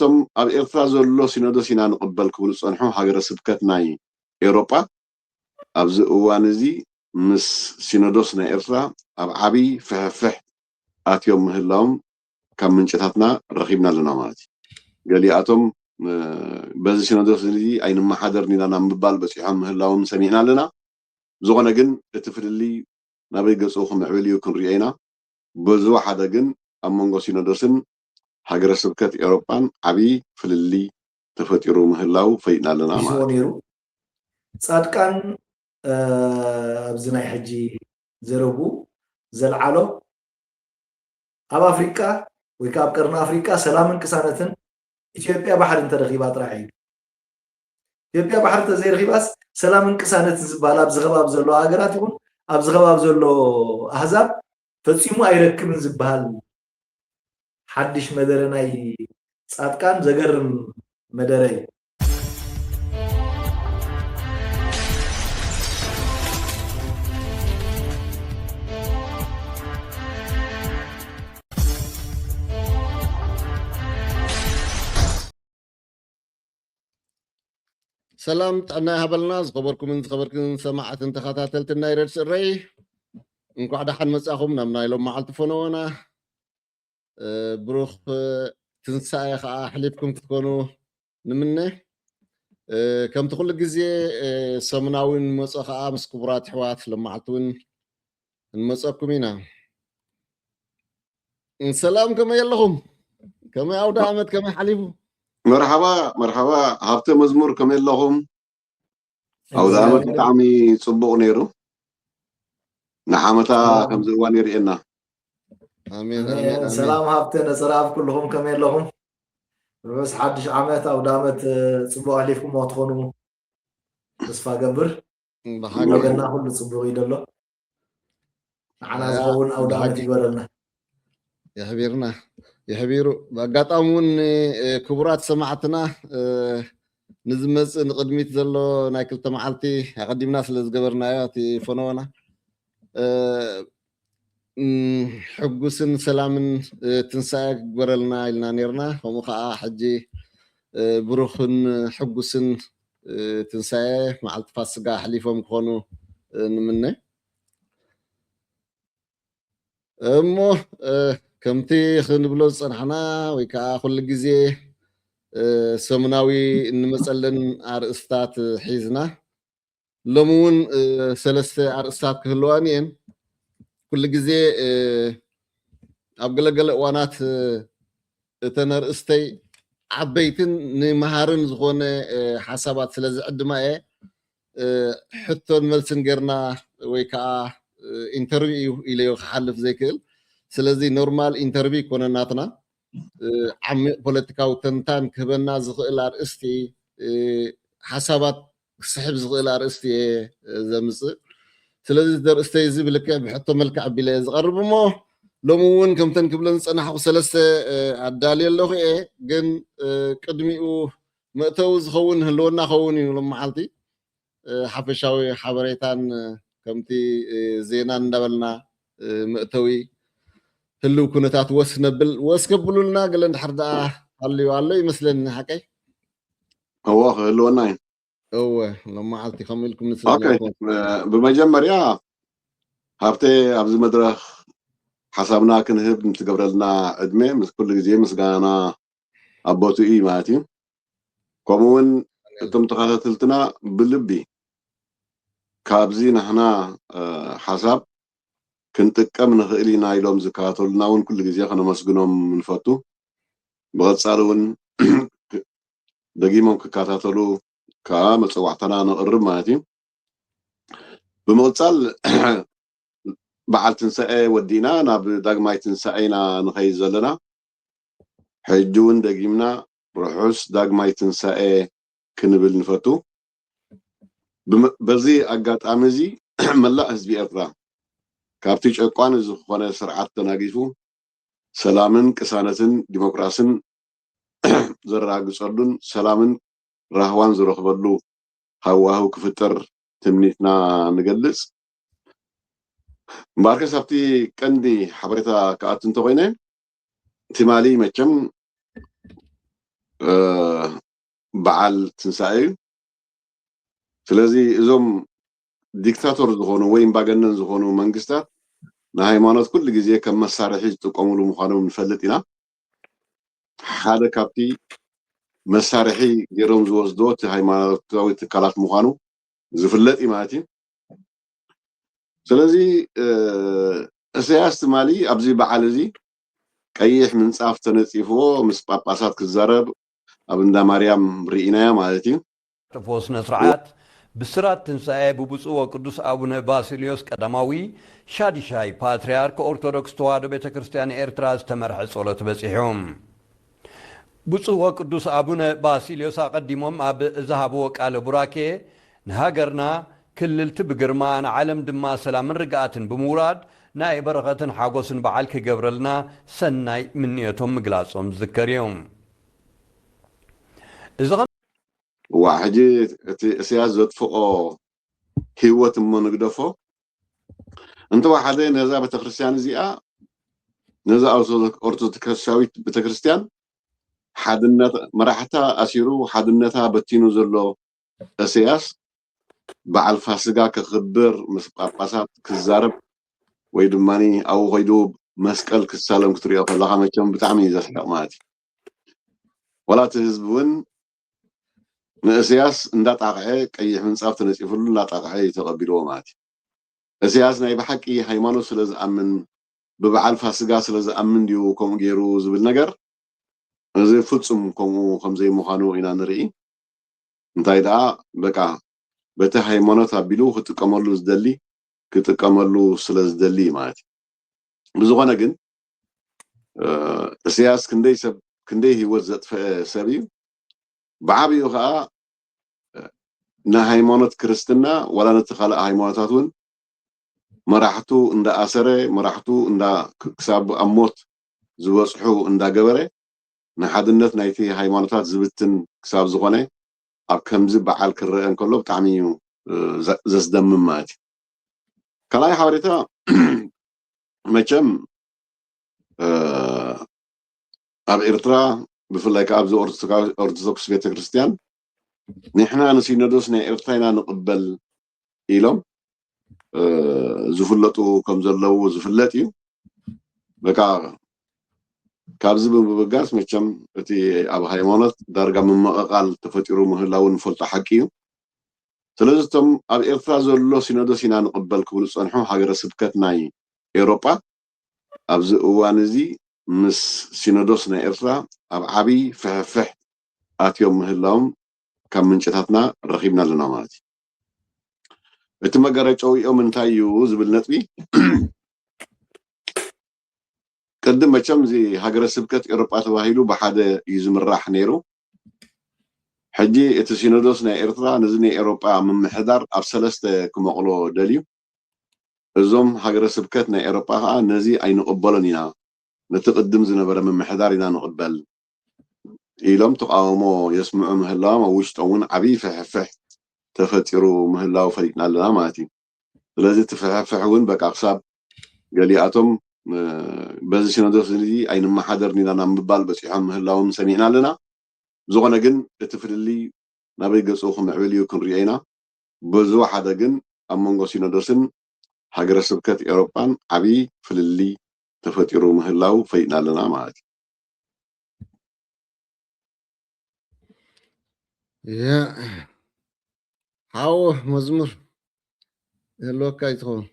እቶም ኣብ ኤርትራ ዘሎ ሲኖዶስ ኢና ንቕበል ክብሉ ዝጸንሑ ሃገረ ስብከት ናይ ኤውሮጳ ኣብዚ እዋን እዚ ምስ ሲኖዶስ ናይ ኤርትራ ኣብ ዓቢ ፍሕፍሕ ኣትዮም ምህላዎም ካብ ምንጭታትና ረኺብና ኣለና ማለት እዩ። ገሊኣቶም በዚ ሲኖዶስ እዚ ኣይንመሓደርን ኢና ናብ ምባል በፂሖም ምህላዎም ሰሚዕና ኣለና። ዝኾነ ግን እቲ ፍልልይ ናበይ ገፁ ክምዕብል እዩ ክንሪኦ ኢና። ብዝወሓደ ግን ኣብ መንጎ ሲኖዶስን ሃገረ ስብከት ኤውሮጳን ዓብዪ ፍልልይ ተፈጢሩ ምህላው ፈሊጥና ኣለና ማለት እዩ። ነይሩ። ፃድቃን ኣብዚ ናይ ሕጂ ዘረቡ ዘልዓሎ ኣብ ኣፍሪቃ ወይ ከዓ ኣብ ቀርኒ ኣፍሪቃ ሰላምን ቅሳነትን ኢትዮጵያ ባሕሪ እንተረኺባ ጥራሕ እዩ። ኢትዮጵያ ባሕሪ እንተዘይረኺባስ ሰላምን ቅሳነትን ዝበሃል ኣብዚ ከባቢ ዘሎ ሃገራት ይኹን ኣብዚ ከባቢ ዘሎ ኣህዛብ ፈፂሙ ኣይረክብን ዝበሃል ሓድሽ መደረ ናይ ፃድቃን ዘገርም መደረ እዩ። ሰላም ጥዕና ይሃበልና ዝኸበርኩምን ዝኸበርክን ሰማዕትን ተኸታተልትን ናይ ረድሲ እረይ። እንኳዕ ደሓን መጻኹም ናብ ናይ ሎም መዓልቲ ፈነወና። ብሩኽ ትንሳኤ ከዓ ኣሕሊፍኩም ክትኮኑ ንምነ። ከምቲ ኩሉ ግዜ ሰሙናዊ ንመጾ ከዓ ምስ ክቡራት ኣሕዋት ሎም መዓልቲ እውን እንመጸኩም ኢና። ሰላም ከመይ ኣለኹም? ከመይ ኣውደ ዓመት ከመይ ሓሊፉ? መርሓባ መርሓባ ሃብተ መዝሙር ከመይ ኣለኹም? ኣውደ ዓመት ብጣዕሚ ጽቡቕ ነይሩ። ንዓመታ ከምዚ እዋን የርእየና። ኣሜን ኣሜን ኣሜን። ሰላም ሃብተ ነጸራብ ኩልኹም ከመይ ኣለኹም? ርሑስ ሓድሽ ዓመት ኣውደ ዓመት ጽቡቕ ኣሕሊፍኩሞ ክትኾኑ ተስፋ ገብር። ብሓቂ ገና ኩሉ ጽቡቕ እዩ ዘሎ። ንዓና ዝኸውን ኣውደ ዓመት ይግበረልና። የሕቢርና የሕቢሩ። ብኣጋጣሚ እውን ክቡራት ሰማዕትና ንዝመፅእ ንቅድሚት ዘሎ ናይ ክልተ መዓልቲ ኣቀዲምና ስለ ዝገበርናዮ እቲ ፈነወና ሕጉስን ሰላምን ትንሳኤ ክግበረልና ኢልና ነርና። ከምኡ ከዓ ሕጂ ብሩኽን ሕጉስን ትንሳኤ መዓልቲ ፋስጋ ኣሕሊፎም ክኾኑ ንምነ። እሞ ከምቲ ክንብሎ ዝፀናሕና ወይ ከዓ ኩሉ ግዜ ሰሙናዊ እንመፀለን ኣርእስታት ሒዝና ሎሚ እውን ሰለስተ ኣርእስታት ክህልዋን እየን። ኩሉ ግዜ ኣብ ገለገለ እዋናት እተን ኣርእስተይ ዓበይትን ንመሃርን ዝኾነ ሓሳባት ስለ ዝዕድማ እየ ሕቶን መልስን ጌርና ወይ ከዓ ኢንተርቪው እዩ ኢለዮ ክሓልፍ ዘይክእል። ስለዚ ኖርማል ኢንተርቪው ይኮነ ናትና ዓሚቕ ፖለቲካዊ ተንታን ክህበና ዝኽእል ኣርእስቲ ሓሳባት ክስሕብ ዝኽእል ኣርእስቲ እየ ዘምፅእ። ስለዚ እዚ ኣርእስተይ እዚ ብልክዕ ብሕቶ መልክዕ ኣቢለ እየ ዝቐርብ እሞ ሎሚ እውን ከምተን ክብለን ዝፀናሕኩ ሰለስተ ኣዳልየ ኣለኹ እየ። ግን ቅድሚኡ መእተዊ ዝኸውን ህልወና ኸውን እዩ ሎም መዓልቲ ሓፈሻዊ ሓበሬታን ከምቲ ዜናን እንዳበልና መእተዊ ህልው ኩነታት ወስ ነብል ወስ ከብሉልና ገለ እንድሕር ደኣ ሃልዩ ኣሎ ይመስለኒ ሓቀይ? እዎ ክህልወና እዩ። እወ ሎም መዓልቲ ከምኡ ኢልኩም ንስለና ብመጀመርያ ሃብተ ኣብዚ መድረኽ ሓሳብና ክንህብ ንትገብረልና ዕድመ ምስ ኩሉ ግዜ ምስጋና ኣቦቱ እዩ ማለት እዩ። ከምኡ እውን እቶም ተኸታተልትና ብልቢ ካብዚ ንሕና ሓሳብ ክንጥቀም ንኽእል ኢና ኢሎም ዝከታተሉና እውን ኩሉ ግዜ ከነመስግኖም ንፈቱ። ብቐፃሊ እውን ደጊሞም ክከታተሉ ከዓ መፀዋዕታና ነቕርብ ማለት እዩ። ብምቕፃል በዓል ትንሳኤ ወዲእና ናብ ዳግማይ ትንሳኤ ኢና ንኸይድ ዘለና። ሕጂ እውን ደጊምና ርሑስ ዳግማይ ትንሳኤ ክንብል ንፈቱ። በዚ ኣጋጣሚ እዚ መላእ ህዝቢ ኤርትራ ካብቲ ጨቋኒ ዝኾነ ስርዓት ተናጊፉ ሰላምን ቅሳነትን ዲሞክራስን ዘረጋግፀሉን ሰላምን ራህዋን ዝረኽበሉ ሃዋህው ክፍጠር ትምኒትና ንገልፅ። እምበኣርከስ ኣብቲ ቀንዲ ሓበሬታ ክኣቱ እንተኮይነ ትማሊ መቸም እ፣ በዓል ትንሳኤ እዩ። ስለዚ እዞም ዲክታቶር ዝኾኑ ወይ እምባገነን ዝኾኑ መንግስታት ንሃይማኖት ኩሉ ግዜ ከም መሳርሒ ዝጥቀሙሉ ምዃኖም ንፈልጥ ኢና። ሓደ ካብቲ መሳርሒ ገይሮም ዝወስድዎ እቲ ሃይማኖታዊ ትካላት ምዃኑ ዝፍለጥ እዩ ማለት እዩ። ስለዚ፣ እ፣ እሰያስ ትማሊ ኣብዚ በዓል እዚ ቀይሕ ምንጻፍ ተነጺፍዎ ምስ ጳጳሳት ክዛረብ ኣብ እንዳ ማርያም ርኢናዮ ማለት እዩ። ተፎ ስነ ስርዓት ብስራት ትንሳኤ ብብፁዕ ወቅዱስ ኣቡነ ባሲልዮስ ቀዳማዊ ሻድሻይ ፓትርያርክ ኦርቶዶክስ ተዋህዶ ቤተ ክርስቲያን ኤርትራ ዝተመርሐ ጸሎት በጺሑ። ብፁዕ ወቅዱስ ኣቡነ ባሲልዮስ ኣቐዲሞም ኣብ ዝሃብዎ ቃለ ቡራኬ ንሃገርና ክልልቲ ብግርማ ንዓለም ድማ ሰላምን ርግኣትን ብምውራድ ናይ በረኸትን ሓጎስን በዓል ክገብረልና ሰናይ ምንዮቶም ምግላጾም ዝዝከር እዩ። እዚ ዋ ሕጂ እቲ እስያስ ዘጥፍኦ ህይወት እሞ ንግደፎ እንተወሓደ ነዛ ቤተክርስትያን እዚኣ ነዛ ኦርቶዶክሳዊት ቤተክርስትያን ሓድነት መራሕታ ኣሲሩ ሓድነታ በቲኑ ዘሎ እስያስ በዓል ፋስጋ ከኽብር ምስ ጳጳሳት ክዛረብ ወይ ድማ ኣብኡ ከይዱ መስቀል ክሳለም ክትሪኦ ከለካ መቸም ብጣዕሚ እዩ ዘስሕቕ ማለት እዩ። ወላ እቲ ህዝቢ እውን ንእስያስ እንዳጣቕዐ ቀይሕ ምንፃፍ ተነፂፍሉ እንዳጣቕዐ እዩ ተቐቢልዎ ማለት እዩ። እስያስ ናይ ብሓቂ ሃይማኖት ስለ ዝኣምን ብበዓል ፋስጋ ስለ ዝኣምን ድዩ ከምኡ ገይሩ ዝብል ነገር እዚ ፍፁም ከምኡ ከምዘይምዃኑ ኢና ንርኢ። እንታይ ደኣ በቃ በቲ ሃይማኖት ኣቢሉ ክጥቀመሉ ዝደሊ ክጥቀመሉ ስለ ዝደሊ ማለት እዩ። ብዝኾነ ግን እስያስ ክንደይ ሰብ ክንደይ ህይወት ዘጥፈአ ሰብ እዩ። ብዓብኡ ከዓ ንሃይማኖት ክርስትና ዋላ ነቲ ካልእ ሃይማኖታት እውን መራሕቱ እንዳኣሰረ መራሕቱ እንዳ ክሳብ ኣብ ሞት ዝበፅሑ እንዳገበረ ንሓድነት ናይቲ ሃይማኖታት ዝብትን ክሳብ ዝኾነ ኣብ ከምዚ በዓል ክረአ እንከሎ ብጣዕሚ እዩ ዘስደምም ማለት እዩ። ካልኣይ ሓበሬታ መቸም ኣብ ኤርትራ ብፍላይ ከዓ ኣብዚ ኦርቶዶክስ ቤተክርስትያን ንሕና ንሲኖዶስ ናይ ኤርትራ ኢና ንቕበል ኢሎም ዝፍለጡ ከም ዘለዉ ዝፍለጥ እዩ። በቃ ካብዚ ብምብጋስ መቸም እቲ ኣብ ሃይማኖት ዳርጋ ምምቕቓል ተፈጢሩ ምህላው ንፈልጦ ሓቂ እዩ። ስለዚ እቶም ኣብ ኤርትራ ዘሎ ሲኖዶስ ኢና ንቕበል ክብሉ ዝጸንሑ ሃገረ ስብከት ናይ ኤውሮጳ ኣብዚ እዋን እዚ ምስ ሲኖዶስ ናይ ኤርትራ ኣብ ዓብዪ ፍሕፍሕ ኣትዮም ምህላዎም ካብ ምንጭታትና ረኺብና ኣለና ማለት እዩ። እቲ መጋረጫ ጨዊኦም እንታይ እዩ ዝብል ነጥቢ ቅድም መቸም እዚ ሃገረ ስብከት ኤውሮጳ ተባሂሉ ብሓደ እዩ ዝምራሕ ነይሩ። ሕጂ እቲ ሲኖዶስ ናይ ኤርትራ ነዚ ናይ ኤውሮጳ ምምሕዳር ኣብ ሰለስተ ክመቕሎ ደልዩ። እዞም ሃገረ ስብከት ናይ ኤውሮጳ ከዓ ነዚ ኣይንቕበሎን ኢና፣ ነቲ ቅድም ዝነበረ ምምሕዳር ኢና ንቕበል ኢሎም ተቃውሞ የስምዑ ምህላዎም ኣብ ውሽጦም እውን ዓብዪ ፍሕፍሕ ተፈጢሩ ምህላው ፈሊጥና ኣለና ማለት እዩ። ስለዚ እቲ ፍሕፍሕ እውን በቃ ክሳብ ገሊኣቶም በዚ ሲኖዶስ እዚ ኣይንመሓደርን ኢና ናብ ምባል በፂሖም ምህላዎም ሰሚዕና ኣለና። ብዝኾነ ግን እቲ ፍልልይ ናበይ ገፁ ክምዕብል እዩ ክንሪኦ ኢና። በዚ ሓደ ግን ኣብ መንጎ ሲኖዶስን ሃገረ ስብከት ኤውሮጳን ዓብዪ ፍልልይ ተፈጢሩ ምህላው ፈሊጥና ኣለና ማለት እዩ። ያ ሓው መዝሙር የህልወካ ይትኸውን።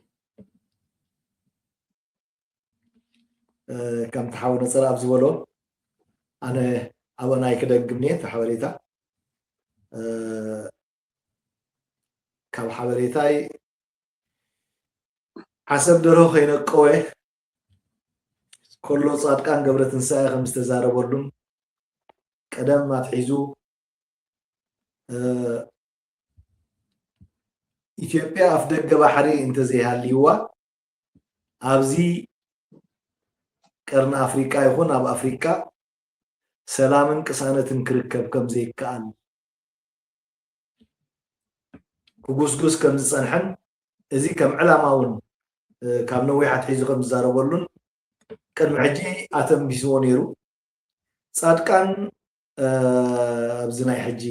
ከምቲ ሓው ነፀረኣብ ዝበሎ ኣነ ኣበናይ ክደግም እየ እቲ ሓበሬታ ካብ ሓበሬታይ ዓሰብ ደርሆ ከይነቀወ ከሎ ፃድቃን ገብረትንሳኤ ከም ዝተዛረበሉን ቀደም ኣትሒዙ ኢትዮጵያ ኣፍደገ ባሕሪ እንተዘይሃልይዋ ኣብዚ ቀርኒ ኣፍሪቃ ይኹን ኣብ ኣፍሪቃ ሰላምን ቅሳነትን ክርከብ ከም ዘይከኣል ክጉስጉስ ከም ዝጸንሐን እዚ ከም ዕላማ እውን ካብ ነዊሕ ኣትሒዙ ከም ዝዛረበሉን ቅድሚ ሕጂ ኣተንቢስዎ ነይሩ። ጻድቃን ኣብዚ ናይ ሕጂ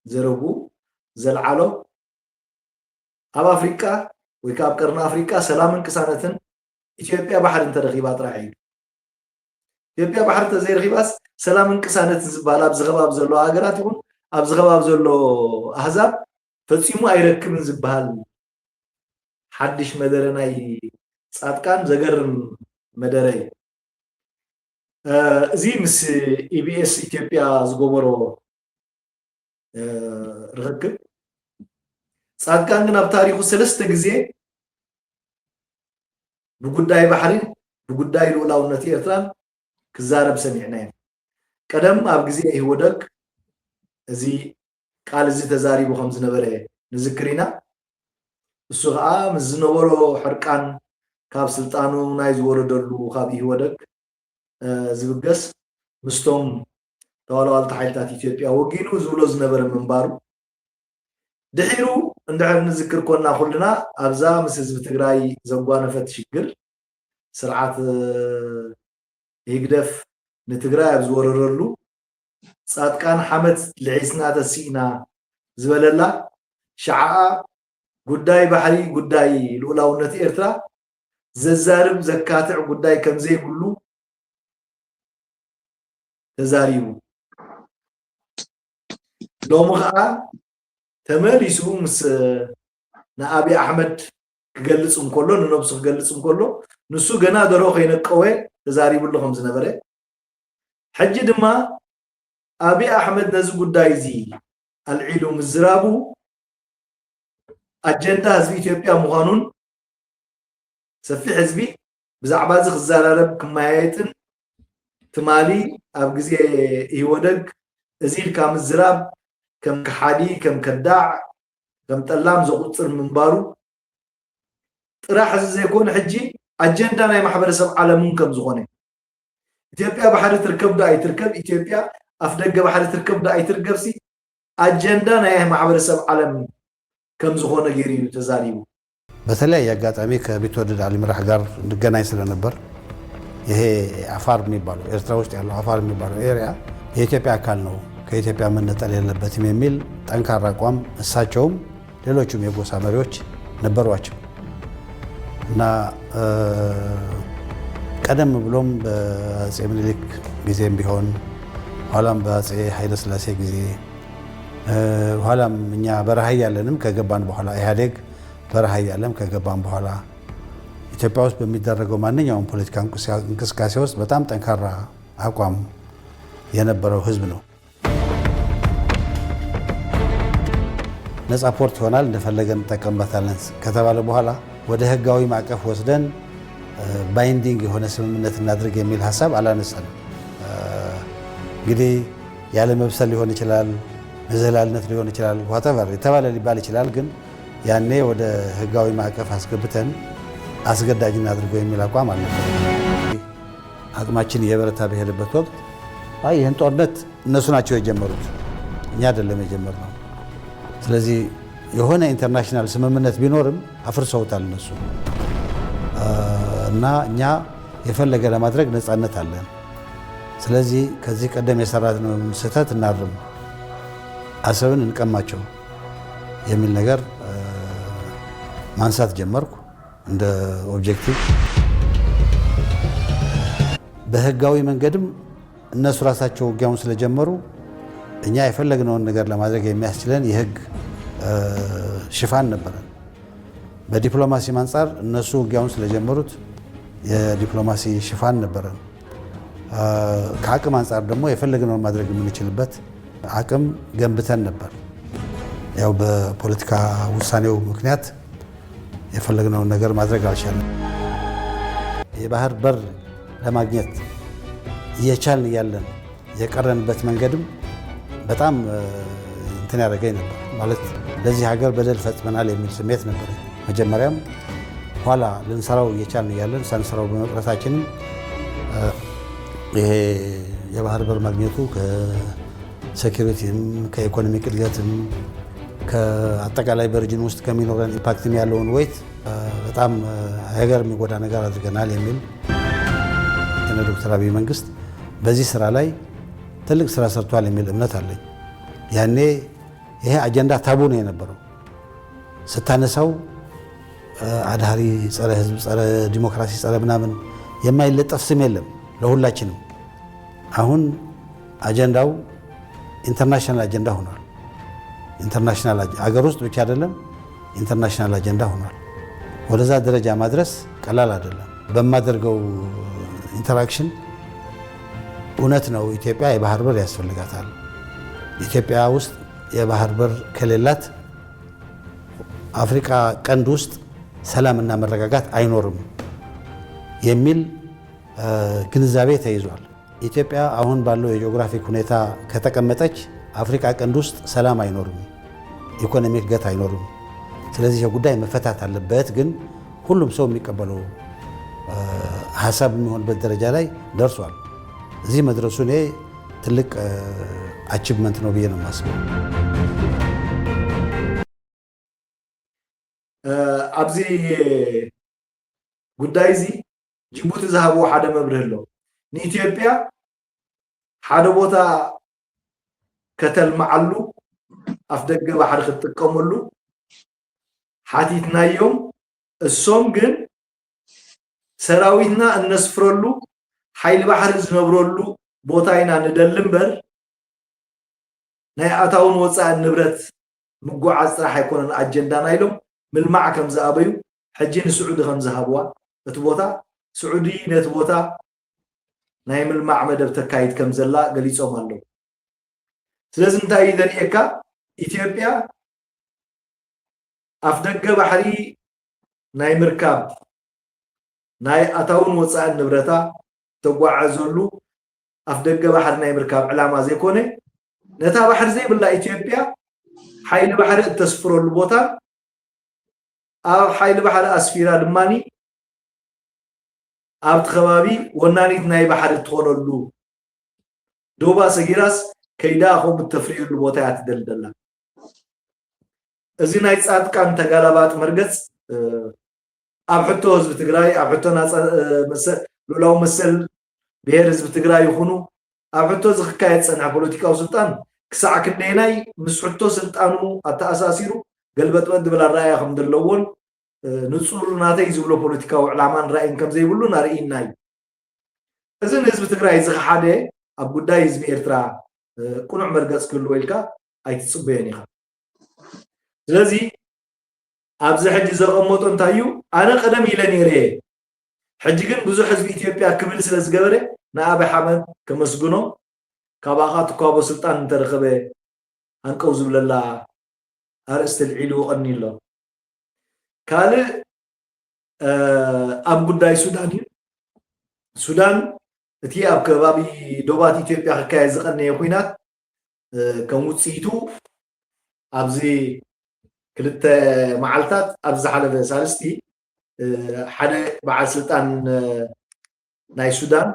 ዘረቡ ዘልዓሎ ኣብ ኣፍሪቃ ወይ ከዓ ኣብ ቀርኒ ኣፍሪቃ ሰላምን ቅሳነትን ኢትዮጵያ ባሕሪ እንተረኺባ ጥራሕ እዩ። ኢትዮጵያ ባሕሪ እንተዘይረኺባስ ሰላምን ቅሳነትን ዝበሃል ኣብዚ ከባቢ ዘሎ ሃገራት ይኹን ኣብዚ ከባቢ ዘሎ ኣህዛብ ፈጺሙ ኣይረክብን ዝበሃል ሓድሽ መደረ ናይ ጻድቃን ዘገርም መደረ እዩ። እዚ ምስ ኢቢኤስ ኢትዮጵያ ዝገበሮ ርክብ፣ ጻድቃን ግን ኣብ ታሪኹ ሰለስተ ግዜ ብጉዳይ ባሕሪን ብጉዳይ ልኡላውነት ኤርትራን ክዛረብ ሰሚዕናዮ። ቀደም ኣብ ግዜ ኢህወደግ እዚ ቃል እዚ ተዛሪቡ ከም ዝነበረ ንዝክር ኢና። እሱ ከዓ ምስ ዝነበሮ ሕርቃን ካብ ስልጣኑ ናይ ዝወረደሉ ካብ ኢህወደግ ዝብገስ ምስቶም ተዋለዋልቲ ሓይልታት ኢትዮጵያ ወጊኑ ዝብሎ ዝነበረ ምንባሩ ድሒሩ እንድሕር ንዝክር ኮና ኩልና ኣብዛ ምስ ህዝቢ ትግራይ ዘጓነፈት ሽግር ስርዓት ህግደፍ ንትግራይ ኣብ ዝወረረሉ ጻድቃን ሓመት ልዒስና ተሲእና ዝበለላ ሸዓኣ ጉዳይ ባሕሪ ጉዳይ ልኡላውነት ኤርትራ ዘዛርብ ዘካትዕ ጉዳይ ከምዘይብሉ ተዛሪቡ። ሎሚ ከዓ ተመሊሱ ምስ ንኣብይ ኣሕመድ ክገልጽ እንከሎ ንነብሱ ክገልጽ እንከሎ ንሱ ገና ደሮ ከይነቀወ ተዛሪብሉ ከም ዝነበረ ሕጂ ድማ ኣብይ ኣሕመድ ነዚ ጉዳይ እዚ ኣልዒሉ ምዝራቡ ኣጀንዳ ህዝቢ ኢትዮጵያ ምዃኑን ሰፊሕ ህዝቢ ብዛዕባ እዚ ክዘራረብ ክመያየጥን ትማሊ ኣብ ግዜ ኢህወደግ እዚ ኢልካ ምዝራብ ከም ከሓዲ ከም ከዳዕ ከም ጠላም ዘቑፅር ምንባሩ ጥራሕ እዚ ዘይኮነ ሕጂ ኣጀንዳ ናይ ማሕበረሰብ ዓለምን ከም ዝኾነ ኢትዮጵያ ባሕሪ ትርከብ ዶ ኣይትርከብ ኢትዮጵያ ኣፍ ደገ ባሕሪ ትርከብ ዶ ኣይትርከብሲ ኣጀንዳ ናይ ማሕበረሰብ ዓለም ከም ዝኾነ ገይሩ እዩ ተዛሪቡ። በተለያየ አጋጣሚ ከቢትወደድ አሊ መራሕ ጋር እንገናኝ ስለነበር ይሄ አፋር የሚባለው ኤርትራ ውስጥ ያለው አፋር የሚባለው ኤሪያ የኢትዮጵያ አካል ነው፣ ከኢትዮጵያ መነጠል የለበትም የሚል ጠንካራ አቋም እሳቸውም ሌሎቹም የጎሳ መሪዎች ነበሯቸው እና ቀደም ብሎም በአጼ ምኒልክ ጊዜም ቢሆን ኋላም በአጼ ኃይለሥላሴ ጊዜ ኋላም እኛ በረሃ እያለንም ከገባን በኋላ ኢህአዴግ በረሃ እያለም ከገባን በኋላ ኢትዮጵያ ውስጥ በሚደረገው ማንኛውም ፖለቲካ እንቅስቃሴ ውስጥ በጣም ጠንካራ አቋም የነበረው ህዝብ ነው። ነጻ ፖርት ይሆናል፣ እንደፈለገ እንጠቀምበታለን ከተባለ በኋላ ወደ ህጋዊ ማዕቀፍ ወስደን ባይንዲንግ የሆነ ስምምነት እናድርግ የሚል ሀሳብ አላነሳንም። እንግዲህ ያለ መብሰል ሊሆን ይችላል፣ ንዝህላልነት ሊሆን ይችላል፣ whatever የተባለ ሊባል ይችላል። ግን ያኔ ወደ ህጋዊ ማዕቀፍ አስገብተን አስገዳጅ እናድርገው የሚል አቋም አልነበረም። አቅማችን እየበረታ በሄደበት ወቅት አይ ይህን ጦርነት እነሱ ናቸው የጀመሩት፣ እኛ አይደለም የጀመርነው። ስለዚህ የሆነ ኢንተርናሽናል ስምምነት ቢኖርም አፍርሰውታል እነሱ እና እኛ የፈለገ ለማድረግ ነጻነት አለን። ስለዚህ ከዚህ ቀደም የሰራነውን ስህተት እናርም፣ አሰብን እንቀማቸው የሚል ነገር ማንሳት ጀመርኩ እንደ ኦብጀክቲቭ። በህጋዊ መንገድም እነሱ ራሳቸው ውጊያውን ስለጀመሩ እኛ የፈለግነውን ነገር ለማድረግ የሚያስችለን የህግ ሽፋን ነበረን። በዲፕሎማሲም አንጻር እነሱ ውጊያውን ስለጀመሩት የዲፕሎማሲ ሽፋን ነበረን። ከአቅም አንጻር ደግሞ የፈለግነውን ማድረግ የምንችልበት አቅም ገንብተን ነበር። ያው በፖለቲካ ውሳኔው ምክንያት የፈለግነውን ነገር ማድረግ አልቻልንም። የባህር በር ለማግኘት እየቻልን እያለን የቀረንበት መንገድም በጣም እንትን ያደረገኝ ነበር። ማለት ለዚህ ሀገር በደል ፈጽመናል የሚል ስሜት ነበር መጀመሪያም። ኋላ ልንሰራው እየቻልን እያለን ሳንሰራው በመቅረታችንም ይሄ የባህር በር ማግኘቱ ከሴኪሪቲም ከኢኮኖሚክ እድገትም ከአጠቃላይ በሪጅን ውስጥ ከሚኖረን ኢምፓክትም ያለውን weight በጣም ሀገር የሚጎዳ ነገር አድርገናል የሚል የነ ዶክተር አብይ መንግስት በዚህ ስራ ላይ ትልቅ ስራ ሰርቷል የሚል እምነት አለኝ። ያኔ ይሄ አጀንዳ ታቡ ነው የነበረው። ስታነሳው አድሃሪ፣ ጸረ ህዝብ፣ ጸረ ዲሞክራሲ፣ ጸረ ምናምን የማይለጠፍ ስም የለም ለሁላችንም። አሁን አጀንዳው ኢንተርናሽናል አጀንዳ ሆኗል። ኢንተርናሽናል አገር ውስጥ ብቻ አይደለም፣ ኢንተርናሽናል አጀንዳ ሆኗል። ወደዛ ደረጃ ማድረስ ቀላል አይደለም። በማደርገው ኢንተራክሽን እውነት ነው፣ ኢትዮጵያ የባህር በር ያስፈልጋታል። ኢትዮጵያ ውስጥ የባህር በር ከሌላት አፍሪካ ቀንድ ውስጥ ሰላምና መረጋጋት አይኖርም የሚል ግንዛቤ ተይዟል። ኢትዮጵያ አሁን ባለው የጂኦግራፊክ ሁኔታ ከተቀመጠች አፍሪካ ቀንድ ውስጥ ሰላም አይኖርም፣ ኢኮኖሚ እድገት አይኖርም። ስለዚህ ይህ ጉዳይ መፈታት አለበት። ግን ሁሉም ሰው የሚቀበለው ሀሳብ የሚሆንበት ደረጃ ላይ ደርሷል። እዚህ መድረሱ እኔ ትልቅ አቺቭመንት ነው ብዬ ነው የማስበው። ኣብዚ ጉዳይ እዚ ጅቡቲ ዝሃብዎ ሓደ መብርህ ኣሎ። ንኢትዮጵያ ሓደ ቦታ ከተልምዓሉ፣ ኣፍ ደገ ባሕሪ ክትጥቀመሉ ሓቲትናዮም። እሶም ግን ሰራዊትና እነስፍረሉ፣ ሓይሊ ባሕሪ ዝነብረሉ ቦታ ኢና ንደሊ እምበር ናይ ኣታውን ወፃእን ንብረት ምጉዓዝ ጥራሕ ኣይኮነን ኣጀንዳና ኢሎም ምልማዕ ከም ዝኣበዩ፣ ሕጂ ንስዑዲ ከም ዝሃብዋ እቲ ቦታ፣ ስዑዲ ነቲ ቦታ ናይ ምልማዕ መደብ ተካይድ ከም ዘላ ገሊፆም ኣለዉ። ስለዚ እንታይ እዩ ዘርእየካ? ኢትዮጵያ ኣፍ ደገ ባሕሪ ናይ ምርካብ ናይ ኣታውን ወፃእን ንብረታ ተጓዓዘሉ ኣፍ ደገ ባሕሪ ናይ ምርካብ ዕላማ ዘይኮነ፣ ነታ ባሕሪ ዘይብላ ኢትዮጵያ ሓይሊ ባሕሪ እተስፍረሉ ቦታን ኣብ ሓይሊ ባሕሪ ኣስፊራ ድማ ኣብቲ ከባቢ ወናኒት ናይ ባሕሪ እትኾነሉ ዶባ ሰጊራስ ከይዳ ከምኡ እተፍርየሉ ቦታ እያ ትደልደላ። እዚ ናይ ፃድቃን ተጋላባጥ መርገፅ ኣብ ሕቶ ህዝቢ ትግራይ፣ ኣብ ሕቶ ናፃ- መሰ- ልኡላዊ መሰል ብሄር ህዝቢ ትግራይ ይኹኑ ኣብ ሕቶ እዚ ክካየድ ፀንሐ ፖለቲካዊ ስልጣን ክሳዕ ክንደየናይ ምስ ሕቶ ስልጣኑ ኣተኣሳሲሩ ገልበጥበጥ ዝብል ኣረኣእያ ከም ዘለዎን ንፁር ናተይ ዝብሎ ፖለቲካዊ ዕላማን ራእይን ከም ዘይብሉን ኣርእይና እዩ። እዚ ንህዝቢ ትግራይ ዝኸሓደ ኣብ ጉዳይ ህዝቢ ኤርትራ ቅኑዕ መርገፅ ክህልዎ ኢልካ ኣይትፅበዮን ኢኻ። ስለዚ ኣብዚ ሕጂ ዘቐመጦ እንታይ እዩ? ኣነ ቀደም ኢለ ነይረ እየ። ሕጂ ግን ብዙሕ ህዝቢ ኢትዮጵያ ክብል ስለ ዝገበረ ንኣብይ ኣሕመድ ከመስግኖ ካባኻ ትኳቦ ስልጣን እንተረኸበ ሃንቀው ዝብለላ ኣርእስቲ ኣልዒሉ ቀኒ ኣሎ። ካልእ ኣብ ጉዳይ ሱዳን እዩ። ሱዳን እቲ ኣብ ከባቢ ዶባት ኢትዮጵያ ክካየድ ዝቐነየ ኲናት ከም ውፅኢቱ ኣብዚ ክልተ መዓልታት ኣብ ዝሓለፈ ሳልስቲ ሓደ በዓል ስልጣን ናይ ሱዳን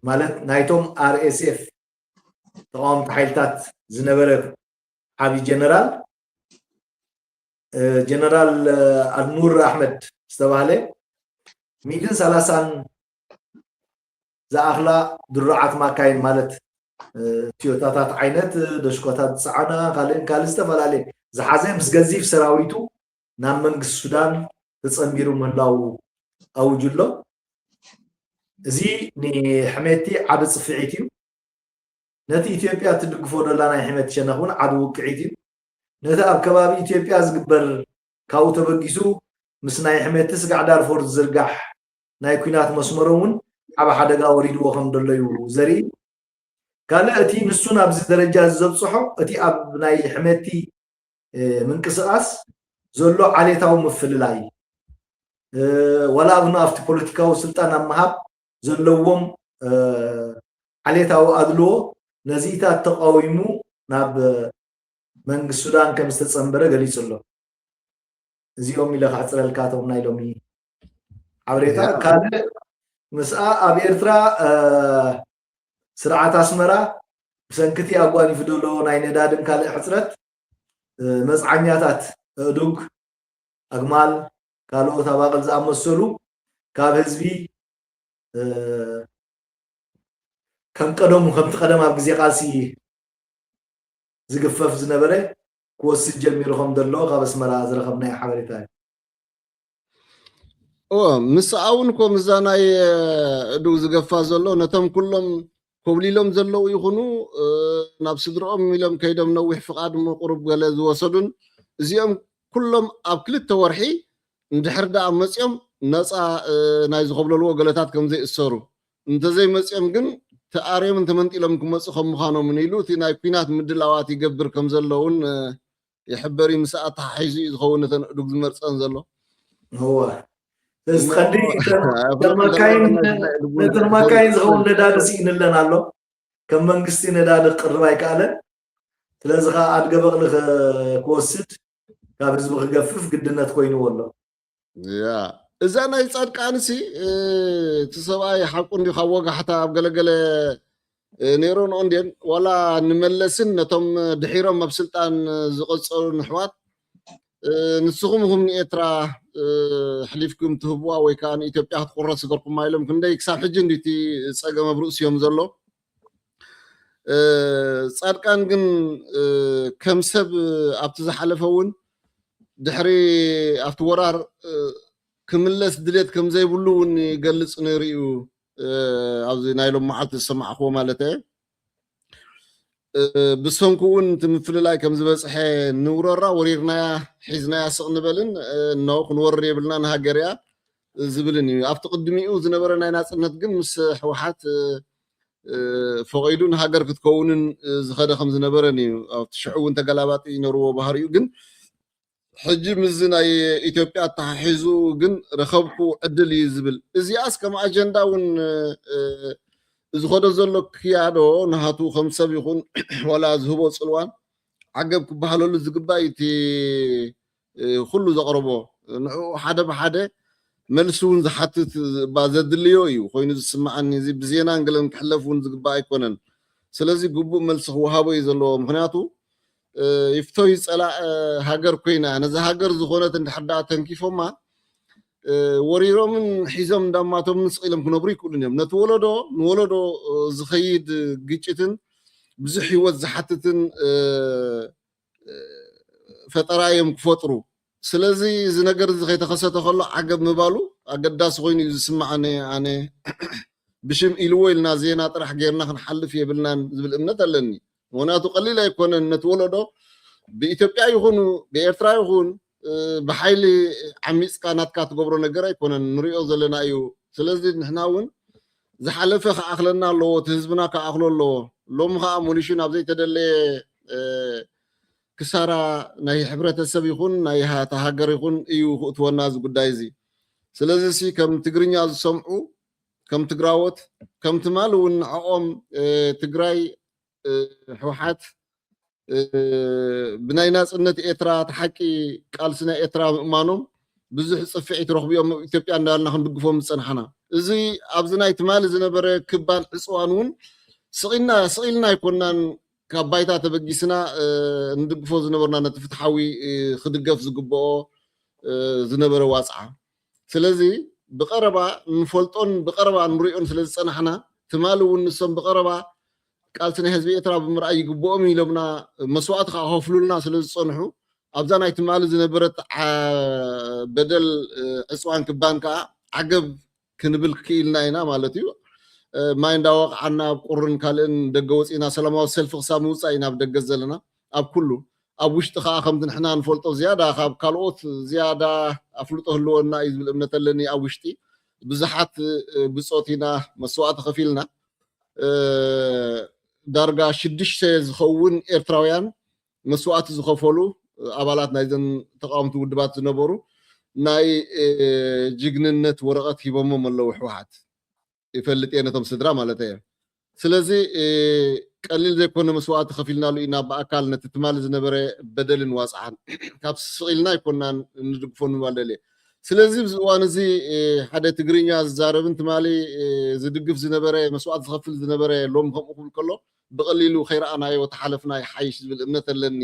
ማለት ናይቶም ኣርኤስኤፍ ተቃወምቲ ሓይልታት ዝነበረ ዓብዪ ጀነራል ጀነራል ኣልኑር ኣሕመድ ዝተባህለ ሚእትን ሰላሳን ዝኣኽላ ድሩዓት ማካይን ማለት ትዮታታት ዓይነት ደሽኮታት ዝፀዓና ካልእን ካልእ ዝተፈላለየ ዝሓዘ ምስ ገዚፍ ሰራዊቱ ናብ መንግስቲ ሱዳን ተፀንቢሩ ምህላው ኣውጁ ኣሎ። እዚ ንሕሜቲ ዓቢ ፅፍዒት እዩ። ነቲ ኢትዮጵያ ትድግፎ ደላ ናይ ሕሜቲ ሸነኽ እውን ዓቢ ውቅዒት እዩ። ነቲ ኣብ ከባቢ ኢትዮጵያ ዝግበር ካብኡ ተበጊሱ ምስ ናይ ሕሜቲ ስጋዕ ዳርፎር ዝዝርጋሕ ናይ ኲናት መስመሮም እውን ዓቢ ሓደጋ ወሪድዎ ከም ደሎ እዩ ዘርኢ። ካልእ እቲ ንሱ ናብዚ ደረጃ እዚ ዘብፅሖ እቲ ኣብ ናይ ሕሜቲ ምንቅስቃስ ዘሎ ዓሌታዊ ምፍልላይ ዋላ እውን ኣብቲ ፖለቲካዊ ስልጣን ኣብ ምሃብ ዘለዎም ዓሌታዊ ኣድልዎ ነዚኢታት ተቃዊሙ ናብ መንግስቲ ሱዳን ከም ዝተፀንበረ ገሊፁ ኣሎ። እዚኦም ኢለ ከሕፅረልካ እቶም ናይ ሎሚ ሓበሬታ። ካልእ ምስኣ ኣብ ኤርትራ ስርዓት ኣስመራ ብሰንክቲ ኣጓኒፉ ዘሎ ናይ ነዳድን ካልእ ሕፅረት መፅዓኛታት ኣእዱግ፣ ኣግማል፣ ካልኦት ኣባቕል ዝኣመሰሉ ካብ ህዝቢ ከም ቀደሙ ከምቲ ቀደም ኣብ ግዜ ቃልሲ ዝግፈፍ ዝነበረ ክወስድ ጀሚሩ ከም ዘሎ ካብ ኣስመራ ዝረኸብናዮ ሓበሬታ እዩ። እወ ምስኣ እውን እኮ ምስዛ ናይ እዱ ዝገፋ ዘሎ ነቶም ኩሎም ኮብሊሎም ዘለዉ ይኹኑ ናብ ስድርኦም ኢሎም ከይዶም ነዊሕ ፍቓድ እሞ ቁሩብ ገለ ዝወሰዱን እዚኦም ኩሎም ኣብ ክልተ ወርሒ እንድሕር ደኣ መፂኦም ነፃ ናይ ዝኸብለልዎ ገለታት ከም ዘይእሰሩ እንተዘይመፂኦም ግን ተኣርዮም እንተመንጢሎም ክመፁ ከም ምዃኖምን ኢሉ እቲ ናይ ኩናት ምድላዋት ይገብር ከም ዘለውን ይሕበር እዩ። ምስኣ ተሓሒዙ እዩ ዝኸውን ነተን እዱግ ዝመርፀን ዘሎ። እወ ስለዚ ቀንዲ ነተን ማካይን ዝኸውን ነዳዲ ስኢንለን ኣሎ። ከም መንግስቲ ነዳዲ ክቅርብ ኣይከኣለን። ስለዚ ከዓ ኣድገ በቕሊ ክወስድ ካብ ህዝቢ ክገፍፍ ግድነት ኮይንዎ ኣሎ። ያ እዛ ናይ ፃድቃንሲ እቲ ሰብኣይ ሓቁ እንዲ ካብ ወጋሕታ ኣብ ገለገለ ነይሮ ንኦ እንድን ዋላ ንመለስን ነቶም ድሒሮም ኣብ ስልጣን ዝቐፀሉ ንሕዋት ንስኹም ኢኹም ንኤርትራ ሕሊፍኩም ትህብዋ ወይ ከዓ ንኢትዮጵያ ክትቁረስ ዝገርኩማ ኢሎም ክንደይ ክሳብ ሕጂ እንዲቲ ፀገም ኣብ ርእሲዮም ዘሎ። ፃድቃን ግን ከም ሰብ ኣብቲ ዝሓለፈ እውን ድሕሪ ኣብቲ ወራር ክምለስ ድሌት ከም ዘይብሉ እውን ይገልፅ ነይሩ እዩ። ኣብዚ ናይ ሎም መዓልቲ ዝሰማዕክዎ ማለት እየ። ብሰንኩ እውን እቲ ምፍልላይ ከም ዝበፅሐ ንውረራ ወሪርናያ ሒዝናያ ስቕ ንበልን ኖ ክንወርር የብልና ንሃገር እያ ዝብልን እዩ። ኣብቲ ቅድሚኡ ዝነበረ ናይ ናፅነት ግን ምስ ህወሓት ፈቒዱ ንሃገር ክትከውንን ዝኸደ ከም ዝነበረን እዩ። ኣብቲ ሽዑ እውን ተገላባጢ ይነርዎ ባህሪኡ ግን ሕጂ ምስዚ ናይ ኢትዮጵያ ኣተሓሒዙ ግን ረኸብኩ ዕድል እዩ ዝብል። እዚኣስ ከም ኣጀንዳ እውን ዝኸዶ ዘሎ ክያዶ ንሃቱ ከም ሰብ ይኹን ዋላ ዝህቦ ፅልዋን ዓገብ ክበሃለሉ ዝግባእ እቲ ኩሉ ዘቕረቦ ንዕኡ ሓደ ብሓደ መልሲ እውን ዝሓትት እባ ዘድልዮ እዩ ኮይኑ ዝስምዓኒ። እዚ ብዜናን ገለን ክሕለፍ እውን ዝግባእ ኣይኮነን። ስለዚ ግቡእ መልሲ ክወሃቦ እዩ ዘለዎ። ምክንያቱ ይፍቶ ይፀላእ ሃገር ኮይና ነዚ ሃገር ዝኾነት እንድሕር ደኣ ተንኪፎማ ወሪሮምን ሒዞም እንዳማቶምን ስቕ ኢሎም ክነብሩ ይክእሉን እዮም። ነቲ ወለዶ ንወለዶ ዝኸይድ ግጭትን ብዙሕ ህይወት ዝሓትትን ፈጠራ እዮም ክፈጥሩ። ስለዚ እዚ ነገር እዚ ከይተኸሰተ ከሎ ዓገብ ምባሉ ኣገዳሲ ኮይኑ እዩ ዝስማዓኒ። ኣነ ብሽም ኢልዎ ኢልና ዜና ጥራሕ ጌርና ክንሓልፍ የብልናን ዝብል እምነት ኣለኒ። ምክንያቱ ቀሊል ኣይኮነን ነቲ ወለዶ ብኢትዮጵያ ይኹኑ ብኤርትራ ይኹን ብሓይሊ ዓሚፅካ ናትካ ትገብሮ ነገር ኣይኮነን፣ ንሪኦ ዘለና እዩ። ስለዚ ንሕና እውን ዝሓለፈ ክኣኽለና ኣለዎ፣ እቲ ህዝብና ክኣኽሎ ኣለዎ። ሎሚ ከዓ ሞሊሹ ናብ ዘይተደለየ ክሳራ ናይ ሕብረተሰብ ይኹን ናይ እታ ሃገር ይኹን እዩ ክእትወና እዚ ጉዳይ እዚ። ስለዚ ሲ ከም ትግርኛ ዝሰምዑ ከም ትግራዎት ከም ትማሊ እውን ንዕኦም ትግራይ ህወሓት ብናይ ናፅነት ኤርትራ እቲ ሓቂ ቃልሲ ናይ ኤርትራ ምእማኖም ብዙሕ ፅፍዒት ረኽቡ እዮም ኣብ ኢትዮጵያ እንዳበልና ክንድግፎም ዝፀናሕና። እዚ ኣብዚ ናይ ትማሊ ዝነበረ ክባን ዕፅዋን እውን ስቕ ኢልና ስቕ ኢልና ኣይኮናን ካብ ባይታ ተበጊስና ንድግፎ ዝነበርና ነቲ ፍትሓዊ ክድገፍ ዝግብኦ ዝነበረ ዋፅዓ። ስለዚ ብቐረባ ንፈልጦን ብቐረባ ንሪኦን ስለ ዝፀናሕና ትማሊ እውን ንሶም ብቐረባ ቃልሲ ናይ ህዝቢ ኤርትራ ብምርኣይ ይግብኦም ኢሎምና መስዋእቲ ከዓ ከፍሉልና ስለ ዝፀንሑ ኣብዛ ናይ ትማሊ ዝነበረት በደል ዕፅዋን ክባን ከዓ ዓገብ ክንብል ክኢልና ኢና ማለት እዩ። ማይ እንዳወቕዓና ኣብ ቁርን ካልእን ደገ ወፂእና ሰላማዊ ሰልፊ ክሳብ ምውፃእ ኢና ኣብ ደገ ዘለና ኣብ ኩሉ ኣብ ውሽጢ ከዓ ከምቲ ንሕና ንፈልጦ ዝያዳ ካብ ካልኦት ዝያዳ ኣፍልጦ ህልወና እዩ ዝብል እምነት ኣለኒ። ኣብ ውሽጢ ብዙሓት ብፆት ኢና መስዋእቲ ከፊልና ዳርጋ ሽዱሽተ ዝኸውን ኤርትራውያን መስዋእቲ ዝኸፈሉ ኣባላት ናይዘን ተቃወምቲ ውድባት ዝነበሩ ናይ ጅግንነት ወረቐት ሂቦሞም ኣለዉ ህወሓት። ይፈልጥ እየ ነቶም ስድራ ማለት እየ። ስለዚ ቀሊል ዘይኮነ መስዋእቲ ከፊልናሉ ኢና ብኣካል ነቲ ትማሊ ዝነበረ በደልን ዋፅዓን ካብ ስቕ ኢልና ኣይኮናን ንድግፎ ንምባል ደልየ። ስለዚ ኣብዚ እዋን እዚ ሓደ ትግርኛ ዝዛረብን ትማሊ ዝድግፍ ዝነበረ መስዋእቲ ዝኸፍል ዝነበረ ሎም ከምኡ ክብል ከሎ ብቐሊሉ ከይረኣናዮ ተሓለፍና ይሓይሽ ዝብል እምነት ኣለኒ።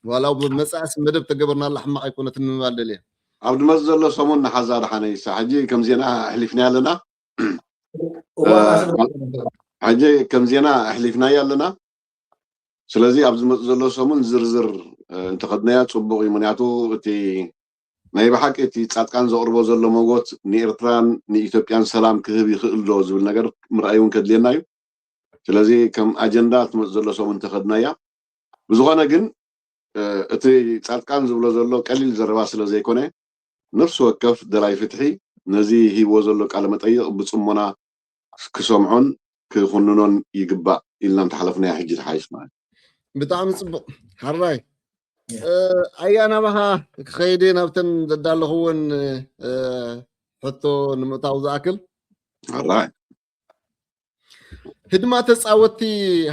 ዋላ እውን መፃእስ መደብ ተገበርናላ ሕማቕ ኣይኮነትን ንምባል ደልየ። ኣብ ድመፅ ዘሎ ሰሙን ንሓዛ ደሓነ ይሳ ሕጂ ከም ዜና ኣሕሊፍና ኣለና። እዋን እ፣ ኣስመራ ሕጂ ከም ዜና ኣሕሊፍናዮ ኣለና። ስለዚ ኣብ ዝመጽእ ዘሎ ሰሙን ዝርዝር እንተኸድናያ ጽቡቕ እዩ። ምክንያቱ እቲ ናይ ብሓቂ እቲ ጻድቃን ዘቕርቦ ዘሎ መጎት ንኤርትራን ንኢትዮጵያን ሰላም ክህብ ይኽእል ዶ ዝብል ነገር ምርኣይ እውን ከድልየና እዩ። ስለዚ ከም ኣጀንዳ ትመጽእ ዘሎ ሰሙን እንተኸድናያ። ብዝኾነ ግን እቲ ጻድቃን ዝብሎ ዘሎ ቀሊል ዘረባ ስለ ዘይኮነ፣ ነፍሲ ወከፍ ደላይ ፍትሒ ነዚ ሂብዎ ዘሎ ቃለ መጠይቕ ብጽሞና ክሰምዖን ክኹንኖን ይግባእ ኢልና እንተሓለፍናዮ ሕጂ ትሓይሽ ማለት። ብጣዕሚ ጽቡቕ። ሓራይ ኣያ ናባኻ ክኸይድ እየ፣ ናብተን ዘዳለኽወን ሕቶ ንምእታው ዝኣክል። ሓራይ ህድማ ተጻወትቲ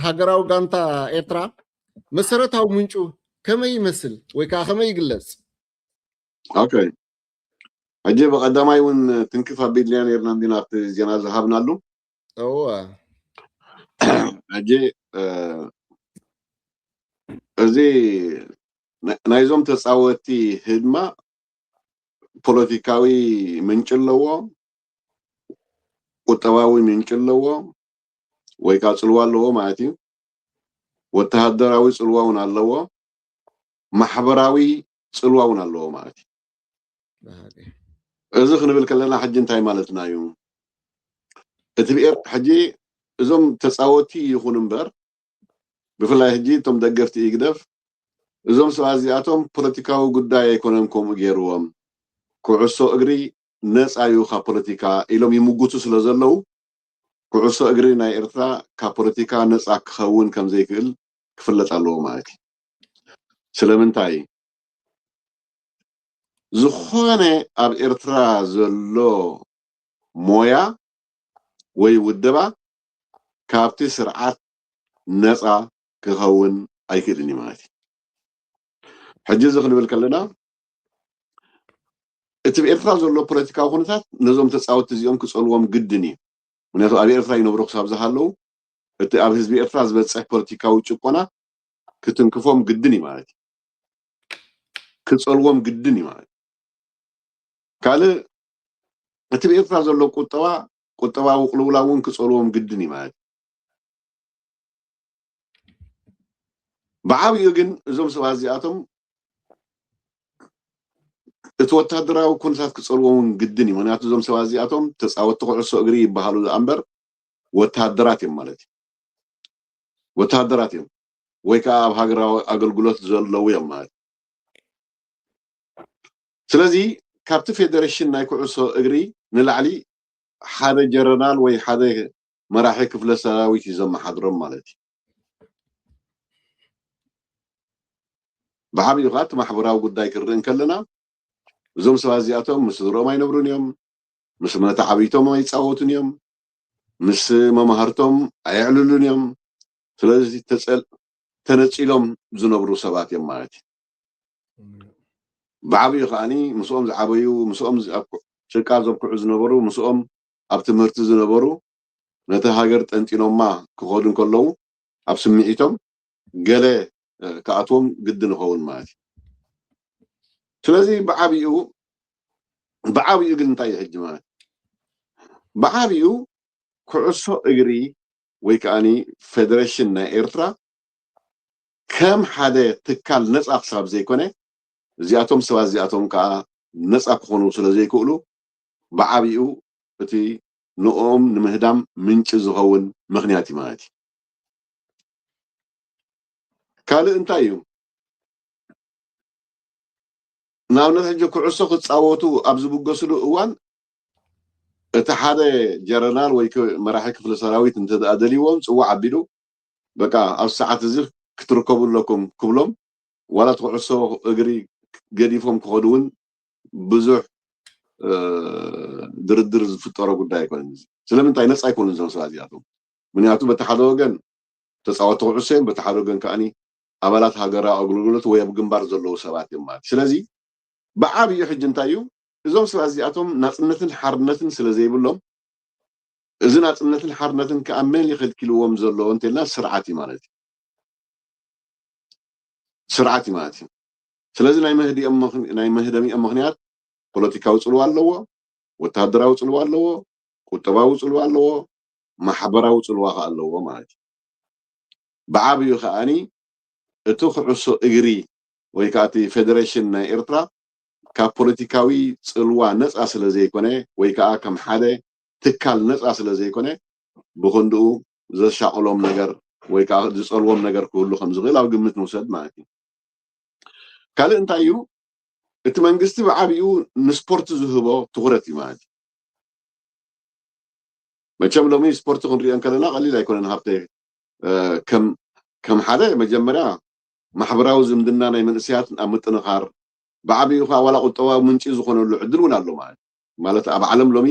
ሃገራዊ ጋንታ ኤርትራ መሰረታዊ ምንጩ ከመይ ይመስል ወይ ከዓ ከመይ ይግለጽ? ኦኬ፣ ሕጂ ብቐዳማይ እውን ትንክፍ ኣቢልና ነርና እንዲና ኣብቲ ዜና ዝሃብናሉ። እወ። ሕጂ እዚ ናይዞም ተጻወትቲ ህድማ ፖለቲካዊ ምንጭ ኣለዎ፣ ቁጠባዊ ምንጭ ኣለዎ፣ ወይ ከዓ ጽልዋ ኣለዎ ማለት እዩ። ወተሃደራዊ ጽልዋ እውን ኣለዎ፣ ማሕበራዊ ጽልዋ እውን ኣለዎ ማለት እዩ። እዚ ክንብል ከለና ሕጂ እንታይ ማለትና እዩ? እቲ ብኤር ሕጂ እዞም ተጻወቲ ይኹን እምበር፣ ብፍላይ ሕጂ እቶም ደገፍቲ ኢግደፍ፣ እዞም ሰባት እዚኣቶም ፖለቲካዊ ጉዳይ ኣይኮነን ከምኡ ገይርዎም፣ ኩዕሶ እግሪ ነፃ እዩ ካብ ፖለቲካ ኢሎም ይምጉቱ ስለ ዘለዉ፣ ኩዕሶ እግሪ ናይ ኤርትራ ካብ ፖለቲካ ነፃ ክኸውን ከም ዘይክእል ክፍለጥ ኣለዎ ማለት እዩ። ስለምንታይ? ዝኾነ ኣብ ኤርትራ ዘሎ ሞያ ወይ ውደባ ካብቲ ስርዓት ነፃ ክኸውን ኣይክእልን እዩ ማለት እዩ። ሕጂ እዚ ክንብል ከለና እቲ ብኤርትራ ዘሎ ፖለቲካዊ ኩነታት ነዞም ተጻወትቲ እዚኦም ክጸልዎም ግድን እዩ። ምክንያቱ ኣብ ኤርትራ ይነብሩ ክሳብ ዝሃለዉ እቲ ኣብ ህዝቢ ኤርትራ ዝበጽሕ ፖለቲካዊ ጭቆና ክትንክፎም ግድን እዩ ማለት እዩ። ክጸልዎም ግድን እዩ ማለት እዩ። ካልእ እቲ ብኤርትራ ዘሎ ቁጠባ ቁጠባዊ ቅልውላው እውን ክጸልዎም ግድን እዩ ማለት እዩ። ብዓብዩ ግን እዞም ሰባት እዚኣቶም እቲ ወታደራዊ ኩነታት ክጸልዎም እውን ግድን እዩ። ምክንያቱ እዞም ሰባት እዚኣቶም ተጻወትቲ ኩዕሶ እግሪ ይበሃሉ ደኣ እምበር ወታደራት እዮም ማለት እዩ። ወታደራት እዮም ወይ ከዓ ኣብ ሃገራዊ ኣገልግሎት ዘለዉ እዮም ማለት እዩ። ስለዚ ካብቲ ፌደሬሽን ናይ ኩዕሶ እግሪ ንላዕሊ ሓደ ጀረናል ወይ ሓደ መራሒ ክፍለ ሰራዊት እዩ ዘመሓድሮም ማለት እዩ። ብዓብዩ ከዓ እቲ ማሕበራዊ ጉዳይ ክንርኢ እንከለና እዞም ሰባት እዚኣቶም ምስ ስድሮኦም ኣይነብሩን እዮም፣ ምስ መተዓብይቶም ኣይፃወቱን እዮም፣ ምስ መማህርቶም ኣየዕልሉን እዮም። ስለዚ ተነፂሎም ዝነብሩ ሰባት እዮም ማለት እዩ። ብዓብዩ ከዓኒ ምስኦም ዝዓበዩ፣ ምስኦም ጭቃ ዘብክዑ ዝነበሩ፣ ምስኦም ኣብ ትምህርቲ ዝነበሩ፣ ነቲ ሃገር ጠንጢኖማ ክኸዱ እንከለዉ ኣብ ስምዒቶም ገለ ክኣትዎም ግድን ይኸውን ማለት እዩ። ስለዚ ብዓብኡ ብዓብኡ ግን እንታይ እዩ ሕጂ ማለት? ብዓብኡ ኩዕሶ እግሪ ወይ ከዓኒ ፌደሬሽን ናይ ኤርትራ ከም ሓደ ትካል ነፃ ክሳብ ዘይኮነ፣ እዚኣቶም ሰባት እዚኣቶም ከዓ ነፃ ክኾኑ ስለ ዘይክእሉ፣ ብዓብኡ እቲ ንኦም ንምህዳም ምንጪ ዝኸውን ምኽንያት እዩ ማለት እዩ። ካልእ እንታይ እዩ? ንኣብነት ሕጂ ኩዕሶ ክፃወቱ ኣብ ዝብገስሉ እዋን እቲ ሓደ ጀረናል ወይ መራሒ ክፍሊ ሰራዊት እንተ ደኣ ደልይዎም ፅዋዕ ኣቢሉ በቃ ኣብ ሰዓት እዚ ክትርከቡ ኣለኩም ክብሎም፣ ዋላ እቲ ኩዕሶ እግሪ ገዲፎም ክኸዱ እውን ብዙሕ ድርድር ዝፍጠሮ ጉዳይ ኣይኮነን። ስለምንታይ ነፃ ኣይኮኑን እዞም ሰባት እዚኣቶም? ምክንያቱ በቲ ሓደ ወገን ተፃወቲ ኩዕሶ እዮም፣ በቲ ሓደ ወገን ከዓኒ ኣባላት ሃገራዊ ኣገልግሎት ወይ ኣብ ግንባር ዘለዉ ሰባት እዮም ማለት። ስለዚ ብዓብዩ ሕጂ እንታይ እዩ፣ እዞም ሰባት እዚኣቶም ናፅነትን ሓርነትን ስለ ዘይብሎም፣ እዚ ናፅነትን ሓርነትን ከዓ መን ይኸልኪልዎም ዘሎ እንተልና ስርዓት እዩ ማለት እዩ። ስርዓት እዩ ማለት እዩ። ስለዚ ናይ ምህደሚኦም ምኽንያት ፖለቲካዊ ፅልዋ ኣለዎ፣ ወተሃደራዊ ፅልዋ ኣለዎ፣ ቁጠባዊ ፅልዋ ኣለዎ፣ ማሕበራዊ ጽልዋ ከኣ ኣለዎ ማለት እዩ። ብዓብዩ ከኣኒ እቲ ኩዕሶ እግሪ ወይ ከዓ እቲ ፌደሬሽን ናይ ኤርትራ ካብ ፖለቲካዊ ጽልዋ ነፃ ስለ ዘይኮነ ወይ ከዓ ከም ሓደ ትካል ነፃ ስለ ዘይኮነ ብክንድኡ ዘሻቕሎም ነገር ወይ ከዓ ዝፀልዎም ነገር ክህሉ ከም ዝኽእል ኣብ ግምት ንውሰድ ማለት እዩ። ካልእ እንታይ እዩ? እቲ መንግስቲ ብዓብኡ ንስፖርት ዝህቦ ትኹረት እዩ ማለት እዩ። መቸም ሎሚ ስፖርት ክንሪኦ እንከለና ቀሊል ኣይኮነን ሃብተ። ከም ከም ሓደ መጀመርያ ማሕበራዊ ዝምድና ናይ መንእሰያት ኣብ ምጥንኻር ብዓብኡ ከዓ ዋላ ቁጠባዊ ምንጪ ዝኾነሉ ዕድል እውን ኣሎ ማለት ማለት ኣብ ዓለም ሎሚ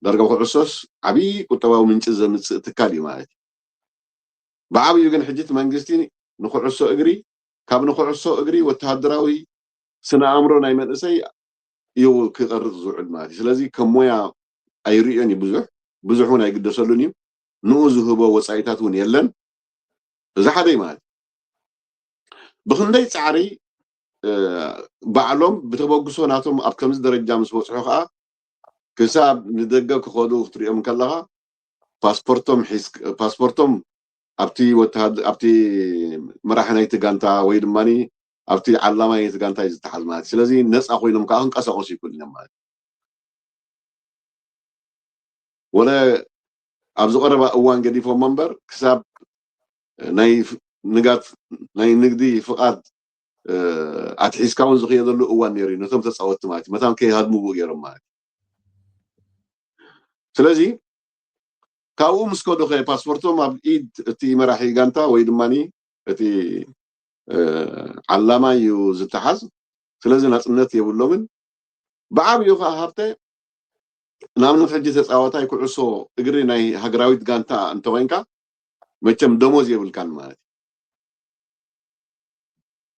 ዳርጋ ኩዕሶስ ዓብዪ ቁጠባዊ ምንጪ ዘምፅእ ትካል እዩ ማለት እዩ። ብዓብኡ ግን ሕጂ እቲ መንግስቲ ንኩዕሶ እግሪ ካብ ንኩዕሶ እግሪ ወተሃደራዊ ስነ ኣእምሮ ናይ መንእሰይ እዩ ክቐርፅ ዝውዕል ማለት እዩ። ስለዚ ከም ሞያ ኣይርእዮን እዩ ብዙሕ ብዙሕ እውን ኣይግደሰሉን እዩ። ንኡ ዝህቦ ወፃኢታት እውን የለን። እዚ ሓደ እዩ ማለት እዩ። ብክንደይ ፃዕሪ ባዕሎም ብተበግሶ ናቶም ኣብ ከምዚ ደረጃ ምስ በፅሑ ከዓ ክሳብ ንደገ ክኸዱ ክትሪኦም ከለካ ፓስፖርቶም ሒዝ ፓስፖርቶም ኣብቲ ወተሃደ ኣብቲ መራሒ ናይቲ ጋንታ ወይ ድማ ኣብቲ ዓላማይ ናይቲ ጋንታ እዩ ዝተሓዝ ማለት እዩ። ስለዚ ነፃ ኮይኖም ከዓ ክንቀሳቀሱ ይክእሉ እዮም ማለት እዩ። ወለ ኣብዚ ቀረባ እዋን ገዲፎሞ እምበር ክሳብ ናይ ንጋት ናይ ንግዲ ፍቃድ ኣትሒዝካ እውን ዝኽየደሉ እዋን ነይሩ እዩ ነቶም ተፃወትቲ ማለት እዩ መታን ከይሃድምዎ ገይሮም ማለት እዩ። ስለዚ ካብኡ ምስ ከዱ ከ ፓስፖርቶም ኣብ ኢድ እቲ መራሒ ጋንታ ወይ ድማ እቲ ዓላማ እዩ ዝተሓዝ። ስለዚ ናፅነት የብሎምን። ብዓብዩ ከዓ ሃብተ ንኣብነት ሕጂ ተፃዋታይ ኩዕሶ እግሪ ናይ ሃገራዊት ጋንታ እንተኮይንካ መቸም ደሞዝ የብልካን ማለት እዩ።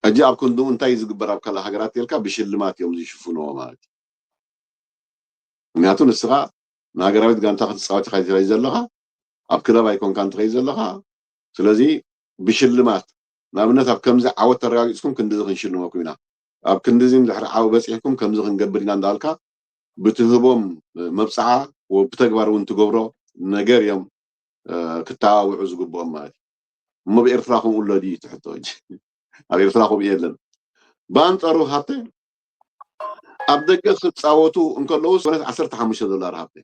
ሕጂ ኣብ ክንድኡ እንታይ ዝግበር ኣብ ካልእ ሃገራት የልካ ብሽልማት እዮም ዝሽፍንዎ ማለት እዩ። ምክንያቱ ንስኻ ንሃገራዊት ጋንታ ክትፃወት ኢኻ ትኸይ ዘለኻ ኣብ ክለብ ኣይኮንካ እንትኸይ ዘለኻ ስለዚ ብሽልማት ንኣብነት ኣብ ከምዚ ዓወት ተረጋጊፅኩም ክንድዚ ክንሽልመኩም ኢና ኣብ ክንድዚ ድሕሪ ዓው በፂሕኩም ከምዚ ክንገብር ኢና እንዳልካ ብትህቦም መብፅዓ ብተግባር እውን ትገብሮ ነገር እዮም ክተባብዑ ዝግብኦም ማለት እዩ። እሞ ብኤርትራ ከምኡ ኣሎ ድዩ ትሕቶ? ኣብ ኤርትራ ከምኡ የለን። ብኣንፃሩ ሃብተ ኣብ ደገ ክፃወቱ እንከለዉ ነት ዓሰርተ ሓሙሽተ ዶላር ሃብተ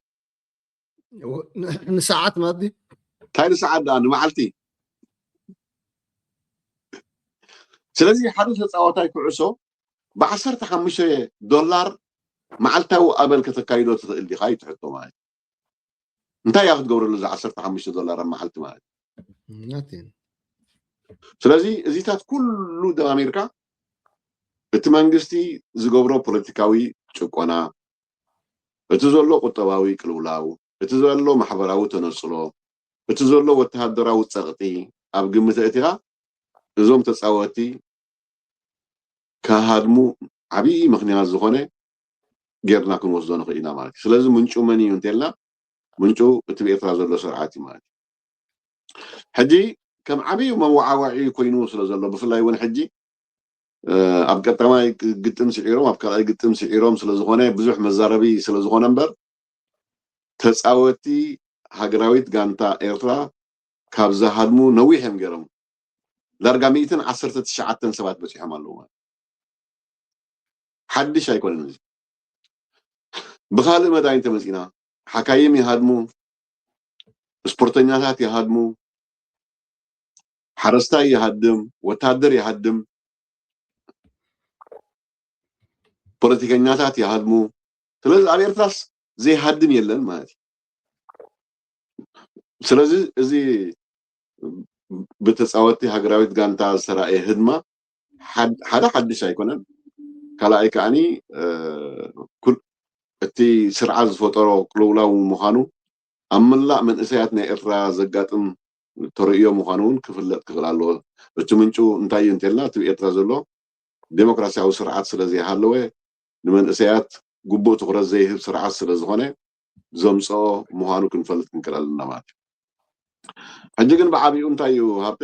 ንሰዓት ማለት እንታይ ንሰዓት ደኣ ንመዓልቲ ስለዚ ሓደ ተፃዋታይ ኩዕሶ ብዓሰርተ ሓሙሽተ ዶላር መዓልታዊ ኣበል ከተካይዶ ትኽእል ዲኻ ይትሕቶ ማለት እንታይ እያ ክትገብረሉ እዚ ዓሰርተ ሓሙሽተ ዶላር ኣብ መዓልቲ ማለት ስለዚ እዚታት ኩሉ ደማሚርካ እቲ መንግስቲ ዝገብሮ ፖለቲካዊ ጭቆና እቲ ዘሎ ቁጠባዊ ቅልውላው እቲ ዘሎ ማሕበራዊ ተነፅሎ እቲ ዘሎ ወተሃደራዊ ፀቕጢ ኣብ ግምት ኣእቲኻ እዞም ተፃወቲ ክሃድሙ ዓብዪ ምኽንያት ዝኾነ ጌርና ክንወስዶ ንኽእል ኢና ማለት እዩ። ስለዚ ምንጩ መን እዩ እንተልና ምንጩ እቲ ብኤርትራ ዘሎ ስርዓት እዩ ማለት እዩ። ሕጂ ከም ዓብዪ መዋዓዋዒ ኮይኑ ስለ ዘሎ ብፍላይ እውን ሕጂ ኣብ ቀዳማይ ግጥም ስዒሮም ኣብ ካልኣይ ግጥም ስዒሮም ስለ ዝኾነ ብዙሕ መዛረቢ ስለ ዝኾነ እምበር ተፃወቲ ሃገራዊት ጋንታ ኤርትራ ካብ ዝሃድሙ ነዊሕ እዮም ገይሮም ዳርጋ ሚእትን ዓሰርተ ትሽዓተን ሰባት በፂሖም ኣለዉ ማለት ሓድሽ ኣይኮነን እዚ ብካልእ መዳይ እንተመፂና ሓካይም ይሃድሙ ስፖርተኛታት ይሃድሙ ሓረስታይ ይሃድም ወታደር ይሃድም ፖለቲከኛታት ይሃድሙ ስለዚ ኣብ ኤርትራስ ዘይሃድም የለን ማለት እዩ ስለዚ እዚ ብተፃወቲ ሃገራዊት ጋንታ ዝተራእየ ህድማ ሓደ ሓድሽ ኣይኮነን ካልኣይ ከዓኒ እቲ ስርዓት ዝፈጠሮ ቅልውላው ምዃኑ ኣብ መላእ መንእሰያት ናይ ኤርትራ ዘጋጥም ተርእዮ ምዃኑ እውን ክፍለጥ ክኽእል ኣለዎ እቲ ምንጩ እንታይ እዩ እንተልና እቲ ኤርትራ ዘሎ ዴሞክራሲያዊ ስርዓት ስለ ዘይሃለወ ንመንእሰያት ግቡእ ትኹረት ዘይህብ ስርዓት ስለ ዝኾነ ዘምፅኦ ምዃኑ ክንፈልጥ ክንክእል ኣለና ማለት እዩ ሕጂ ግን ብዓብኡ እንታይ እዩ ሃብተ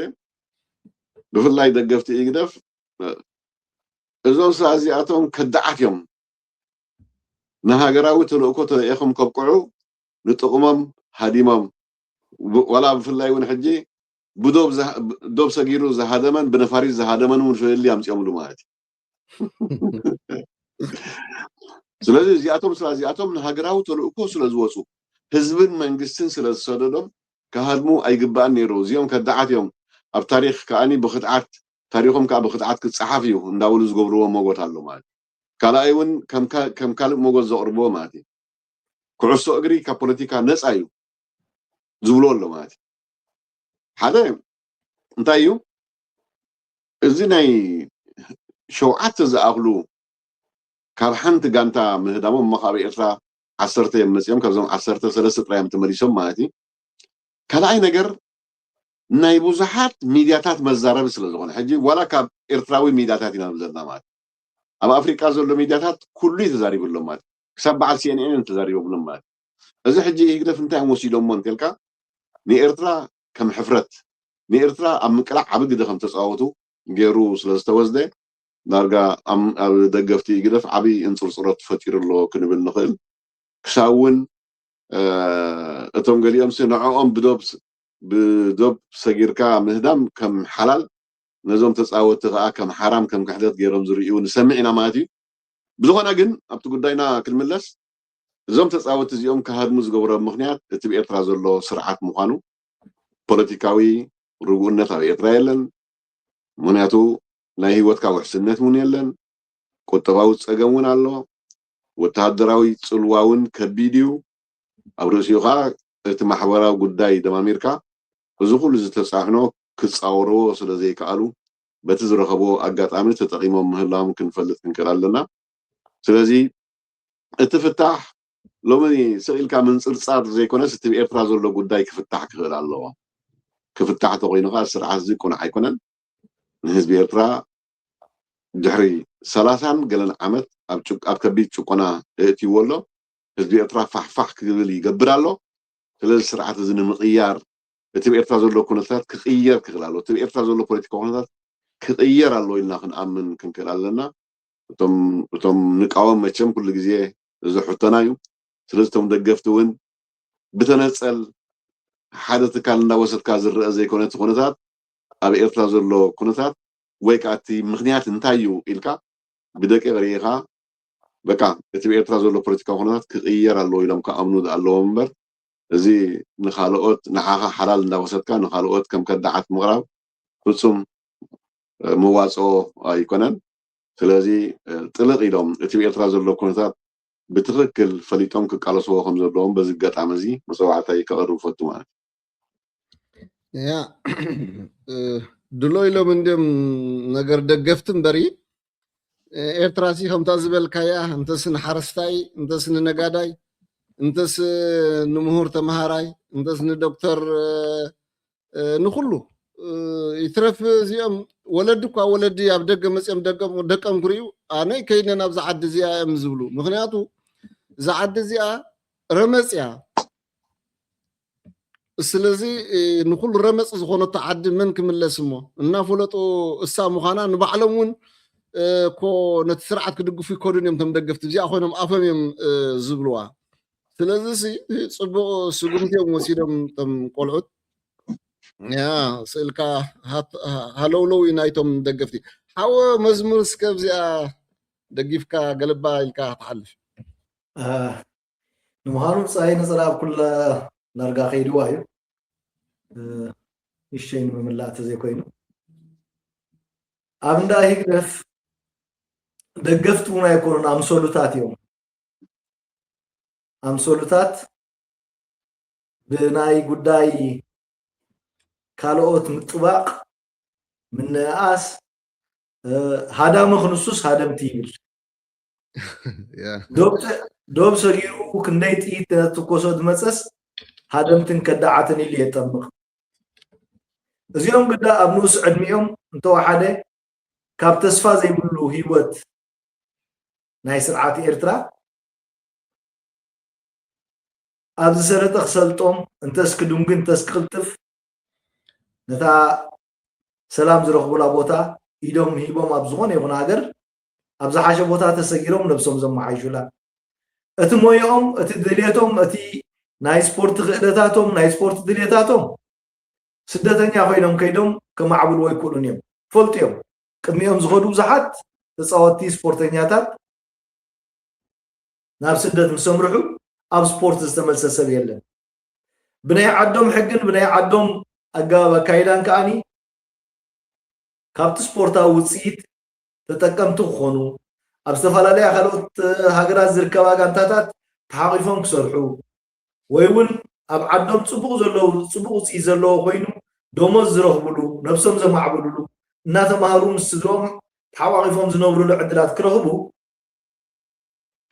ብፍላይ ደገፍቲ ኢግደፍ እዞም ስራ እዚኣቶም ከዳዓት እዮም ንሃገራዊ ተልእኮ ተለኢኹም ከብቅዑ ንጥቕሞም ሃዲሞም ብ- ዋላ ብፍላይ እውን ሕጂ ብዶብ ዝሃ- ብ- ዶብ ሰጊሩ ዝሃደመን ብነፋሪት ዝሃደመን እውን ፍልልይ ኣምፂኦምሉ ማለት እዩ። ስለዚ እዚኣቶም ስለ እዚኣቶም ንሃገራዊ ተልእኮ ስለ ዝወፁ፣ ህዝብን መንግስትን ስለ ዝሰደዶም፣ ክሃድሙ ኣይግባእን ነይሩ። እዚኦም ከዳዓት እዮም፣ ኣብ ታሪኽ ከኣኒ ብክድዓት፣ ታሪኾም ከዓ ብክድዓት ክፀሓፍ እዩ እንዳበሉ ዝገብርዎ መጎት ኣሎ ማለት እዩ። ካልኣይ እውን ከም ካ- ከም ካልእ መጎት ዘቕርብዎ ማለት እዩ፣ ኩዕሶ እግሪ ካብ ፖለቲካ ነፃ እዩ ዝብልዎ ኣሎ ማለት እዩ። ሓደ እንታይ እዩ፣ እዚ ናይ ሸውዓተ ዝኣኽሉ ካብ ሓንቲ ጋንታ ምህዳሞም እሞ ካብ ኤርትራ ዓሰርተ እዮም መፂኦም፣ ካብዞም ዓሰርተ ሰለስተ ጥራይ እዮም ተመሊሶም ማለት እዩ። ካልኣይ ነገር ናይ ብዙሓት ሚድያታት መዛረቢ ስለ ዝኾነ፣ ሕጂ ዋላ ካብ ኤርትራዊ ሚድያታት ኢና ዘለና ማለት እዩ። ኣብ ኣፍሪቃ ዘሎ ሚድያታት ኩሉ እዩ ተዛሪቡ ኣሎ ማለት እዩ። ክሳብ በዓል ሲኤንኤን ተዛሪቦም ኣሎ ማለት እዩ። እዚ ሕጂ ህግደፍ እንታይ እዮም ወሲዶሞ እንተልካ፣ ንኤርትራ ከም ሕፍረት፣ ንኤርትራ ኣብ ምቅላዕ ዓቢ ግደ ከም ተጻወቱ ገይሩ ስለ ዝተወስደ፣ ዳርጋ ኣብ ኣብ ደገፍቲ ህግደፍ ዓቢ እንጽርጽሮት ፈጢሩ ኣሎ ክንብል ንኽእል። ክሳብ እውን እቶም ገሊኦም ሲ ንዕኦም ብዶብ ብዶብ ሰጊርካ ምህዳም ከም ሓላል፣ ነዞም ተጻወትቲ ከኣ ከም ሓራም ከም ክሕደት ገይሮም ዝርእዩ ንሰምዕ ኢና ማለት እዩ። ብዝኾነ ግን ኣብቲ ጉዳይና ክንምለስ፣ እዞም ተጻወትቲ እዚኦም ክሃድሙ ዝገብሮም ምኽንያት እቲ ብኤርትራ ዘሎ ስርዓት ምዃኑ፣ ፖለቲካዊ ርግኡነት ኣብ ኤርትራ የለን። ምኽንያቱ ናይ ህይወትካ ውሕስነት እውን የለን። ቁጠባዊ ጸገም እውን ኣሎ። ወተሃደራዊ ጽልዋ እውን ከቢድ እዩ። ኣብ ርእሲኡ ኸዓ እቲ ማሕበራዊ ጉዳይ ደማሚርካ እዚ ኩሉ ዝተጻዕኖ ክጻወርዎ ስለ ዘይከኣሉ በቲ ዝረኸብዎ ኣጋጣሚ ተጠቒሞም ምህላዎም ክንፈልጥ ክንክእል ኣለና። ስለዚ እቲ ፍታሕ ሎሚ ስቕ ኢልካ ምንጽርጻር ዘይኮነስ እቲ ብኤርትራ ዘሎ ጉዳይ ክፍታሕ ክኽእል ኣለዎ። ክፍታሕ ተኾይኑ ኸዓ ስርዓት እዚ ቁኑዕ ኣይኮነን። ንህዝቢ ኤርትራ ድሕሪ ሰላሳን ገለን ዓመት ኣብ ጭቅ- ኣብ ከቢድ ጭቆና የእትይዎ ኣሎ። ህዝቢ ኤርትራ ፋሕፋሕ ክብል ይገብር ኣሎ። ስለዚ ስርዓት እዚ ንምቕያር እቲ ብኤርትራ ዘሎ ኩነታት ክቕየር ክኽእል ኣሎ። እቲ ብኤርትራ ዘሎ ፖለቲካዊ ኩነታት ክቕየር ኣሎ ኢልና ክንኣምን ክንክእል ኣለና። እቶም እቶም ንቃወም መቸም ኩሉ ግዜ እዚ ሕቶና እዩ። ስለዚ እቶም ደገፍቲ እውን ብተነጸል ሓደ ትካል እንዳወሰድካ ዝረአ ዘይኮነ እቲ ኩነታት ኣብ ኤርትራ ዘሎ ኩነታት ወይ ከዓ እቲ ምኽንያት እንታይ እዩ ኢልካ ብደቂቕ ርኢኻ በቃ እቲ ብኤርትራ ዘሎ ፖለቲካዊ ኩነታት ክቕየር ኣለዎ ኢሎም ክኣምኑ ኣለዎም እምበር እዚ ንኻልኦት ንዓኻ ሓላል እንዳወሰድካ ንኻልኦት ከም ከዳዓት ምቕራብ ፍጹም መዋፅኦ ኣይኮነን። ስለዚ ጥልቕ ኢሎም እቲ ብኤርትራ ዘሎ ኩነታት ብትኽክል ፈሊጦም ክቃለስዎ ከም ዘለዎም በዚ ኣጋጣሚ እዚ መፀዋዕታይ ከቕርብ ፈቱ ማለት እዩ። ያ ድሎ ኢሎም እንዲም ነገር ደገፍቲ እምበሪ ኤርትራሲ ከምታ ዝበልካያ እንተስ ንሓረስታይ እንተስ ንነጋዳይ እንተስ ንምሁር ተምሃራይ እንተስ ንዶክተር ንኩሉ ይትረፍ እዚኦም ወለዲ እኳ ወለዲ ኣብ ደገ መፅኦም ደቀም ክርእዩ ኣነይ ከይነ ናብዛ ዓዲ እዚኣ እዮም ዝብሉ። ምክንያቱ እዛ ዓዲ እዚኣ ረመፅ እያ። ስለዚ ንኩሉ ረመፅ ዝኾነቶ ዓዲ መን ክምለስ እሞ እናፈለጡ እሳ ምዃና ንባዕሎም እውን እኮ ነቲ ስርዓት ክድግፉ ይከዱን እዮም። ቶም ደገፍቲ እዚኣ ኮይኖም ኣፎም እዮም ዝብልዋ። ስለዚ ጽቡቕ ስጉምቲ እዮም ወሲዶም ቶም ቆልዑት። ያ ስእልካ ሃለውለው እዩ ናይቶም ደገፍቲ። ሓወ መዝሙር እስከ ኣብዚኣ ደጊፍካ ገለባ ኢልካ ትሓልፍ። ንምዃኑ ፀሃይ ነፀላ ኣብ ኩለ ዳርጋ ከይድዋ እዩ። ንሸይ ንምምላእ ተዘይኮይኑ ኣብ እንዳ ህግደፍ ደገፍቲ እውን ኣይኮኑን፣ ኣምሰሉታት እዮም። ኣምሰሉታት ብናይ ጉዳይ ካልኦት ምጥባቕ፣ ምንእኣስ፣ ሃዳሚ ክንሱስ ሃደምቲ ይብል። ዶብ ሰጊሩ ክንደይ ጥይት ተትኮሶ ዝመፀስ ሃደምትን ከዳዓትን ኢሉ የጠምቕ። እዚኦም ግዳ ኣብ ንኡስ ዕድሚኦም እንተወሓደ ካብ ተስፋ ዘይብሉ ህይወት ናይ ስርዓት ኤርትራ ኣብ ዝሰለጠ ክሰልጦም እንተስ ክድንጉ እንተስ ክቕልጥፍ ነታ ሰላም ዝረኽቡላ ቦታ ኢዶም ሂቦም ኣብ ዝኾነ ይኹን ሃገር ኣብ ዝሓሸ ቦታ ተሰጊሮም ነብሶም ዘመሓይሹላ እቲ ሞይኦም እቲ ድልየቶም እቲ ናይ ስፖርት ክእለታቶም፣ ናይ ስፖርት ድሌታቶም ስደተኛ ኮይኖም ከይዶም ከማዕብልዎ ኣይክእሉን እዮም። ፈልጡ እዮም። ቅድሚኦም ዝኸዱ ብዙሓት ተፃወትቲ ስፖርተኛታት ናብ ስደት ምስ ኣምርሑ ኣብ ስፖርት ዝተመልሰ ሰብ የለን። ብናይ ዓዶም ሕግን ብናይ ዓዶም ኣገባብ ኣካይዳን ከዓኒ ካብቲ ስፖርታዊ ውፅኢት ተጠቀምቲ ክኾኑ፣ ኣብ ዝተፈላለያ ካልኦት ሃገራት ዝርከባ ጋንታታት ተሓቒፎም ክሰርሑ፣ ወይ እውን ኣብ ዓዶም ፅቡቕ ዘለዉ፣ ፅቡቕ ውፅኢት ዘለዎ ኮይኑ ደሞዝ ዝረኽብሉ፣ ነብሶም ዘማዕብልሉ፣ እናተማሃሩ ምስ ስድሮም ተሓቋቒፎም ዝነብሩሉ ዕድላት ክረኽቡ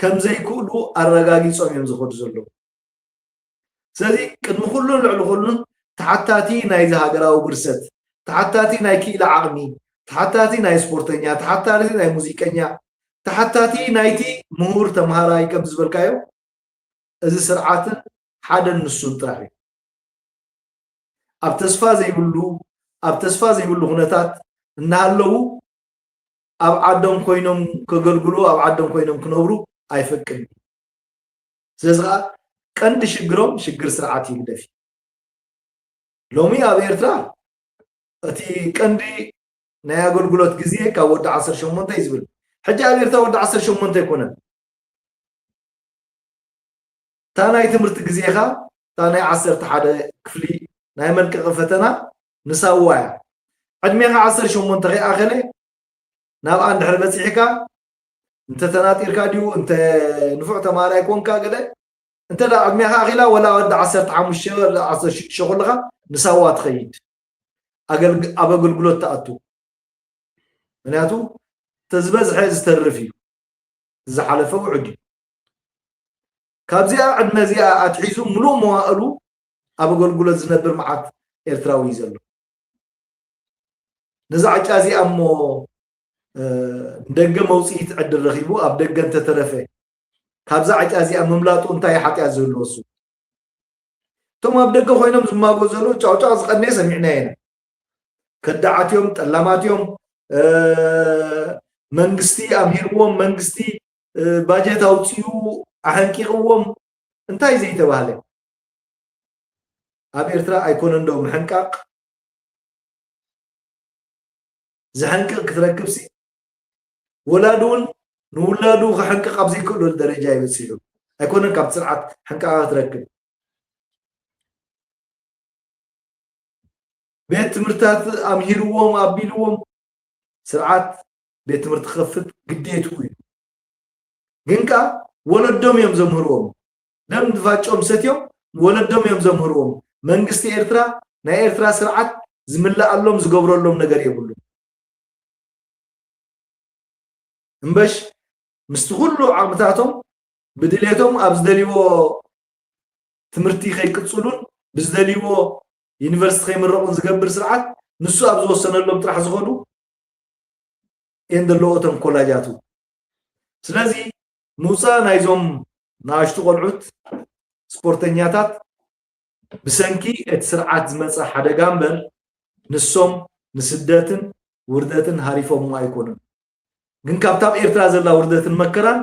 ከም ዘይክእሉ ኣረጋጊጾም እዮም ዝኸዱ ዘለዉ። ስለዚ ቅድሚ ኩሉን ልዕሊ ኩሉን ተሓታቲ ናይዚ ሃገራዊ ብርሰት፣ ተሓታቲ ናይ ክኢላ ዓቕሚ፣ ተሓታቲ ናይ ስፖርተኛ፣ ተሓታቲ ናይ ሙዚቀኛ፣ ተሓታቲ ናይቲ ምሁር ተምሃራይ ከም ዝበልካዮ፣ እዚ ስርዓትን ሓደን ንሱን ጥራሕ እዩ። ኣብ ተስፋ ዘይብሉ፣ ኣብ ተስፋ ዘይብሉ ኩነታት እናሃለዉ ኣብ ዓዶም ኮይኖም ከገልግሉ፣ ኣብ ዓዶም ኮይኖም ክነብሩ ኣይፈቅድን። ስለዚ ኸዓ ቀንዲ ሽግሮም ሽግር ስርዓት ህግደፍ እዩ። ሎሚ ኣብ ኤርትራ እቲ ቀንዲ ናይ ኣገልግሎት ግዜ ካብ ወዲ ዓሰርተ ሸሞንተ እዩ ዝብል። ሕጂ ኣብ ኤርትራ ወዲ ዓሰርተ ሸሞንተ ኣይኮነን። እታ ናይ ትምህርቲ ግዜኻ፣ እታ ናይ ዓሰርተ ሓደ ክፍሊ ናይ መልቀቂ ፈተና ንሳዋ እያ። ዕድሜኻ ዓሰርተ ሸሞንተ ከይኣኸለ ናብኣ እንድሕር በጺሕካ፣ እንተ ተናጢርካ ድዩ፣ እንተ ንፉዕ ተማሃራይ ኮንካ ገለ፣ እንተ ደኣ ዕድሜኻ ኣኺላ፣ ወላ ወዲ ዓሰርተ ሓሙሽተ፣ ወላ ዓሰርተ ሽዱሽተ ከለኻ ንሳዋ ትኸይድ። ኣገልግ-፣ ኣብ ኣገልግሎት ትኣቱ። ምኽንያቱ፣ እቲ ዝበዝሐ ዝተርፍ እዩ። ዝሓለፈ ውዕድ እዩ። ካብዚኣ ዕድመ እዚኣ ኣትሒዙ ምሉእ መዋእሉ ኣብ ኣገልግሎት ዝነብር መዓት ኤርትራዊ እዩ ዘሎ። ነዛ ዕጫ እዚኣ እሞ፣ እ፣ ንደገ መውጽኢት ዕድል ረኺቡ ኣብ ደገ እንተተረፈ፣ ካብዛ ዕጫ እዚኣ ምምላጡ እንታይ ሓጢኣት ዝህልዎ እሱ? እቶም ኣብ ደገ ኮይኖም ዝማጎ ዘለዉ ጫውጫው ዝቐነየ ሰሚዕናዮ ኢና። ከዳዓት እዮም፣ ጠላማት እዮም፣ እ፣ መንግስቲ ኣምሂርዎም፣ መንግስቲ፣ እ፣ ባጀት ኣውጺኡ ኣሐንቂቕዎም፣ እንታይ ዘይተባህለ? ኣብ ኤርትራ ኣይኮነን ዶ ምሕንቃቕ? ዝሕንቅቕ ክትረክብሲ፣ ወላዲ እውን ንውላዱ ክሕንቅቕ ኣብ ዘይክእለሉ ደረጃ እዩ በጺሑ። ኣይኮነን ካብ ስርዓት ሕንቃቓ ክትረክብ። ቤት ትምህርትታት ኣምሂርዎም፣ ኣቢልዎም፣ ስርዓት ቤት ትምህርቲ ክኸፍት ግዴትኡ እዩ። ግን ከኣ ወለዶም እዮም ዘምህርዎም። ደም ድፋጮም ሰትዮም፣ ወለዶም እዮም ዘምህርዎም። መንግስቲ ኤርትራ፣ ናይ ኤርትራ ስርዓት ዝምልኣሎም፣ ዝገብረሎም ነገር የብሉን። እምበሽ ምስቲ ኩሉ ዓቕምታቶም ብድሌቶም ኣብ ዝደልይዎ ትምህርቲ ከይቅጽሉን ብዝደልይዎ ዩኒቨርሲቲ ከይምረቑን ዝገብር ስርዓት፣ ንሱ ኣብ ዝወሰነሎም ጥራሕ ዝኸዱ እየን ዘለዎ እቶም ኮላጃቱ። ስለዚ ምውፃእ ናይዞም ንኣሽቱ ቆልዑት ስፖርተኛታት ብሰንኪ እቲ ስርዓት ዝመፀ ሓደጋ እምበር ንሶም ንስደትን ውርደትን ሃሪፎምዎ ኣይኮኑን። ግን ካብታ ኣብ ኤርትራ ዘላ ውርደትን መከራን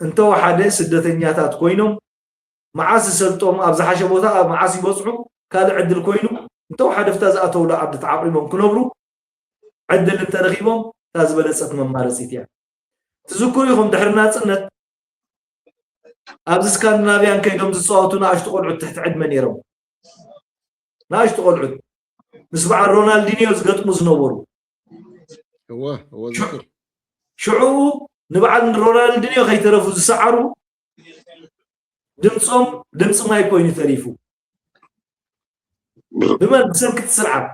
እንተወሓደ ስደተኛታት ኮይኖም መዓስ ዝሰልጦም ኣብ ዝሓሸ ቦታ ኣብ መዓስ ይበፅሑ ካልእ ዕድል ኮይኑ እንተወሓደ ፍታ ዝኣተውሉ ዓዲ ተዓቂቦም ክነብሩ ዕድል እንተረኺቦም እታ ዝበለፀት መማረፂት እያ። ትዝክሩ ኢኹም ድሕሪ ናፅነት ኣብዚ ስካንዲናቪያን ከይዶም ዝፃወቱ ንኣሽቱ ቆልዑት ትሕቲ ዕድመ ነይሮም። ንኣሽቱ ቆልዑት ምስ በዓል ሮናልዲኒዮ ዝገጥሙ ዝነበሩ። እወ እወ ዝክር ሽዑ ንበዓል ሮናልዲኒዮ ከይተረፉ ዝሰዓሩ ድምፆም ድምፂ ማይ ኮይኑ ተሪፉ። ብመን? ብሰንኪ እቲ ስርዓት።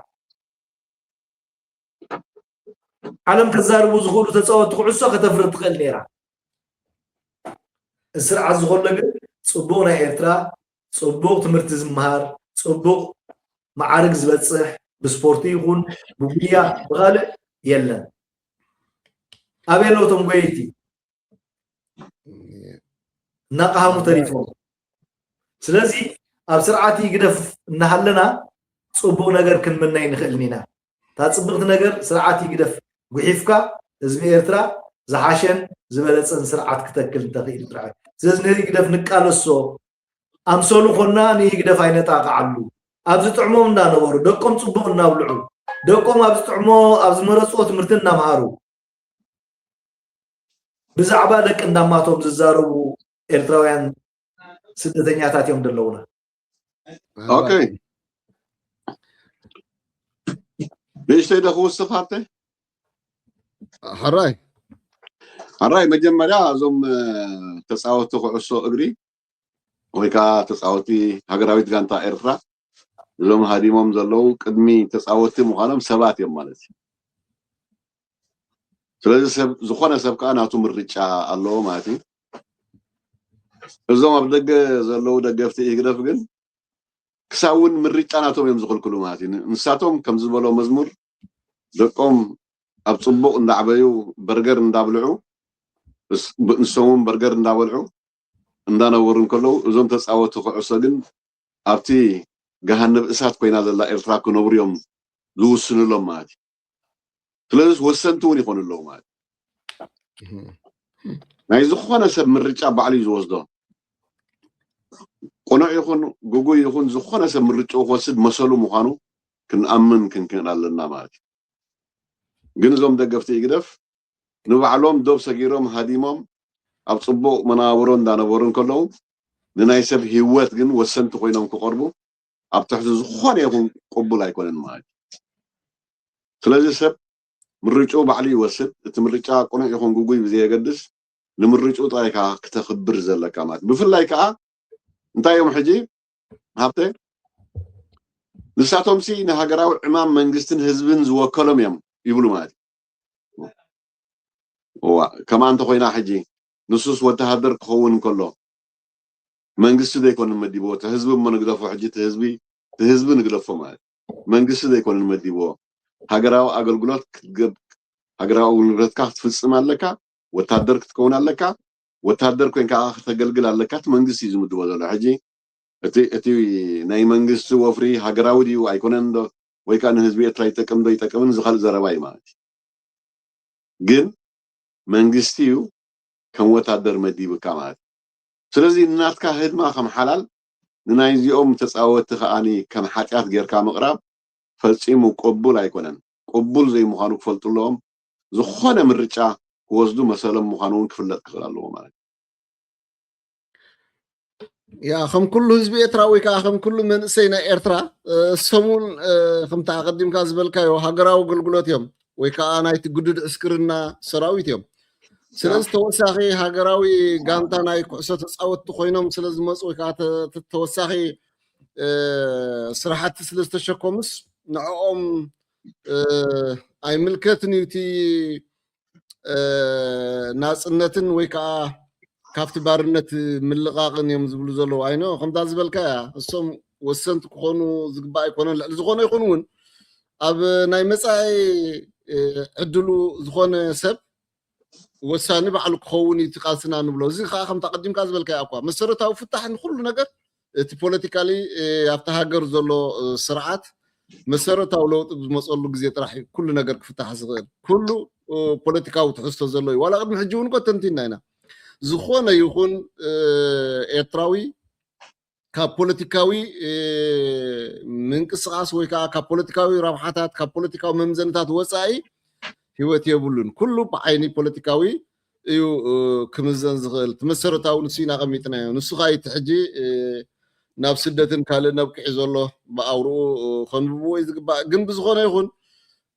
ዓለም ከዛርቡ ዝኽእሉ ተፃወትቲ ኩዕሶ ከተፍሪ ትኽእል ነይራ። እዚ ስርዓት ዝኾሎ ግን ፅቡቕ ናይ ኤርትራ፣ ፅቡቕ ትምህርቲ ዝመሃር፣ ፅቡቕ መዓርግ ዝበፅሕ፣ ብስፖርቲ ይኹን ብጉያ ብኻልእ የለን። ኣበይ ኣለዉ እቶም ጎየይቲ? እናቀሃሙ ተሪፎም። ስለዚ ኣብ ስርዓት ይግደፍ እናሃለና ፅቡቕ ነገር ክንምነይ ንኽእልን ኢና። እታ ፅብቕቲ ነገር ስርዓት ይግደፍ ጉሒፍካ ህዝቢ ኤርትራ ዝሓሸን ዝበለፀን ስርዓት ክተክል እንተኽኢሉ ጥራሕ። ስለዚ ንህግደፍ ንቃለሶ፣ ኣምሰሉ ኮና ንህግደፍ ኣይነጣቕዓሉ። ኣብ ዝጥዕሞም እንዳነበሩ፣ ደቆም ጽቡቕ እናብልዑ፣ ደቆም ኣብ ዝጥዕሞ፣ ኣብ ዝመረጽዎ ትምህርቲ እናምሃሩ፣ ብዛዕባ ደቂ እንዳማቶም ዝዛረቡ ኤርትራውያን ስደተኛታት እዮም ዘለውና። ኦኬ። ንእሽተይ ዶ ክውስኽ ኣብተ? ሕራይ። ሕራይ፣ መጀመርያ እዞም ተጻወትቲ ኩዕሶ እግሪ ወይ ከዓ ተጻወትቲ ሃገራዊት ጋንታ ኤርትራ፣ እዞም ሃዲሞም ዘለዉ ቅድሚ ተጻወትቲ ምዃኖም ሰባት እዮም ማለት እዩ። ስለዚ ሰብ፣ ዝኾነ ሰብ ከዓ ናቱ ምርጫ ኣለዎ ማለት እዩ። እዞም ኣብ ደገ ዘለዉ ደገፍቲ ህግደፍ ግን ክሳብ እውን ምርጫ ናቶም እዮም ዝኽልክሉ ማለት እዩ። ንሳቶም ከም ዝበሎ መዝሙር ደቆም ኣብ ጽቡቕ እንዳዕበዩ በርገር እንዳብልዑ፣ ንስ-፣ ንሶም እውን በርገር እንዳበልዑ እንዳነበሩ እንከለዉ፣ እዞም ተጻወትቲ ኩዕሶ ግን ኣብቲ ገሃነብ እሳት ኮይና ዘላ ኤርትራ ክነብሩ እዮም ዝውስንሎም ማለት እዩ። ስለዚ ወሰንቲ እውን ይኾኑ ኣለዉ ማለት እዩ። ናይ ዝኾነ ሰብ ምርጫ ባዕሉ እዩ ዝወስዶ። ቅኑዕ ይኹን ግጉይ ይኹን፣ ዝኾነ ሰብ ምርጫኡ ክወስድ መሰሉ ምዃኑ ክንኣምን ክንክእል ኣለና ማለት እዩ። ግን እዞም ደገፍቲ ህግደፍ ንባዕሎም ዶብ ሰጊሮም ሃዲሞም ኣብ ጽቡቕ መነባብሮ እንዳነበሩ እንከለዉ፣ ንናይ ሰብ ህይወት ግን ወሰንቲ ኮይኖም ክቐርቡ ኣብ ትሕቲ ዝኾነ ይኹን ቅቡል ኣይኮነን ማለት እዩ። ስለዚ ሰብ ምርጫኡ ባዕሉ ይወስድ። እቲ ምርጫ ቅኑዕ ይኹን ግጉይ ብዘየገድስ፣ ንምርጫኡ ጥራይ ኢኻ ክተኽብር ዘለካ ማለት እዩ። ብፍላይ ከዓ እንታይ እዮም ሕጂ ሃብተ፣ ንሳቶምሲ ንሃገራዊ ዕማም መንግስትን ህዝብን ዝወከሎም እዮም ይብሉ ማለት እዩ። እዋ፣ ከምኣ እንተኾይና ሕጂ ንሱስ ወተሃደር ክኸውን እንከሎ መንግስቲ ዘይኮነ መዲብዎ፣ እቲ ህዝቢ እሞ ንግደፎ። ሕጂ እቲ ህዝቢ፣ እቲ ህዝቢ ንግደፎ ማለት መንግስቲ ዘይኮነ መዲብዎ። ሃገራዊ ኣገልግሎት ክትገብ-፣ ሃገራዊ ኣገልግሎትካ ክትፍጽም ኣለካ። ወታደር ክትከውን ኣለካ። ወታደር ኮይንካ ከዓ ክተገልግል ኣለካ። እቲ መንግስቲ እዩ ዝምድቦ ዘሎ። ሕጂ እቲ፣ እቲ ናይ መንግስቲ ወፍሪ ሃገራዊ ድዩ ኣይኮነን ዶ፣ ወይ ከዓ ንህዝቢ ኤርትራ ይጠቅም ዶ ይጠቅምን፣ እዚ ካልእ ዘረባ እዩ ማለት እዩ። ግን መንግስቲ እዩ ከም ወታደር መዲብካ ማለት እዩ። ስለዚ ናትካ ህድማ ከም ሓላል፣ ንናይዚኦም ተጻወትቲ ከኣኒ ከም ሓጢኣት ጌርካ ምቕራብ ፈጺሙ ቅቡል ኣይኮነን። ቅቡል ዘይምዃኑ ክፈልጡ ኣለዎም። ዝኾነ ምርጫ ክወስዱ መሰሎም ምዃኑ እውን ክፍለጥ ክኽእል ኣለዎ ማለት እዩ። ያ፣ ከም ኩሉ ህዝቢ ኤርትራ ወይ ከዓ ከም ኩሉ መንእሰይ ናይ ኤርትራ፣ እ፣ ሰሙን፣ እ፣ ከምታ ኣቐዲምካ ዝበልካዮ ሃገራዊ ኣገልግሎት እዮም፣ ወይ ከዓ ናይቲ ግዱድ ዕስክርና ሰራዊት እዮም። ስለዚ ተወሳኺ ሃገራዊ ጋንታ ናይ ኩዕሶ ተጻወትቲ ኮይኖም ስለ ዝመጹ ወይ ከዓ ተ-፣ ተ-፣ ተወሳኺ፣ እ፣ ስራሕቲ ስለ ዝተሸከሙስ ንዕኦም፣ እ፣ ኣይምልከትን እዩ እቲ፣ እ፣ ናጽነትን ወይ ከዓ ካብቲ ባርነት ምልቓቕን እዮም ዝብሉ ዘለዉ። ኣይኖ፣ ከምታ ዝበልካ እያ፣ እሶም ወሰንቲ ክኾኑ ዝግባእ ኣይኮነን። ልዕሊ ዝኾነ ይኹን እውን ኣብ ናይ መጻኢ፣ እ፣ ዕድሉ ዝኾነ ሰብ ወሳኒ ባዕሉ ክኸውን እዩ እቲ ቃልስና ንብሎ። እዚ ከዓ ከምታ ቀዲምካ ዝበልካያ እኳ መሰረታዊ ፍታሕ ንኩሉ ነገር እቲ ፖለቲካሊ፣ እ፣ ኣብቲ ሃገር ዘሎ፣ እ፣ ስርዓት መሰረታዊ ለውጢ ብዝመፀሉ ግዜ ጥራሕ እዩ ኩሉ ነገር ክፍታሕ ዝኽእል። ኩሉ፣ እ፣ ፖለቲካዊ ትሕዝቶ ዘሎ እዩ። ዋላ ቅድሚ ሕጂ እውን እኮ ተንቲና ኢና። ዝኾነ ይኹን፣ እ፣ ኤርትራዊ ካብ ፖለቲካዊ፣ እ፣ ምንቅስቃስ ወይ ከዓ ካብ ፖለቲካዊ ረብሓታት፣ ካብ ፖለቲካዊ መምዘንታት ወፃኢ ህይወት የብሉን። ኩሉ ብዓይኒ ፖለቲካዊ እዩ፣ እ፣ ክምዘን ዝኽእል። እቲ መሰረታዊ ንሱ ኢና ቀሚጥናዮ። ንሱ ከዓ እቲ ሕጂ፣ እ፣ ናብ ስደትን ካልእን ኣብቂዑ ዘሎ ብኣውርኡ፣ እ፣ ከንብብዎ እዩ ዝግባእ። ግን ብዝኾነ ይኹን፣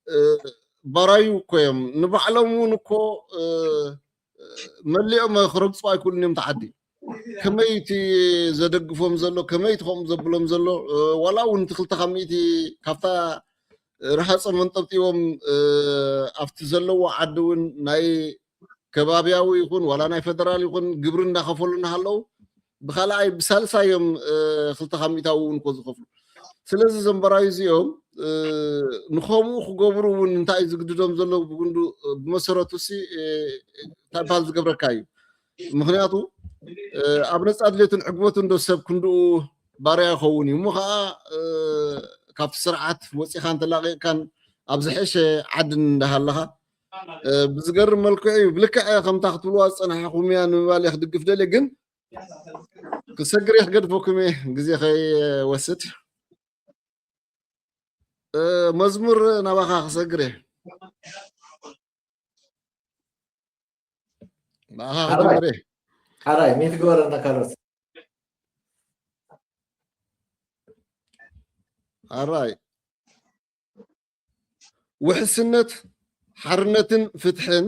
እ፣ ባራዩ እኮ እዮም። ንባዕሎም እውን እኮ፣ እ፣ መሊኦም ክረግጹ ኣይክእሉን እዮም እቲ ዓዲ። ከመይ እቲ ዘደግፎም ዘሎ፣ ከመይ እቲ ከምኡ ዘብሎም ዘሎ፣ እ፣ ዋላ እውን እቲ ክልተ ካብ ሚእቲ ካብታ ርሃጾም መንጠብጢቦም፣ እ፣ ኣብቲ ዘለዎ ዓዲ እውን ናይ ከባብያዊ ይኹን ዋላ ናይ ፈደራል ይኹን ግብሪ እንዳኸፈሉ እናሃለዉ ብኻልኣይ ብሳልሳይ እዮም፣ እ፣ ክልተ ካብ ሚእታዊ እውን እኮ ዝኸፍሉ። ስለዚ እዞም በራዩ እዚኦም፣ እ፣ ንኸምኡ ክገብሩ እውን እንታይ እዩ ዝግድዶም ዘሎ? ብጉንዱ፣ እ፣ ብመሰረቱ ሲ፣ እ፣ እንታይ በሃል ዝገብረካ እዩ። ምኽንያቱ፣ እ፣ ኣብ ነጻ ድሌትን ዕግበቱን ዶ ሰብ ክንድኡ ባርያ ይኸውን እዩ። እሞ ኸዓ፣ እ፣ ካብቲ ስርዓት ወጺኻን ተላቒቕካን ኣብ ዝሐሸ ዓድን እንዳሃለኻ፣ እ፣ ብዝገርም መልክዑ እዩ። ብልክዕ ከምታ ክትብልዋ ዝጸናሕኹም እያ ንምባል እየ ክድግፍ ደልየ። ግን ክሰግር እየ፣ ክገድፈኩም እየ፣ ግዜ ከይወስድ። እ፣ መዝሙር ናባኻ ክሰግር እየ። ንዓኻ ሓራይ። ክጅምር እየ። ሓራይ፣ ሚት ግበረና ካሮት። ሓራይ። ውሕስነት፣ ሓርነትን ፍትሕን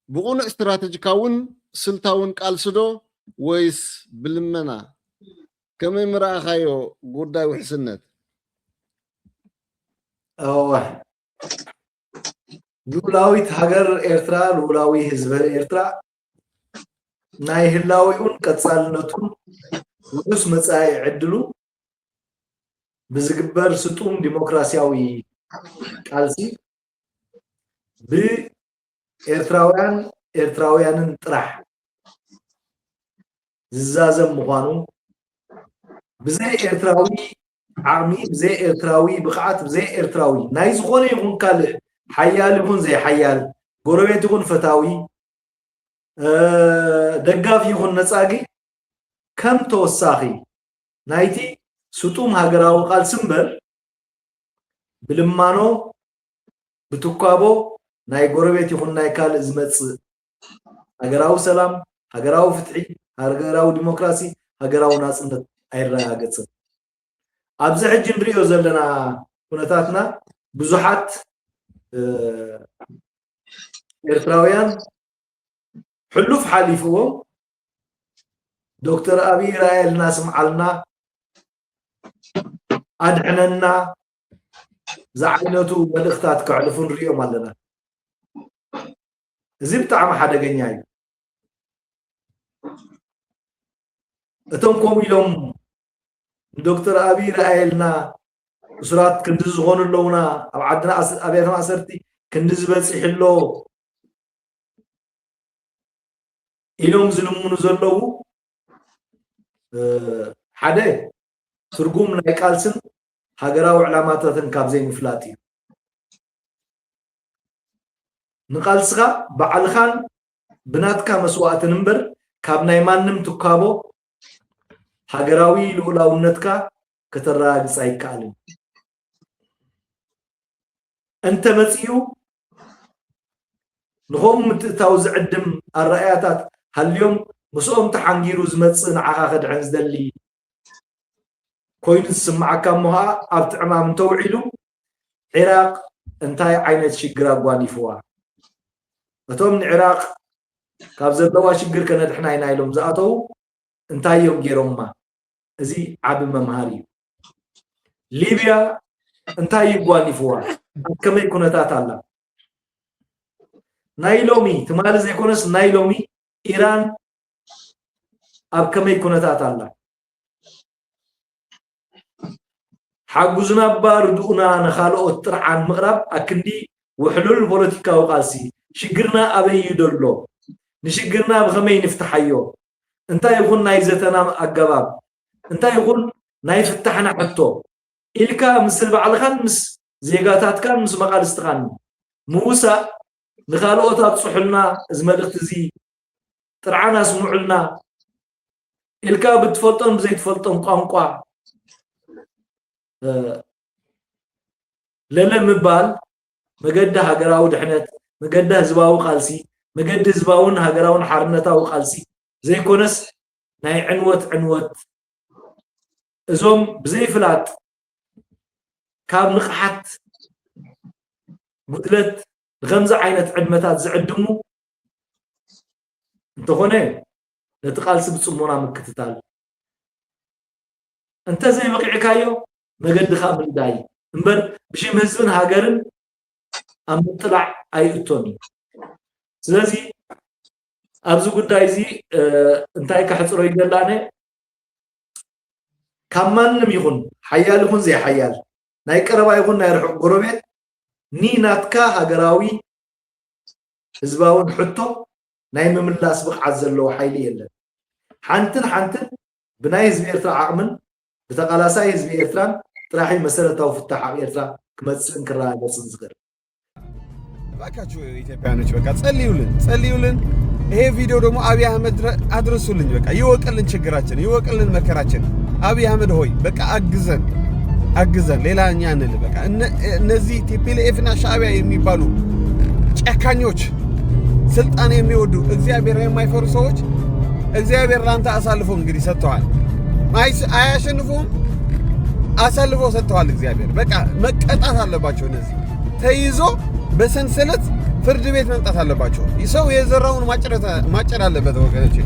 ብቕኑዕ ስትራተጂካውን ስልታውን ቃልሲ ዶ ወይስ ብልመና? ከመይ ምረኣኻዮ ጉዳይ ውሕስነት? እወ፣ ልኡላዊት ሃገር ኤርትራ፣ ልኡላዊ ህዝቢ ኤርትራ ናይ ህላዌኡን ቀጻልነቱን ውሑስ መጻኢ ዕድሉ ብዝግበር ስጡም ዲሞክራሲያዊ ቃልሲ ብኤርትራውያን ኤርትራውያንን ጥራሕ ዝዛዘም ምዃኑ፣ ብዘይ ኤርትራዊ ዓቕሚ፣ ብዘይ ኤርትራዊ ብቕዓት፣ ብዘይ ኤርትራዊ ናይ ዝኾነ ይኹን ካልእ ሓያል ይኹን ዘይሓያል፣ ጎረቤት ይኹን ፈታዊ፣ እ፣ ደጋፊ ይኹን ነጻጊ ከም ተወሳኺ ናይቲ ስጡም ሃገራዊ ቃልሲ እምበር ብልማኖ ብትኳቦ ናይ ጎረቤት ይኹን ናይ ካልእ ዝመጽእ ሃገራዊ ሰላም፣ ሃገራዊ ፍትሒ፣ ሃገራዊ ዲሞክራሲ፣ ሃገራዊ ናጽነት ኣይረጋገጽን። ኣብዚ ሕጂ ንሪኦ ዘለና ኩነታትና ብዙሓት፣ እ፣ ኤርትራውያን ሕሉፍ ሓሊፍዎም ዶክተር ኣብይ ረኣየልና፣ ስምዓልና፣ ኣድሕነና ዝዓይነቱ መልእኽታት ከሕልፉ ንሪኦም ኣለና። እዚ ብጣዕሚ ሓደገኛ እዩ። እቶም ከምኡ ኢሎም ንዶክተር ኣብይ ረኣየልና፣ እሱራት ክንዲ ዝኾኑ ኣለውና፣ ኣብ ዓድና ኣስ-፣ ኣብያተ ማእሰርቲ ክንዲ ዝበፅሕ ኣሎ ኢሎም ዝልምኑ ዘለዉ፣ እ፣ ሓደ ትርጉም ናይ ቃልስን ሃገራዊ ዕላማታትን ካብ ዘይምፍላጥ እዩ። ንቃልስኻ ባዕልኻን ብናትካ መስዋእትን እምበር ካብ ናይ ማንም ትካቦ ሃገራዊ ልኡላውነትካ ከተረጋግጽ ኣይከኣልን። እንተመጺኡ ንኸምኡ ምትእታው ዝዕድም ኣረኣእያታት ሃልዮም ምስኦም ተሓንጊሩ ዝመጽእ ንዓኻ ከድሕን ዝደሊ ኮይኑ ዝስምዓካ እሞ ኸኣ ኣብቲ ዕማም እንተውዒሉ ዒራቕ እንታይ ዓይነት ሽግር ኣጓኒፍዋ? እቶም ንዒራቕ ካብ ዘለዋ ሽግር ከነድሕና ኢና ኢሎም ዝኣተዉ እንታይ እዮም ገይሮማ? እዚ ዓቢ መምሃሪ እዩ። ሊብያ እንታይ እዩ ጓኒፍዋ? ኣብ ከመይ ኩነታት ኣላ? ናይ ሎሚ ትማሊ ዘይኮነስ ናይ ሎሚ ኢራን ኣብ ከመይ ኩነታት ኣላ? ሓጉዝና እባ ርድኡና ንኻልኦት ጥርዓን ምቕራብ ኣክንዲ ውሕሉል ፖለቲካዊ ቃልሲ። ሽግርና ኣበይ እዩ ደሎ? ንሽግርና ብኸመይ ንፍትሓዮ? እንታይ ይኹን ናይ ዘተና ኣገባብ? እንታይ ይኹን ናይ ፍታሕና ሕቶ? ኢልካ ምስ ባዕልኻን ምስ ዜጋታትካን ምስ መቓልስትኻን ምውሳእ፣ ንኻልኦት ኣብጽሑልና፣ እዚ መልእኽቲ እዚ ጥርዓን ኣስምዑልና ኢልካ ብትፈልጦን ብዘይትፈልጦን ቋንቋ፣ እ፣ ለለ ምባል መገዲ ሃገራዊ ድሕነት፣ መገዲ ህዝባዊ ቃልሲ፣ መገዲ ህዝባውን ሃገራውን ሓርነታዊ ቃልሲ ዘይኮነስ ናይ ዕንወት ዕንወት። እዞም ብዘይፍላጥ ካብ ንቕሓት ጉድለት ንኸምዚ ዓይነት ዕድመታት ዝዕድሙ እንተኾነ ነቲ ቃልሲ ብጽሞና ምክትታል፣ እንተዘይበቒዕካዮ መገድኻ ምንዳይ እምበር ብሽም ህዝብን ሃገርን ኣብ ምጥላዕ ኣይእቶን እዩ። ስለዚ ኣብዚ ጉዳይ እዚ፣ እ፣ እንታይ ከሕጽሮ ይደላነ? ካብ ማንም ይኹን ሓያል ይኹን ዘይሓያል ናይ ቀረባ ይኹን ናይ ርሑቕ ጎረቤት ኒ ናትካ ሃገራዊ ህዝባውን ሕቶ ናይ ምምላስ ብቕዓት ዘለዎ ሓይሊ የለን። ሓንትን ሓንትን ብናይ ህዝቢ ኤርትራ ዓቕምን ብተቓላሳይ ህዝቢ ኤርትራን ጥራሕ እዩ መሰረታዊ ፍታሕ ኣብ ኤርትራ ክመጽእን ክረጋገጽን ዝኽእል። እባካችሁ ኢትዮጵያኖች በቃ ጸልዩልን፣ ጸልዩልን። ይሄ ቪዲዮ ደግሞ አብይ አህመድ ድረ- አድርሱልኝ። በቃ ይወቅልን ችግራችን፣ ይወቅልን መከራችን። አብይ አህመድ ሆይ በቃ አግዘን፣ አግዘን። ሌላ እኛ እንል በቃ እነ- እነዚህ ቲ ፒ ኤል ኤፍ እና ሻዕቢያ የሚባሉ ጨካኞች፣ ስልጣን የሚወዱ፣ እግዚአብሔር የማይፈሩ ሰዎች እግዚአብሔር ላንተ አሳልፎ እንግዲህ ሰጥተዋል። አይስ- አያሸንፉም፣ አሳልፎ ሰጥተዋል እግዚአብሔር። በቃ መቀጣት አለባቸው እነዚህ። ተይዞ በሰንሰለት ፍርድ ቤት መምጣት አለባቸው። ሰው የዘራውን ማጨድ ማጨድ አለበት ወገኖች።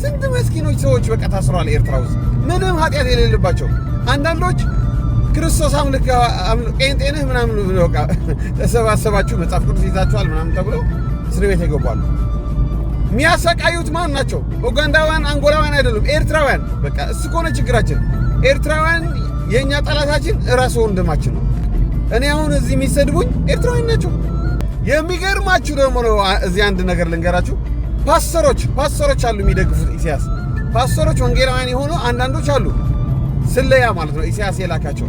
ስንት መስኪኖች ሰዎች በቃ ታስረዋል ኤርትራ ውስጥ ምንም ኃጢአት የሌለባቸው። አንዳንዶች ክርስቶስ አምልክ አምል- ጴንጤ ነህ ምናምን ብለው በቃ ተሰባሰባችሁ መጽሐፍ ቅዱስ ይዛችኋል ምናምን ተብለው እስር ቤት ይገባሉ። የሚያሰቃዩት ማን ናቸው? ኡጋንዳውያን፣ አንጎላውያን አይደሉም፣ ኤርትራውያን። በቃ እሱ ከሆነ ችግራችን። ኤርትራውያን የእኛ ጠላታችን እራሱ ወንድማችን ነው። እኔ አሁን እዚህ የሚሰድቡኝ ኤርትራውያን ናቸው። የሚገርማችሁ ደግሞ ነው፣ አ- እዚህ አንድ ነገር ልንገራችሁ። ፓስተሮች ፓስተሮች አሉ የሚደግፉት ኢሳያስ። ፓስተሮች ወንጌላውያን የሆኑ አንዳንዶች አሉ፣ ስለያ ማለት ነው፣ ኢሳያስ የላካቸው።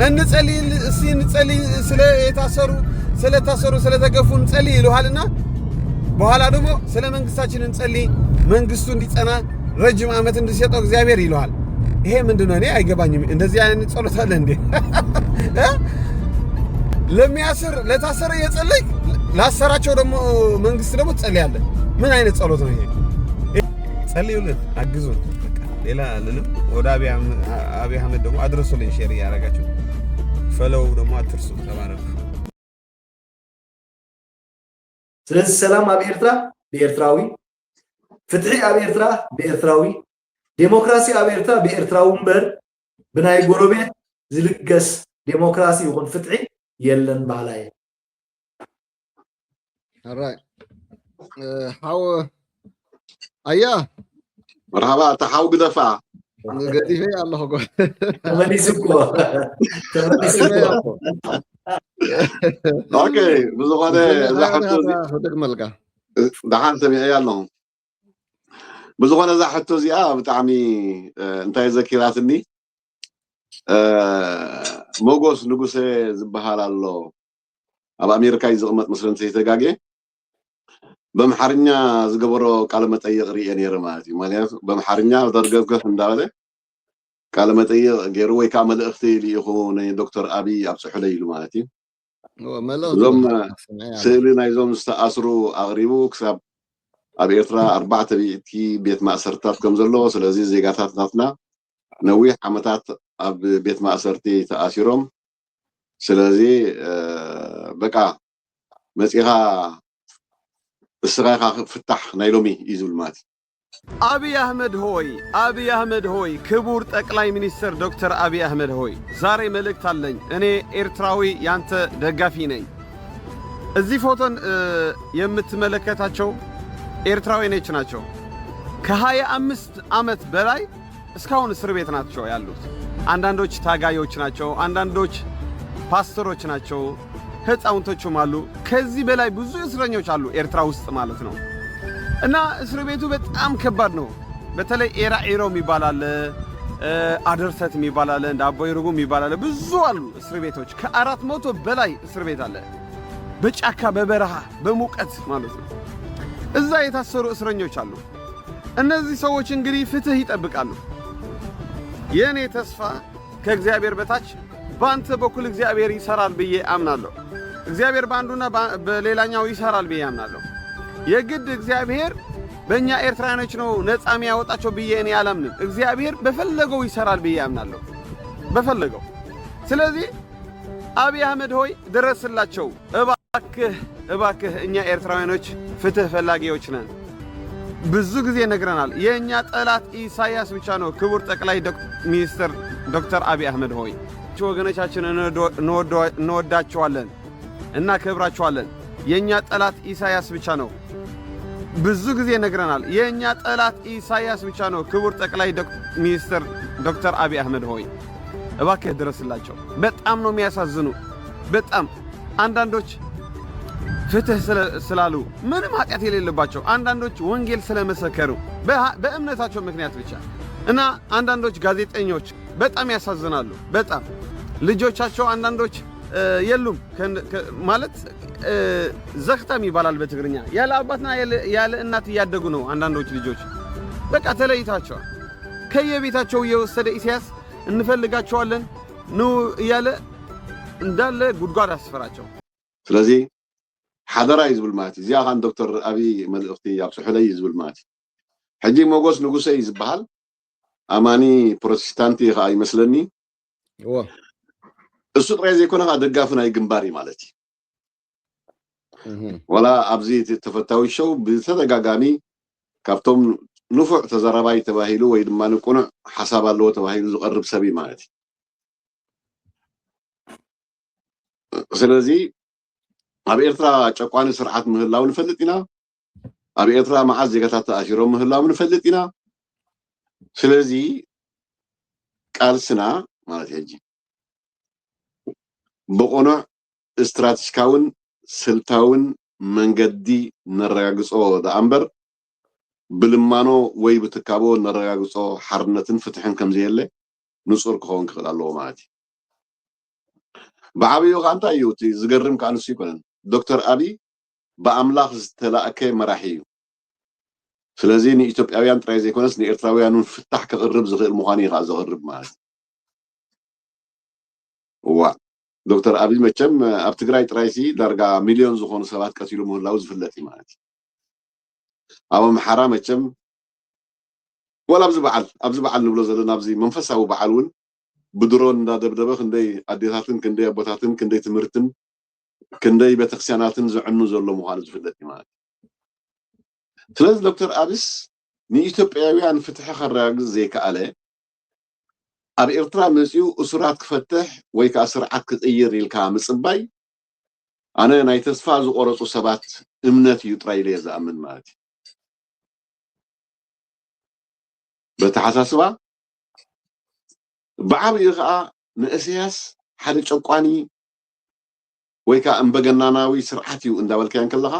እንጸልይ፣ እስቲ እንጸልይ፣ ስለ የታሰሩ ስለታሰሩ ስለተገፉ እንጸልይ ይሉሃልና በኋላ ደግሞ ስለ መንግስታችን እንጸልይ፣ መንግስቱ እንዲጸና ረጅም ዓመት እንዲሰጠው እግዚአብሔር ይሉሃል። ይሄ ምንድን ነው? እኔ አይገባኝም። እንደዚህ አይነት ጸሎት አለ እንዴ? እ? ለሚያስር ለታሰረ እየጸለይ ላሰራቸው ደግሞ መንግስት ደግሞ ትጸልያለህ። ምን አይነት ጸሎት ነው ይሄ? ጸልዩልን፣ አግዙን። በቃ ሌላ ልልም ወደ አብይ አህመ- አብይ አህመድ ደግሞ አድረሱልኝ። ሼር እያደረጋችሁ ፈለው ደግሞ አትርሱ። ተባረኩ። ስለዚ ሰላም ኣብ ኤርትራ ብኤርትራዊ፣ ፍትሒ ኣብ ኤርትራ ብኤርትራዊ፣ ዴሞክራሲ ኣብ ኤርትራ ብኤርትራዊ እምበር ብናይ ጎረቤት ዝልገስ ዴሞክራሲ ይኹን ፍትሒ የለን በሃላይ እየ። ሕራይ እ፣ ሓው ኣያ መርሃባ፣ እታ ሓው ግደፋ። ገዲፈ ኣለኹ እኮ። ተመሊሱ እኮ ተመሊሱ ገዲፈ እኮ እኮ። ኦኬ፣ ብዝኾነ እዛ ዝሰማዕካዮ ሕቶ እዚ ንኻ ክደግመልካ። ደሓን ሰሚዐያ ኣለኹ። ብዝኾነ እዛ ሕቶ እዚኣ ብጣዕሚ እ፣ እንታይ ዘኪራትኒ እ፣ ሞጎስ ንጉሰ ዝበሃል ኣሎ፣ ኣብ ኣሜሪካ እዩ ዝቕመጥ መስለን ተይተጋጌ። በምሓርኛ ዝገበሮ ቃለ መጠይቕ ርእየ ነይረ ማለት እዩ። ምክንያቱ በምሓርኛ ደርገፍገፍ እንዳበለ ቃለ መጠይቕ ገይሩ ወይ ከዓ መልእኽቲ ልኢኹ ንዶክተር ኣብይ ኣብፅሑለይ ኢሉ ማለት እዩ። እዎ፣ መልእኽቲ እዞም እኮ ሰሚዐ ኣለኹ። ስእሊ ናይዞም ዝተኣስሩ ኣቕሪቡ ክሳብ ኣብ ኤርትራ ኣርባዕተ ሚእቲ ቤት ማእሰርታት ከም ዘሎ፣ ስለዚ ዜጋታት ናትና ነዊሕ ዓመታት ኣብ ቤት ማእሰርቲ ተኣሲሮም፣ ስለዚ እ፣ በቃ መፂኻ እስኻ ኢኻ ፍታሕ ናይ ሎሚ እዩ ዝብል ማለት እዩ። አብይ አህመድ ሆይ፣ አብይ አህመድ ሆይ፣ ክቡር ጠቅላይ ሚኒስትር ዶክተር አብይ አህመድ ሆይ፣ ዛሬ መልእክት አለኝ። እኔ ኤርትራዊ ያንተ ደጋፊ ነኝ። እዚህ ፎቶን እ፣ የምትመለከታቸው ኤርትራውያኖች ናቸው። ከሃያ አምስት ዓመት በላይ እስካሁን እስር ቤት ናቸው ያሉት። አንዳንዶች ታጋዮች ናቸው፣ አንዳንዶች ፓስተሮች ናቸው፣ ህፃውንቶቹም አሉ። ከዚህ በላይ ብዙ እስረኞች አሉ ኤርትራ ውስጥ ማለት ነው። እና እስር ቤቱ በጣም ከባድ ነው። በተለይ ኤራ ኤሮ የሚባል አለ፣ እ፣ አደርሰት የሚባል አለ፣ እንደ አቦይ ርጉ የሚባል አለ። ብዙ አሉ እስር ቤቶች፣ ከአራት መቶ በላይ እስር ቤት አለ። በጫካ በበረሃ በሙቀት ማለት ነው። እዛ የታሰሩ እስረኞች አሉ። እነዚህ ሰዎች እንግዲህ ፍትህ ይጠብቃሉ። የእኔ ተስፋ ከእግዚአብሔር በታች በአንተ በኩል እግዚአብሔር ይሰራል ብዬ አምናለሁ። እግዚአብሔር በአንዱና በ- በሌላኛው ይሰራል ብዬ አምናለሁ። የግድ እግዚአብሔር በእኛ ኤርትራውያኖች ነው ነፃ የሚያወጣቸው ብዬ እኔ አላምንም። እግዚአብሔር በፈለገው ይሰራል ብዬ አምናለሁ። በፈለገው። ስለዚህ አብይ አህመድ ሆይ ድረስላቸው እባክህ፣ እባክህ። እኛ ኤርትራውያኖች ፍትህ ፈላጊዎች ነን። ብዙ ጊዜ ነግረናል። የእኛ ጠላት ኢሳያስ ብቻ ነው። ክቡር ጠቅላይ ዶክ- ሚኒስትር ዶክተር አብይ አህመድ ሆይ ወገኖቻችን እንወዶ- እንወዶ- እንወዳቸዋለን፣ እናከብራቸዋለን። የእኛ ጠላት ኢሳያስ ብቻ ነው። ብዙ ጊዜ ነግረናል። የእኛ ጠላት ኢሳያስ ብቻ ነው። ክቡር ጠቅላይ ዶክ- ሚኒስትር ዶክተር አብይ አህመድ ሆይ እባክህ ድረስላቸው። በጣም ነው የሚያሳዝኑ። በጣም አንዳንዶች ፍትህ ስለ- ስላሉ ምንም ኃጢአት የሌለባቸው፣ አንዳንዶች ወንጌል ስለመሰከሩ በሃ- በእምነታቸው ምክንያት ብቻ እና አንዳንዶች ጋዜጠኞች በጣም ያሳዝናሉ። በጣም ልጆቻቸው አንዳንዶች የሉም። ማለት ዘክታም ይባላል በትግርኛ። ያለ አባትና ያለ እናት እያደጉ ነው አንዳንዶች ልጆች። በቃ ተለይታቸዋል። ከየቤታቸው እየወሰደ ኢሳያስ እንፈልጋቸዋለን ኑ እያለ እንዳለ ጉድጓድ አስፈራቸው። ስለዚ ሓደራ እዩ ዝብል ማለት እዩ። እዚኣ ኸዓ ዶክተር ኣብይ መልእኽቲ ኣብፅሑለይ እዩ ዝብል ማለት እዩ። ሕጂ ሞጎስ ንጉሰ እዩ ዝበሃል። ኣማኒ ፕሮቴስታንት እዩ ከዓ ይመስለኒ። እሱ ጥራይ ዘይኮነ ከዓ ደጋፊ ናይ ግንባር እዩ ማለት እዩ። ዋላ ኣብዚ ተፈታዊ ሸው ብተደጋጋሚ ካብቶም ንፉዕ ተዘራባይ ተባሂሉ ወይ ድማ ንቁኑዕ ሓሳብ ኣለዎ ተባሂሉ ዝቐርብ ሰብ እዩ ማለት እዩ። ስለዚ ኣብ ኤርትራ ጨቋኒ ስርዓት ምህላው ንፈልጥ ኢና። ኣብ ኤርትራ መዓት ዜጋታት ተኣሲሮም ምህላዎም ንፈልጥ ኢና። ስለዚ ቃልስና ማለት ሕጂ ብቕኑዕ ስትራቴጂካውን ስልታውን መንገዲ ነረጋግጾ ደኣ እምበር ብልማኖ ወይ ብትካቦ ነረጋግጾ ሓርነትን ፍትሕን ከምዘየለ ንጹር ክኸውን ክኽእል ኣለዎ ማለት እዩ። ብዓብዩ ከዓ እንታይ እዩ እቲ ዝገርም ከዓ ንሱ ይኮነን። ዶክተር ኣብይ ብኣምላኽ ዝተላእከ መራሒ እዩ። ስለዚ ንኢትዮጵያውያን ጥራይ ዘይኮነስ ንኤርትራውያን እውን ፍታሕ ከቕርብ ዝኽእል ምዃኑ እዩ ከዓ ዘቕርብ ማለት እዩ። እዋ ዶክተር ኣብይ መቸም ኣብ ትግራይ ጥራይሲ ዳርጋ ሚልዮን ዝኾኑ ሰባት ቀቲሉ ምህላው ዝፍለጥ እዩ ማለት እዩ። ኣብ ኣምሓራ መቸም ወላ ኣብዚ በዓል ኣብዚ በዓል ንብሎ ዘለና ኣብዚ መንፈሳዊ በዓል እውን ብድሮን እንዳደብደበ ክንደይ ኣዴታትን ክንደይ ኣቦታትን ክንደይ ትምህርትን ክንደይ ቤተክርስትያናትን ዘዕኑ ዘሎ ምዃኑ ዝፍለጥ እዩ ማለት እዩ። ስለዚ ዶክተር ኣብስ ንኢትዮጵያውያን ፍትሒ ከረጋግጽ ዘይከኣለ ኣብ ኤርትራ መጺኡ እሱራት ክፈትሕ ወይ ከዓ ስርዓት ክቕይር ኢልካ ምጽባይ ኣነ ናይ ተስፋ ዝቆረጹ ሰባት እምነት እዩ ጥራይ ኢለ እየ ዝኣምን ማለት እዩ። በተሓሳስባ ብዓብዩ ከዓ ንእስያስ ሓደ ጨቋኒ ወይ ከዓ እምበገናናዊ ስርዓት እዩ እንዳበልካዮ ከለኻ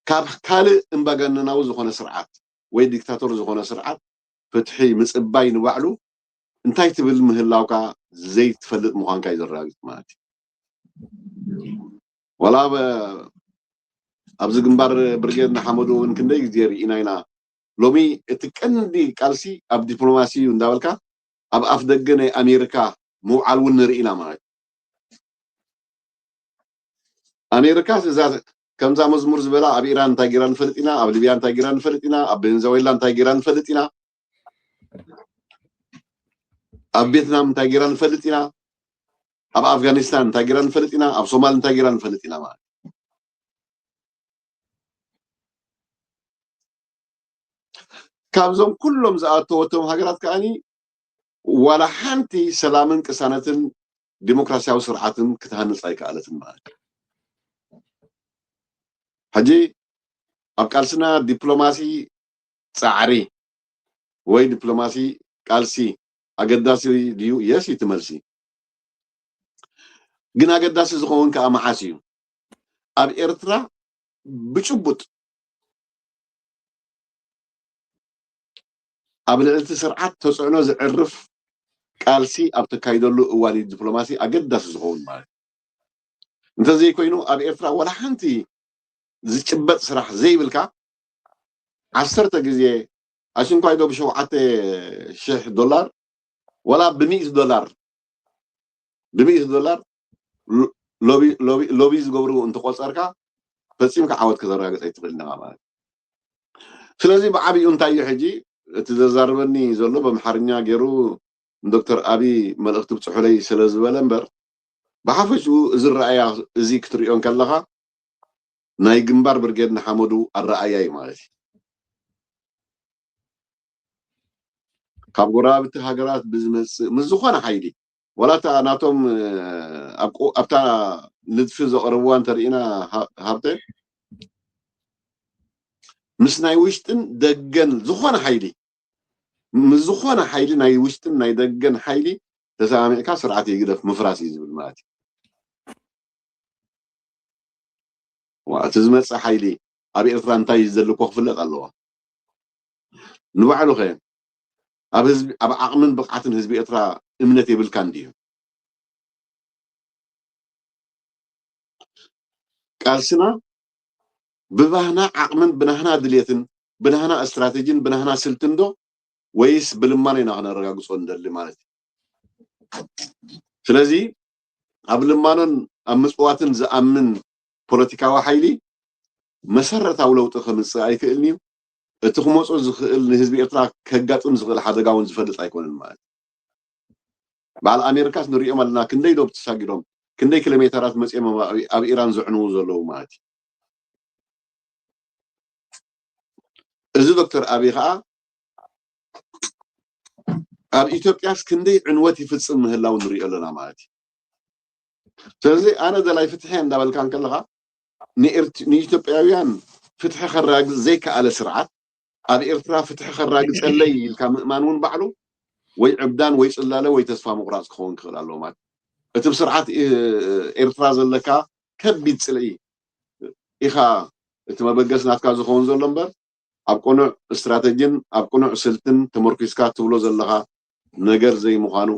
ካብ ካልእ እምበገነናዊ ዝኾነ ስርዓት ወይ ዲክታቶር ዝኾነ ስርዓት ፍትሒ ምፅባይ ንባዕሉ እንታይ ትብል ምህላውካ ዘይትፈልጥ ምዃንካ እዩ ዘረጋግፅ ማለት እዩ። ዋላ ኣብዚ ግንባር ብርጌድ ንሓመዱ እውን ክንደይ ግዜ ርኢና ኢና። ሎሚ እቲ ቀንዲ ቃልሲ ኣብ ዲፕሎማሲ እዩ እንዳበልካ ኣብ ኣፍ ደገ ናይ ኣሜሪካ ምውዓል እውን ንርኢ ኢና ማለት እዩ። ኣሜሪካ እዛ ከምዛ መዝሙር ዝበላ ኣብ ኢራን እንታይ ጌራ ንፈልጥ ኢና፣ ኣብ ሊብያ እንታይ ጌራ ንፈልጥ ኢና፣ ኣብ ቬንዛዌላ እንታይ ጌራ ንፈልጥ ኢና፣ ኣብ ቬትናም እንታይ ጌራ ንፈልጥ ኢና፣ ኣብ ኣፍጋኒስታን እንታይ ጌራ ንፈልጥ ኢና፣ ኣብ ሶማል እንታይ ጌራ ንፈልጥ ኢና ማለት እዩ። ካብዞም ኩሎም ዝኣተወቶም ሃገራት ከዓኒ ዋላ ሓንቲ ሰላምን ቅሳነትን ዲሞክራሲያዊ ስርዓትን ክትሃንፅ ኣይከኣለትን ማለት እዩ። ሕጂ ኣብ ቃልስና ዲፕሎማሲ ፃዕሪ ወይ ዲፕሎማሲ ቃልሲ ኣገዳሲ ድዩ? የስ እዩ እቲ መልሲ። ግን ኣገዳሲ ዝኸውን ከዓ መዓስ እዩ? ኣብ ኤርትራ ብጭቡጥ ኣብ ልዕሊ እቲ ስርዓት ተፅዕኖ ዝዕርፍ ቃልሲ ኣብ ተካይደሉ እዋን እዩ ዲፕሎማሲ ኣገዳሲ ዝኸውን ማለት እዩ። እንተዘይኮይኑ ኣብ ኤርትራ ዋላ ሓንቲ ዝጭበጥ ስራሕ ዘይብልካ ዓሰርተ ግዜ ኣሽንኳይ ዶ ብሸውዓተ ሽሕ ዶላር ዋላ ብሚእቲ ዶላር ብሚእቲ ዶላር ሎቢ ዝገብሩ እንተቆፀርካ ፈፂምካ ዓወት ከተረጋግፅ ኣይትኽእል ኢኻ ማለት እዩ። ስለዚ ብዓብዩ እንታይ እዩ ሕጂ እቲ ዘዛርበኒ ዘሎ ብኣምሓርኛ ገይሩ ንዶክተር ኣብይ መልእኽቲ ብፅሑለይ ስለ ዝበለ እምበር ብሓፈሽኡ እዚ ረኣያ እዚ ክትሪኦ እንከለኻ ናይ ግንባር ብርጌድ ንሓመዱ ኣረኣያ እዩ ማለት እዩ። ካብ ጎረባብቲ ሃገራት ብዝመፅእ ምስ ዝኾነ ሓይሊ ዋላ እታ ናቶም ኣብታ ንድፊ ዘቕርብዋ እንተርኢና ሃብተ ምስ ናይ ውሽጥን ደገን ዝኾነ ሓይሊ ምስ ዝኾነ ሓይሊ ናይ ውሽጥን ናይ ደገን ሓይሊ ተሰማሚዕካ ስርዓት ህግደፍ ምፍራስ እዩ ዝብል ማለት እዩ። እቲ ዝመፅእ ሓይሊ ኣብ ኤርትራ እንታይ እዩ ዘሎ እኮ ክፍለጥ ኣለዎ። ንባዕሉ ከ ኣብ ህዝቢ ኣብ ዓቕምን ብቕዓትን ህዝቢ ኤርትራ እምነት የብልካን ድዩ? ቃልስና ብባህና ዓቕምን ብናህና ድልየትን ብናህና ስትራተጂን ብናህና ስልትን ዶ ወይስ ብልማኖ ኢና ክነረጋግጾ እንደሊ ማለት እዩ? ስለዚ ኣብ ልማኖን ኣብ ምጽዋትን ዝኣምን ፖለቲካዊ ሓይሊ መሰረታዊ ለውጢ ከምጽእ ኣይክእልን እዩ። እቲ ክመጾ ዝኽእል ንህዝቢ ኤርትራ ከጋጥም ዝኽእል ሓደጋ እውን ዝፈልጥ ኣይኮነን ማለት እዩ። በዓል ኣሜሪካስ ንሪኦም ኣለና፣ ክንደይ ዶብ ተሳጊዶም፣ ክንደይ ኪሎ ሜተራት መጺኦም ኣብ ኢራን ዘዕንዉ ዘለዉ ማለት እዩ። እዚ ዶክተር ኣብይ ከዓ ኣብ ኢትዮጵያስ ክንደይ ዕንወት ይፍጽም ምህላው ንሪኦ ኣለና ማለት እዩ። ስለዚ ኣነ ደላይ ፍትሒ እንዳበልካ እንከለኻ ንኤርት- ንኢትዮጵያውያን ፍትሒ ከረጋግጽ ዘይከኣለ ስርዓት፣ ኣብ ኤርትራ ፍትሒ ከራግጸለይ ኢልካ ምእማን እውን ባዕሉ ወይ ዕብዳን ወይ ጽላለ ወይ ተስፋ ምቑራጽ ክኸውን ክኽእል ኣለዎ ማለት እዩ። እቲ ብስርዓት ኤ- ኤርትራ ዘለካ ከቢድ ጽልኢ ኢኻ እቲ መበገስ ናትካ ዝኸውን ዘሎ እምበር ኣብ ቅኑዕ ስትራተጂን ኣብ ቅኑዕ ስልትን ተመርኪስካ ትብሎ ዘለኻ ነገር ዘይምዃኑ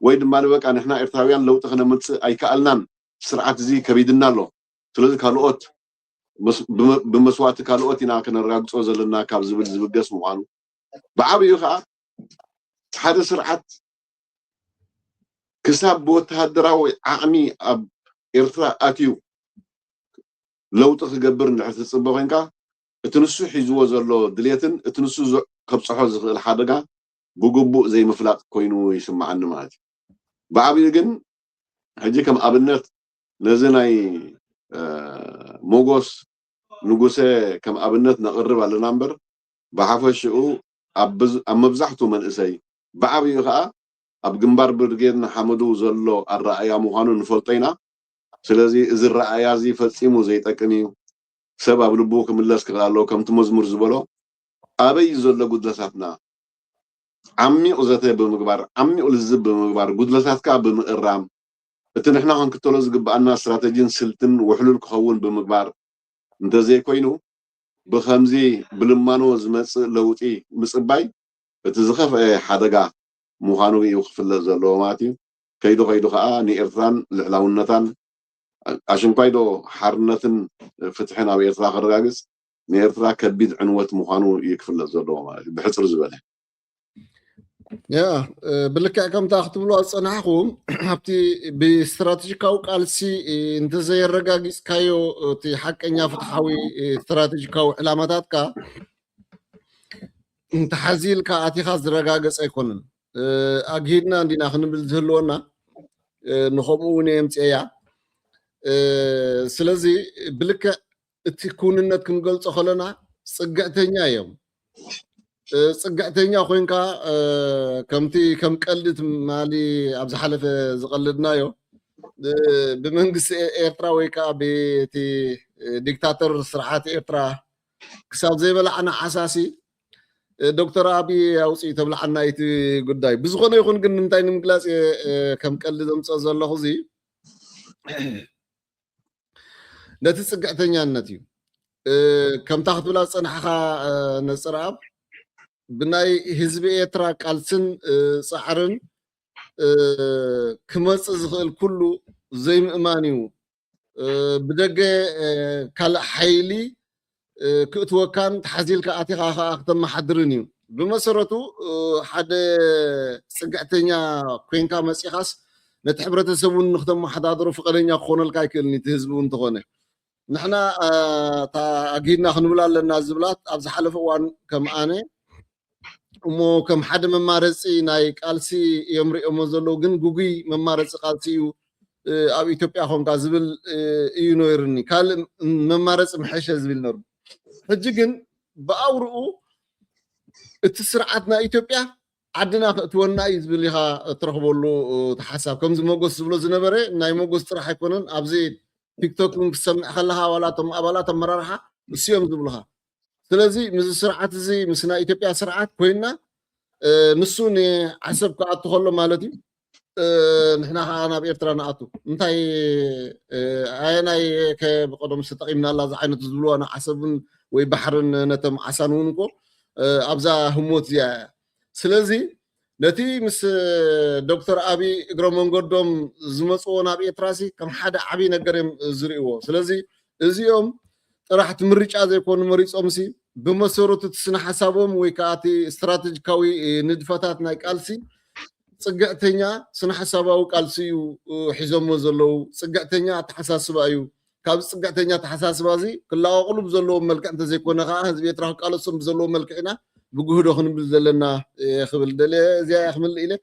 ወይ ድማ ንበቃ ንሕና ኤርትራውያን ለውጢ ክነምጽእ ኣይከኣልናን፣ ስርዓት እዚ ከቢድና ኣሎ፣ ስለዚ ካልኦት መስ- ብመ- ብመስዋእቲ ካልኦት ኢና ክነረጋግጾ ዘለና ካብ ዝብል ዝብገስ ምዃኑ ብዓብዩ ከዓ ሓደ ስርዓት ክሳብ ብወተሃደራዊ ዓቕሚ ኣብ ኤርትራ ኣትዩ ለውጢ ክገብር እንድሕር ትጽበ ኮይንካ እቲ ንሱ ሒዝዎ ዘሎ ድሌትን እቲ ንሱ ዝ- ከብጽሖ ዝኽእል ሓደጋ ብግቡእ ዘይምፍላጥ ኮይኑ ይስምዓኒ ማለት እዩ። ብዓብዩ ግን ሕጂ ከም ኣብነት ነዚ ናይ እ፣ ሞጎስ ንጉሰ ከም ኣብነት ነቕርብ ኣለና እምበር ብሓፈሽኡ ኣብ ብዝ- ኣብ መብዛሕትኡ መንእሰይ ብዓብዩ ከዓ ኣብ ግንባር ብርጌድ ንሓመዱ ዘሎ ኣረኣያ ምዃኑ ንፈልጦ ኢና። ስለዚ እዚ ረኣያ እዚ ፈጺሙ ዘይጠቅም እዩ። ሰብ ኣብ ልቡ ክምለስ ክኽእል ኣለዎ። ከምቲ መዝሙር ዝበሎ ኣበይ ዘሎ ጉድለታትና ዓሚቕ ዘተ ብምግባር ዓሚቕ ልዝብ ብምግባር ጉድለታትካ ብምእራም እቲ ንሕና ክንክተሎ ዝግብኣና ስትራተጂን ስልትን ውሕሉል ክኸውን ብምግባር እንተዘይኮይኑ ብኸምዚ ብልማኖ ዝመጽእ ለውጢ ምጽባይ እቲ ዝኸፍአ ሓደጋ ምዃኑ እዩ ክፍለጥ ዘለዎ ማለት እዩ። ከይዱ ከይዱ ከዓ ንኤርትራን ልዕላውነታን ኣሽንኳይ ዶ ሓርነትን ፍትሕን ኣብ ኤርትራ ክረጋግጽ ንኤርትራ ከቢድ ዕንወት ምዃኑ እዩ ክፍለጥ ዘለዎ ማለት እዩ። ብሕጽር ዝበለ ያ ብልክዕ ከምታ ክትብሎ ዝጸናሕኹም ኣብቲ ብስትራቴጂካዊ ቃልሲ እንተዘየረጋጊጽካዮ እቲ ሓቀኛ ፍትሓዊ ስትራቴጂካዊ ዕላማታትካ እንተሓዚልካ ኣቲኻ ዝረጋገጽ ኣይኮነን። ኣግሂድና እንዲና ክንብል ዝህልወና ንኸምኡ እውን የምፅያ። ስለዚ ብልክዕ እቲ ክውንነት ክንገልጾ ከለና ጽግዕተኛ እዮም። ጽግዕተኛ ኮይንካ ከምቲ ከም ቀልዲ ትማሊ ኣብ ዝሓለፈ ዝቐልድናዮ ብመንግስቲ ኤርትራ ወይ ከዓ ብቲ ዲክታተር ስርዓት ኤርትራ ክሳብ ዘይበላዕና ዓሳሲ ዶክተር ኣብይ ኣውፅኢ ተብልዓና እቲ ጉዳይ ብዝኾነ ይኹን ግን እንታይ ንምግላፅ እየ ከም ቀልዲ ዘምፅኦ ዘለኹ እዚ ነቲ ፅግዕተኛነት እዩ። ከምታ ክትብላ ዝፀናሕኻ ነፅርኣብ ብናይ ህዝቢ ኤርትራ ቃልስን ፃዕርን ክመፅእ ዝኽእል ኩሉ ዘይምእማን እዩ። ብደገ ካልእ ሓይሊ ክእትወካን ተሓዚልካ ኣቲኻ ከዓ ክተመሓድርን እዩ። ብመሰረቱ ሓደ ፅግዕተኛ ኮይንካ መፂኻስ ነቲ ሕብረተሰብ እውን ንክተመሓዳድሮ ፍቀደኛ ክኾነልካ ኣይክእልን እቲ ህዝቢ እውን እንተኾነ ንሕና ኣግሂድና ክንብል ኣለና ዝብላት ኣብ ዝሓለፈ እዋን ከም ኣነ እሞ ከም ሓደ መማረፂ ናይ ቃልሲ እዮም ሪኦሞ ዘለዉ ግን ጉጉይ መማረፂ ቃልሲ እዩ ኣብ ኢትዮጵያ ኮንካ ዝብል እዩ ነይሩኒ ካልእ መማረፂ ምሐሸ ዝብል ነሩ ሕጂ ግን ብኣውርኡ እቲ ስርዓት ናይ ኢትዮጵያ ዓድና ክእትወና እዩ ዝብል ኢኻ እትረኽበሉ እቲ ሓሳብ ከምዚ መጎስ ዝብሎ ዝነበረ ናይ መጎስ ጥራሕ ኣይኮነን ኣብዚ ቲክቶክ እውን ክትሰምዕ ከለኻ ዋላ እቶም ኣባላት ኣመራርሓ እሱ እዮም ዝብሉኻ ስለዚ ምስ ስርዓት እዚ ምስ ናይ ኢትዮጵያ ስርዓት ኮይና ንሱ ንዓሰብ ክኣቱ ከሎ ማለት እዩ ንሕና ከዓ ናብ ኤርትራ ንኣቱ እንታይ ኣየናይ ብቀደም ዝተጠቂምናላ ዝዓይነቱ ዝብልዋ ንዓሰብን ወይ ባሕርን ነቶም ዓሳን እውን እኮ ኣብዛ ህሞት እዚኣ እያ ስለዚ ነቲ ምስ ዶክተር ኣብይ እግረ መንገዶም ዝመፅዎ ናብ ኤርትራ ሲ ከም ሓደ ዓብይ ነገር እዮም ዝርእዎ ስለዚ እዚኦም ጥራሕ እቲ ምርጫ ዘይኮኑ መሪጾምሲ፣ ብመሰረቱ እቲ ስነ ሓሳቦም ወይ ከዓ እቲ ስትራቴጂካዊ ንድፈታት ናይ ቃልሲ ጽግዕተኛ ስነ ሓሳባዊ ቃልሲ እዩ ሒዞሞ ዘለዉ። ጽግዕተኛ ኣተሓሳስባ እዩ። ካብ ጽግዕተኛ ኣተሓሳስባ እዚ ክላቐቕሉ ብዘለዎም መልክዕ እንተዘይኮነ ከዓ ህዝቢ ኤርትራ ክቃለሶም ብዘለዎም መልክዕ ኢና ብግህዶ ክንብል ዘለና እየ ክብል ደልየ። እዚኣ እየ ክምልእ ኢለ።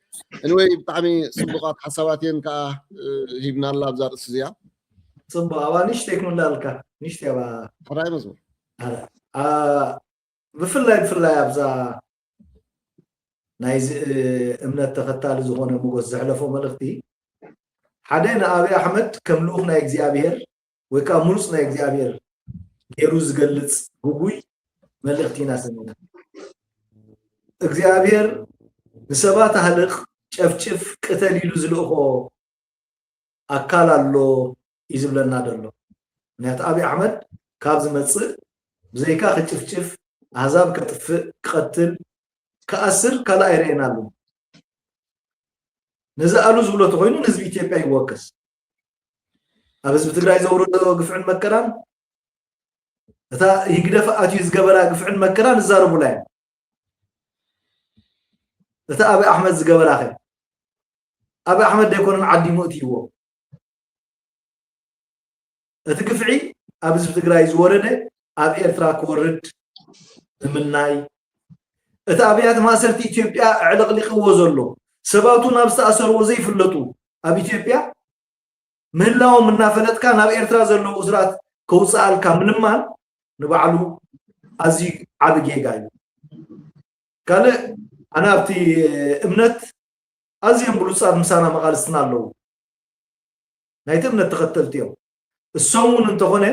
Anyway፣ ብጣዕሚ ጽቡቓት ሓሳባት እየን ከዓ ሂብናላ ኣብዛ ርእሲ እዚኣ። ጽቡቕ። ኣባ ንእሽተይ ክምልኣልካ፣ ንእሽተይ ኣባ። ሕራይ መዝሙር። ብፍላይ ብፍላይ ኣብዛ ናይዚ እምነት ተኸታሊ ዝኾነ ሞጎስ ዘሕለፎ መልእኽቲ፣ ሓደ ንኣብይ ኣሕመድ ከም ልኡኽ ናይ እግዚኣብሔር ወይ ከዓ ምሩፅ ናይ እግዚኣብሔር ገይሩ ዝገልፅ ግጉይ መልእኽቲ ኢና ሰሚዕና። እግዚኣብሔር ንሰባት ኣህልቕ፣ ጨፍጭፍ፣ ቅተል ኢሉ ዝልእኾ ኣካል ኣሎ እዩ ዝብለና ዘሎ። ምክንያቱ ኣብይ ኣሕመድ ካብ ዝመፅእ ብዘይካ ክጭፍጭፍ፣ ኣህዛብ ከጥፍእ፣ ክቐትል፣ ክኣስር ካልእ ኣይረኤናሉን። ነዚ ኣሉ ዝብሎ ተኾይኑ ንህዝቢ ኢትዮጵያ ይወከስ። ኣብ ህዝቢ ትግራይ ዘውረዶ ግፍዕን መከራን፣ እታ ህግደፍ ኣትዩ ዝገበራ ግፍዕን መከራን ይዛረቡላ እዮም። እቲ ኣብይ ኣሕመድ ዝገበራኸ? ኣብይ ኣሕመድ ዶ ኣይኮነን ዓዲሙ እትይዎ? እቲ ግፍዒ ኣብ ህዝቢ ትግራይ ዝወረደ ኣብ ኤርትራ ክወርድ ምምናይ፣ እቲ ኣብያተ ማእሰርቲ ኢትዮጵያ ኣዕለቕሊቕዎ ዘሎ፣ ሰባቱ ናብ ዝተኣሰርዎ ዘይፍለጡ ኣብ ኢትዮጵያ ምህላዎም እናፈለጥካ ናብ ኤርትራ ዘለዉ እሱራት ከውፅኣልካ ምልማን ንባዕሉ ኣዝዩ ዓቢ ጌጋ እዩ። ካልእ ኣነ ኣብቲ እምነት ኣዝዮም ብሉጻት ምሳና መቓልስትና ኣለዉ። ናይቲ እምነት ተኸተልቲ እዮም። እሶም እውን እንተኾነ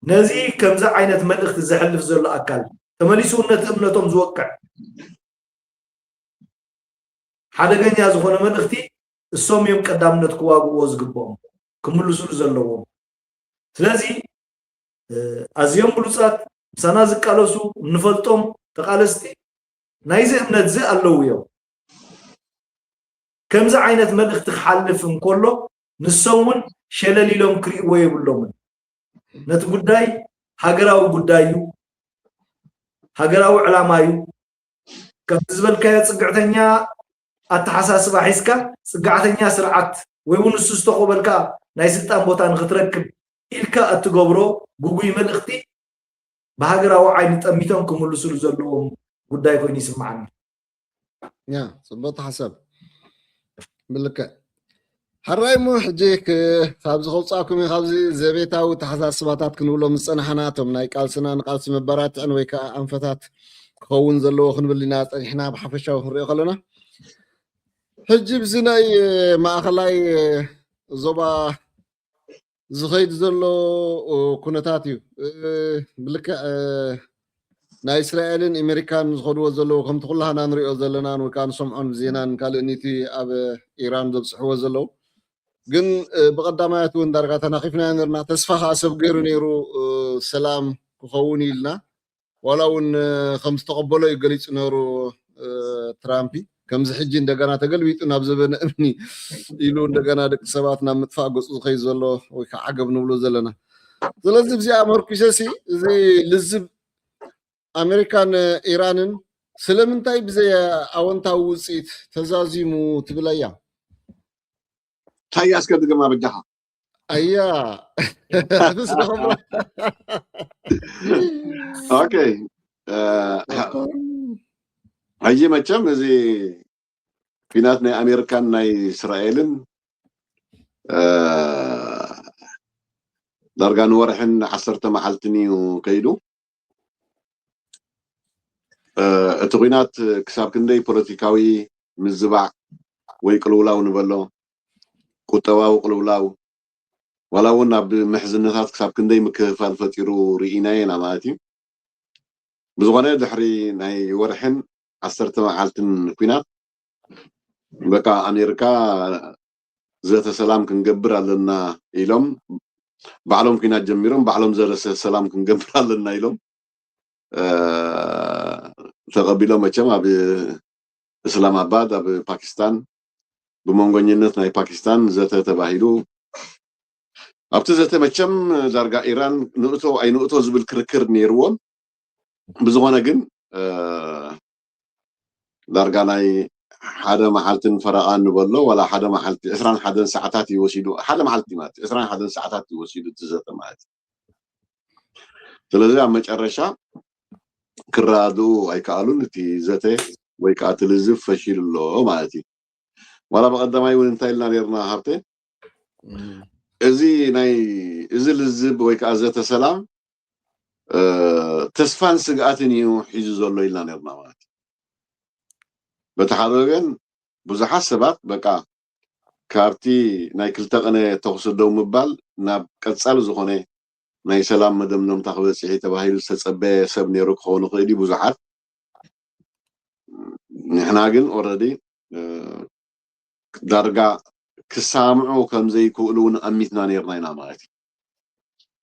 ነዚ ከምዚ ዓይነት መልእኽቲ ዘሕልፍ ዘሎ ኣካል ተመሊሱ እውን ነቲ እምነቶም ዝወቅዕ ሓደገኛ ዝኾነ መልእኽቲ እሶም እዮም ቀዳምነት ክዋግእዎ ዝግብኦም፣ ክምልሱሉ ዘለዎም። ስለዚ ኣዝዮም ብሉጻት ምሳና ዝቃለሱ እንፈልጦም ተቓለስቲ ናይዚ እምነት እዚ ኣለዉ እዮም። ከምዚ ዓይነት መልእኽቲ ክሓልፍ እንከሎ ንሶም እውን ሸለል ኢሎም ክርእይዎ የብሎምን። ነቲ ጉዳይ ሃገራዊ ጉዳይ እዩ፣ ሃገራዊ ዕላማ እዩ። ከምቲ ዝበልካዮ ጽግዕተኛ ኣተሓሳስባ ሒዝካ ጽግዕተኛ ስርዓት ወይ እውን ንሱ ዝተኾበልካ ናይ ስልጣን ቦታ ንክትረክብ ኢልካ እትገብሮ ግጉይ መልእኽቲ ብሃገራዊ ዓይኒ ጠሚቶም ክምልስሉ ዘለዎም ጉዳይ ኮይኑ ይስምዓኒ። ያ ጽቡቅ ሓሳብ ብልክዕ። ሕራይ እሞ ሕጂ ካብዚ ከውፃእኩም እዩ፣ ካብዚ ዘቤታዊ ተሓሳስባታት ክንብሎም ዝፀናሕና እቶም ናይ ቃልስና ንቃልሲ መበራትዕን ወይ ከዓ ኣንፈታት ክኸውን ዘለዎ ክንብል ኢና ፀኒሕና ብሓፈሻዊ ክንሪኦ ከለና። ሕጂ ብዚ ናይ ማእኸላይ ዞባ ዝኸይድ ዘሎ ኩነታት እዩ። ብልክዕ ናይ እስራኤልን ኣሜሪካን ዝኸድዎ ዘለዉ ከምቲ ኩላህና ንሪኦ ዘለናን ወይ ከዓ ንሰምዖን ብዜናን ካልእ ኒቲ ኣብ ኢራን ዘብፅሕዎ ዘለዉ ግን ብቐዳማያት እውን ዳርጋ ተናኺፍናዮ ነርና። ተስፋ ከዓ ሰብ ገይሩ ነይሩ ሰላም ክኸውን ኢልና ዋላ እውን ከም ዝተቐበሎ እዩ ገሊፁ ነይሩ ትራምፕ። ከምዚ ሕጂ እንደገና ተገልቢጡ ናብ ዘበነ እምኒ ኢሉ እንደገና ደቂ ሰባት ናብ ምጥፋእ ገፁ ዝኸይድ ዘሎ ወይ ከዓ ዓገብ ንብሎ ዘለና። ስለዚ ብዚኣ መርኩሰሲ እዚ ልዝብ ኣሜሪካን ኢራንን ስለምንታይ ብዘይ ኣወንታዊ ውፅኢት ተዛዚሙ ትብለያ? ታያ እስከ ድገማ በጃኻ። ኣያ ኦኬ። ሕጂ መቸም እዚ ኲናት ናይ ኣሜሪካን ናይ እስራኤልን ዳርጋ ንወርሕን ዓሰርተ መዓልትን እዩ ከይዱ። እቲ ኲናት ክሳብ ክንደይ ፖለቲካዊ ምዝባዕ ወይ ቅልውላው ንበሎ፣ ቁጠባዊ ቅልውላው፣ ዋላ እውን ኣብ ምሕዝነታት ክሳብ ክንደይ ምክፍፋል ፈጢሩ ርኢናዮ ኢና ማለት እዩ። ብዝኾነ ድሕሪ ናይ ወርሕን ዓሰርተ መዓልትን ኲናት በቃ ኣሜሪካ ዘተ ሰላም ክንገብር ኣለና ኢሎም ባዕሎም ኲናት ጀሚሮም ባዕሎም ዘተ ሰላም ክንገብር ኣለና ኢሎም ተቐቢሎም መቸም ኣብ እስላማባድ ኣብ ፓኪስታን ብመንጎኝነት ናይ ፓኪስታን ዘተ ተባሂሉ ኣብቲ ዘተ መቸም ዳርጋ ኢራን ንእቶ ኣይንእቶ ዝብል ክርክር ነይርዎም። ብዝኾነ ግን ዳርጋ ናይ ሓደ መዓልትን ፈረቓን ንበሎ፣ ዋላ ሓደ መዓልቲ ዕስራን ሓደን ሰዓታት እዩ ወሲዱ። ሓደ መዓልቲ ማለት ዕስራን ሓደን ሰዓታት እዩ ወሲዱ እቲ ዘተ ማለት እዩ። ስለዚ ኣብ መጨረሻ ክረዳድኡ ኣይከኣሉን። እቲ ዘተ ወይ ከዓ እቲ ልዝብ ፈሺሉ ኣሎ ማለት እዩ። ዋላ ብቐዳማይ እውን እንታይ ኢልና ነርና ሃብተ፣ እዚ ናይ እዚ ልዝብ ወይ ከዓ ዘተ ሰላም ተስፋን ስግኣትን እዩ ሒዙ ዘሎ ኢልና ነርና ማለት እዩ። በቲ ሓደ ወገን ብዙሓት ሰባት በቃ ካብቲ ናይ ክልተ ቀነ ተኩሲ ደው ምባል ናብ ቀጻሊ ዝኾነ ናይ ሰላም መደምደምታ ክበፅሕ እዩ ተባሂሉ ዝተፀበየ ሰብ ነይሩ ክኸውን ይኽእል እዩ። ብዙሓት ንሕና ግን ኦረዲ ዳርጋ ክሰማምዑ ከም ዘይክእሉ እውን ኣሚትና ነርና ኢና ማለት እዩ።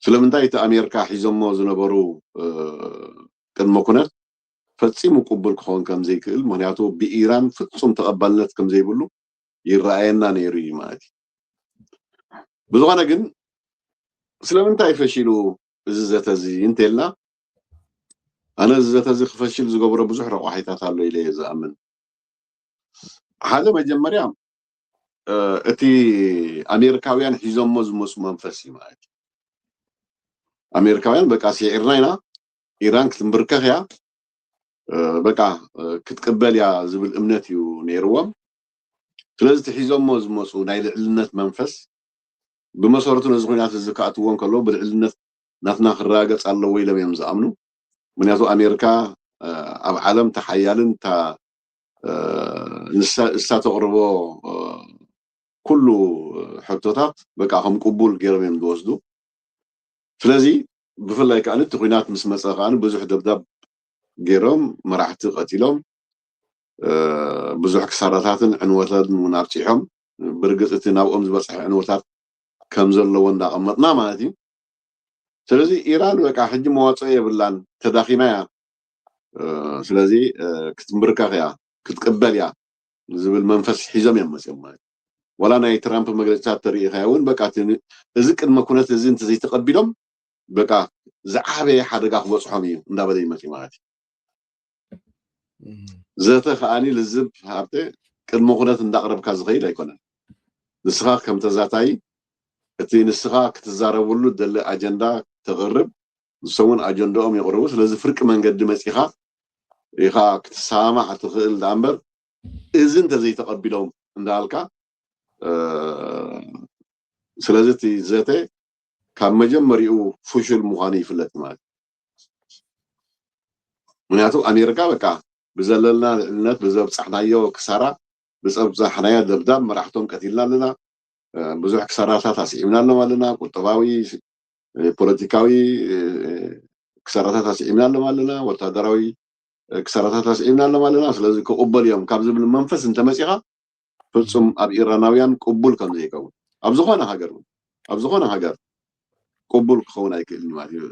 ስለምንታይ እቲ ኣሜሪካ ሒዞሞ ዝነበሩ ቅድመ ኩነት ፈፂሙ ቅቡል ክኸውን ከም ዘይክእል፣ ምክንያቱ ብኢራን ፍፁም ተቐባልነት ከም ዘይብሉ ይረኣየና ነይሩ እዩ ማለት እዩ። ብዝኾነ ግን ስለምንታይ ፈሺሉ እዚ ዘተ እዚ እንተልና፣ ኣነ እዚ ዘተ እዚ ክፈሽል ዝገብሮ ብዙሕ ረቋሒታት ኣሎ ኢለ እየ ዝኣምን። ሓደ መጀመርያ እቲ ኣሜሪካውያን ሒዞሞ ዝመፁ መንፈስ እዩ ማለት እዩ። ኣሜሪካውያን በቃ ስዒርና ኢና፣ ኢራን ክትንብርከኽ እያ፣ በቃ ክትቅበል እያ ዝብል እምነት እዩ ነይርዎም። ስለዚ እቲ ሒዞሞ ዝመፁ ናይ ልዕልነት መንፈስ ብመሰረቱ ነዚ ኩናት እዚ ክኣትዎ እንከለዉ ብልዕልነት ናትና ክረጋገፅ ኣለዎ ኢሎም እዮም ዝኣምኑ። ምክንያቱ ኣሜሪካ ኣብ ዓለም እታ ሓያልን እታ ንሳ ተቕርቦ ኩሉ ሕቶታት በቃ ከም ቅቡል ገይሮም እዮም ዝወስዱ። ስለዚ ብፍላይ ከዓ እቲ ኩናት ምስ መፀ ከዓ ብዙሕ ደብዳብ ገይሮም፣ መራሕቲ ቀቲሎም፣ ብዙሕ ክሳራታትን ዕንወታትን እውን ኣብፂሖም። ብርግፅ እቲ ናብኦም ዝበፅሐ ዕንወታት ከም ዘለዎ እንዳቐመጥና ማለት እዩ። ስለዚ ኢራን በቃ ሕጂ መዋፅኦ የብላን፣ ተዳኺማ እያ። ስለዚ ክትንብርከኽ እያ፣ ክትቅበል እያ ዝብል መንፈስ ሒዞም እዮም መፅኦም ማለት እዩ። ዋላ ናይ ትራምፕ መግለፅታት ተሪኢኻዮ እውን በቃ እዚ ቅድመ ኩነት እዚ እንተዘይተቐቢሎም በቃ ዝዓበየ ሓደጋ ክበፅሖም እዩ እንዳበለ ይመፅእ ማለት እዩ። ዘተ ከዓኒ ልዝብ ሃብተ ቅድመ ኩነት እንዳቕረብካ ዝኸይድ ኣይኮነን። ንስኻ ከም ተዛታይ እቲ ንስኻ ክትዛረበሉ ደሊ ኣጀንዳ ተቕርብ፣ ንሶም እውን ኣጀንዳኦም የቕርቡ። ስለዚ ፍርቂ መንገዲ መፂኻ ኢኻ ክትሰማማዕ ትኽእል ደኣ እምበር እዚ እንተዘይተቐቢሎም እንዳልካ ስለዚ እቲ ዘተ ካብ መጀመሪኡ ፍሹል ምዃኑ ይፍለጥ ማለት እዩ። ምክንያቱ ኣሜሪካ በቃ ብዘለና ልዕልነት ብዘብፃሕናዮ ክሳራ ብፀብፃሕናዮ ደብዳብ መራሕቶም ቀቲልና ኣለና፣ ብዙሕ ክሳራታት ኣስዒብና ኣለና፣ ቁጠባዊ፣ ፖለቲካዊ ክሳራታት ኣስዒብና ኣለና ኣለና፣ ወታደራዊ ክሳራታት ኣስዒብና ኣለና ኣለና። ስለዚ ክቕበሉ እዮም ካብ ዝብል መንፈስ እንተመፂኻ ፍፁም ኣብ ኢራናውያን ቅቡል ከም ዘይከውን ኣብ ዝኾነ ሃገር እውን ኣብ ዝኾነ ሃገር ቅቡል ክኸውን ኣይክእልን ማለት እዩ።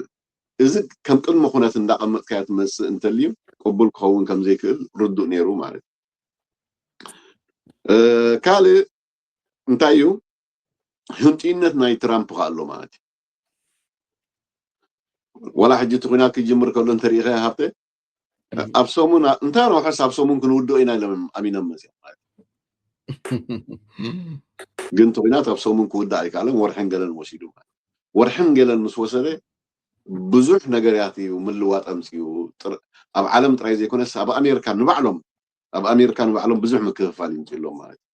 እዚ ከም ቅድሚ ኩነት እንዳቐመጥካዮ ትመፅእ እንተልዩ ቅቡል ክኸውን ከም ዘይክእል ርዱእ ነይሩ ማለት እዩ። ካልእ እንታይ እዩ? ህንጥዩነት ናይ ትራምፕ ከ ኣሎ ማለት እዩ። ዋላ ሕጂ እቲ ኩናት ክጅምር ከሎ እንተሪኢኸ ሃብተ ኣብ ሰሙን እንታይ ረውሐስ ኣብ ሰሙን ክንውድኦ ኢና ኢሎም ኣሚኖም መፅኦም ማለት እዩ። ግን እቲ ኩናት ኣብ ሰሙን ክውዳእ ኣይከኣለን፣ ወርሕን ገለን ወሲዱ ማለት እዩ። ወርሕን ገለን ምስ ወሰደ ብዙሕ ነገርያት እዩ ምልዋጥ ኣምፅኡ። ኣብ ዓለም ጥራይ ዘይኮነስ ኣብ ኣሜሪካ ንባዕሎም ኣብ ኣሜሪካ ንባዕሎም ብዙሕ ምክፍፋል ይምፅእሎም ማለት እዩ።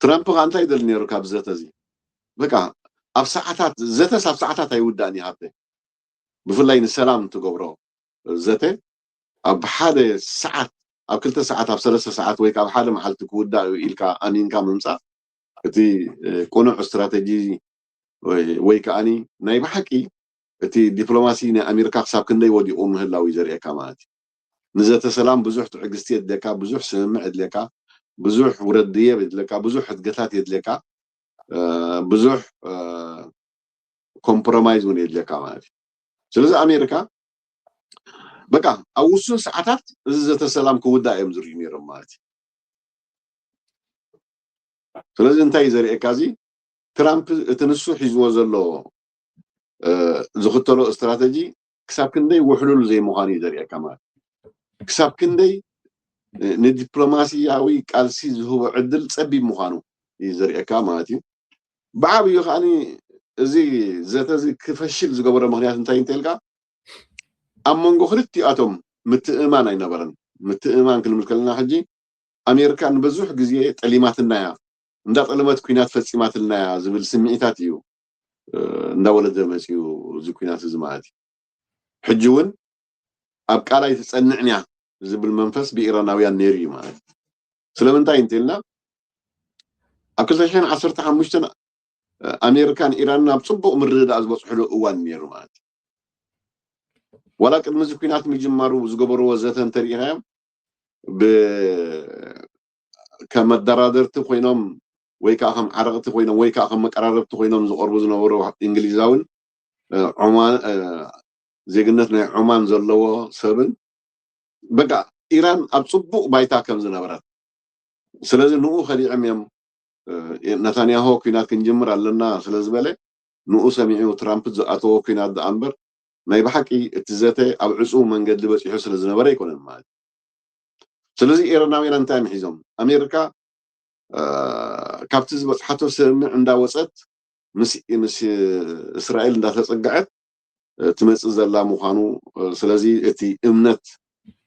ትራምፕ ከዓ እንታይ ይደሊ ነይሩ ካብ ዘተ እዚ? በቃ ኣብ ሰዓታት ዘተስ ኣብ ሰዓታት ኣይውዳእን ይሃብተ ብፍላይ ንሰላም ትገብሮ ዘተ ኣብ ሓደ ሰዓት ኣብ ክልተ ሰዓት ኣብ ሰለስተ ሰዓት ወይ ኣብ ሓደ መዓልቲ ክውዳእ ኢልካ ኣሚንካ ምምፃእ እቲ ቅኑዕ ስትራተጂ ወይ ከዓኒ ናይ ብሓቂ እቲ ዲፕሎማሲ ናይ ኣሜሪካ ክሳብ ክንደይ ወዲቑ ምህላው እዩ ዘርእየካ ማለት እዩ። ንዘተ ሰላም ብዙሕ ትዕግስቲ የድልየካ፣ ብዙሕ ስምምዕ የድልየካ፣ ብዙሕ ውረድየብ የድልየካ፣ ብዙሕ ሕድገታት የድልየካ፣ ብዙሕ ኮምፕሮማይዝ እውን የድልየካ ማለት እዩ። ስለዚ ኣሜሪካ በቃ ኣብ ውሱን ሰዓታት እዚ ዘተ ሰላም ክውዳእ እዮም ዝርዩ ነይሮም ማለት እዩ። ስለዚ እንታይ እዩ ዘርእየካ እዚ? ትራምፕ እቲ ንሱ ሒዝዎ ዘሎ ዝኽተሎ ስትራተጂ ክሳብ ክንደይ ውሕሉል ዘይምዃኑ እዩ ዘርእየካ። ማለት ክሳብ ክንደይ ንዲፕሎማሲያዊ ቃልሲ ዝህቦ ዕድል ጸቢብ ምዃኑ እዩ ዘርእየካ ማለት እዩ። ብዓብዩ ከዓኒ እዚ ዘተ እዚ ክፈሽል ዝገበሮ ምኽንያት እንታይ እንተልካ፣ ኣብ መንጎ ክልቲኣቶም ምትእማን ኣይነበረን። ምትእማን ክንብል ከለና ሕጂ ኣሜሪካ ንብዙሕ ግዜ ጠሊማትና እያ፣ እንዳጠለመት ኩናት ፈጺማትልና እያ ዝብል ስምዒታት እዩ እንዳወለደ መፅዩ። እዚ ኩናት እዚ ማለት እዩ። ሕጂ እውን ኣብ ቃላይ ትፀንዕን እያ ዝብል መንፈስ ብኢራናውያን ነይሩ እዩ ማለት እዩ። ስለምንታይ እንተልና ኣብ ክልተ ሽሕን ዓሰርተ ሓሙሽተን ኣሜሪካን ኢራንን ኣብ ፅቡቅ ምርድዳእ ዝበፅሕሉ እዋን ነይሩ ማለት እዩ። ዋላ ቅድሚ እዚ ኩናት ምጅማሩ ዝገበርዎ ዘተ እንተሪኢናዮም ብ ከም መደራደርቲ ኮይኖም ወይ ከዓ ከም ዓረቕቲ ኮይኖም ወይ ከዓ ከም መቀራረብቲ ኮይኖም ዝቐርቡ ዝነበሩ እንግሊዛውን ኦማን ዜግነት ናይ ኦማን ዘለዎ ሰብን በቃ ኢራን ኣብ ፅቡቅ ባይታ ከም ዝነበረት ስለዚ ንኡ ከዲዕም እዮም ነታንያሆ ኩናት ክንጅምር ኣለና ስለዝበለ ንኡ ሰሚዑ ትራምፕ ዝኣተዎ ኩናት ደኣ እምበር ናይ ብሓቂ እቲ ዘተ ኣብ ዕፁው መንገዲ በፂሑ ስለዝነበረ ኣይኮነን ማለት። ስለዚ ኢራናውያን እንታይ እዮም ሒዞም? ኣሜሪካ ካብቲ ዝበፅሓቶ ስምምዕ እንዳወፀት ምስ እስራኤል እንዳተፀግዐት ትመፅእ ዘላ ምዃኑ ስለዚ እቲ እምነት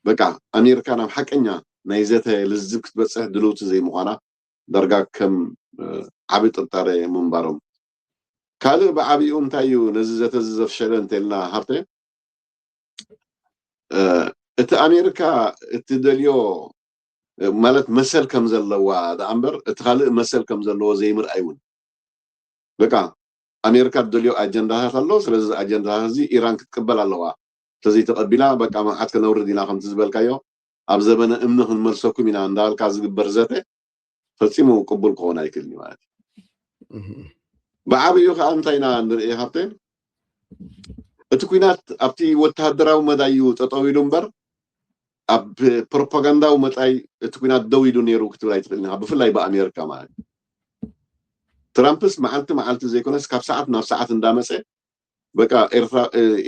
በቃ ኣሜሪካ ናብ ሓቀኛ ናይ ዘተ ልዝብ ክትበፅሕ ድልውቲ ዘይምዃና ዳርጋ ከም ዓቢ ጥርጣረ ምንባሮም። ካልእ ብዓቢኡ እንታይ እዩ ነዚ ዘተ እዚ ዘፍሸለ እንተልና ሃብተ እቲ ኣሜሪካ እትደልዮ ማለት መሰል ከም ዘለዋ ደኣ እምበር እቲ ካልእ መሰል ከም ዘለዎ ዘይምርኣይ እውን በቃ ኣሜሪካ እትደልዮ ኣጀንዳታት ኣሎ። ስለዚ ኣጀንዳታት እዚ ኢራን ክትቅበል ኣለዋ። እንተዘይተቐቢላ በቃ መዓት ከነውርድ ኢና ከምቲ ዝበልካዮ ኣብ ዘበነ እምኒ ክንመልሰኩም ኢና እንዳበልካ ዝግበር ዘተ ፈፂሙ ቅቡል ክኾን ኣይክእልን ማለት እዩ። ብዓብዩ ከዓ እንታይ ኢና ንርኢ ሃብተ እቲ ኩናት ኣብቲ ወተሃደራዊ መዳይ እዩ ጠጠው ኢሉ እምበር ኣብ ፕሮፓጋንዳዊ መዳይ እቲ ኩናት ደው ኢሉ ነይሩ ክትብል ኣይትኽእልን ኢኻ ብፍላይ ብኣሜሪካ ማለት ትራምፕስ መዓልቲ መዓልቲ ዘይኮነስ ካብ ሰዓት ናብ ሰዓት እንዳመፀ በቃ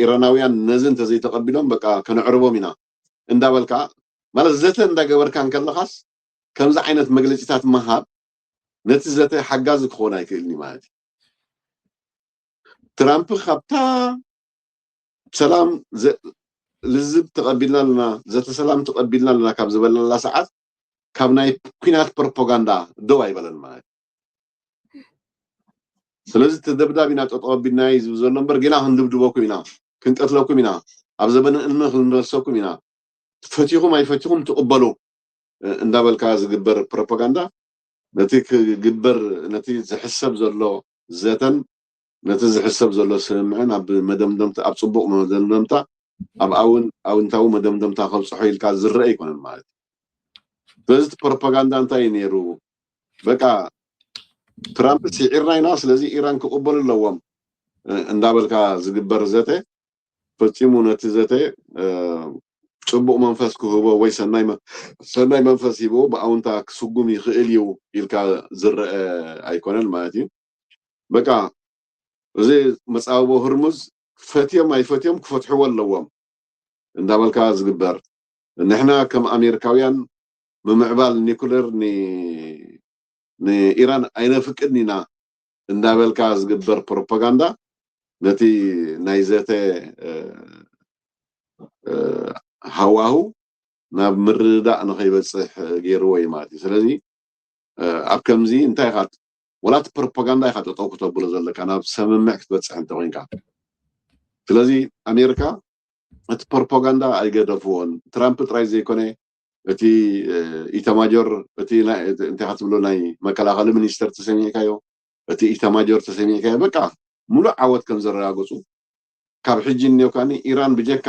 ኢራናውያን ነዚ እንተዘይተቐቢሎም በቃ ከነዕርቦም ኢና እንዳበልካ ማለት ዘተ እንዳገበርካ እንከለኻስ ከምዚ ዓይነት መግለፂታት ምሃብ ነቲ ዘተ ሓጋዚ ክኾን ኣይክእልን እዩ ማለት እዩ። ትራምፕ ካብታ ሰላም ልዝብ ተቐቢልና ኣለና ዘተ ሰላም ተቐቢልና ኣለና ካብ ዝበለላ ሰዓት ካብ ናይ ኩናት ፕሮፓጋንዳ ደው ኣይበለን ማለት ስለዚ ተደብዳብ ኢና ጠጠው ኣቢልና እዩ ዝብል ዘሎ እምበር ጌና ክንድብድበኩም ኢና ክንቀትለኩም ኢና ኣብ ዘበነ እልሚ ክንመልሰኩም ኢና ፈቲኹም ኣይፈቲኹም ትቕበሉ እንዳበልካ ዝግበር ፕሮፓጋንዳ ነቲ ክግበር ነቲ ዝሕሰብ ዘሎ ዘተን ነቲ ዝሕሰብ ዘሎ ስምምዕን ኣብ መደምደምታ ኣብ ፅቡቕ መደምደምታ ኣብ ኣውን ኣውንታዊ መደምደምታ ከብፅሖ ኢልካ ዝረአ ኣይኮነን ማለት እዩ። ስለዚ እቲ ፕሮፓጋንዳ እንታይ እዩ ነይሩ? በቃ ትራምፕ ስዒርና ኢና፣ ስለዚ ኢራን ክቕበሉ ኣለዎም እንዳበልካ ዝግበር ዘተ ፈፂሙ ነቲ ዘተ ፅቡቕ መንፈስ ክህቦ ወይ ሰናይ መንፈስ ሂቦ ብኣውንታ ክስጉም ይኽእል እዩ ኢልካ ዝረአ ኣይኮነን ማለት እዩ። በቃ እዚ መፃብቦ ህርሙዝ ፈትዮም ኣይፈትዮም ክፈትሕዎ ኣለዎም እንዳበልካ ዝግበር ንሕና ከም ኣሜሪካውያን ምምዕባል ኒኩለር ንኢራን ኣይነፍቅድን ኢና እንዳበልካ ዝግበር ፕሮፓጋንዳ ነቲ ናይ ዘተ ሃዋሁ ናብ ምርድዳእ ንኸይበፅሕ ገይርዎ እዩ ማለት እዩ። ስለዚ ኣብ ከምዚ እንታይ ኢኻ ወላ እቲ ፕሮፓጋንዳ ኢኻ ጠጠው ክተብሎ ዘለካ ናብ ሰምምዕ ክትበፅሕ እንተኮይንካ። ስለዚ ኣሜሪካ እቲ ፕሮፓጋንዳ ኣይገደፍዎን። ትራምፕ ጥራይ ዘይኮነ እቲ ኢተማጆር እቲ እንታይ ክትብሎ ናይ መከላኸሊ ሚኒስተር ተሰሚዕካዮ እቲ ኢተማጆር ተሰሚዕካዮ በቃ ሙሉእ ዓወት ከም ዘረጋገፁ ካብ ሕጂ እኒኦ ከዓኒ ኢራን ብጀካ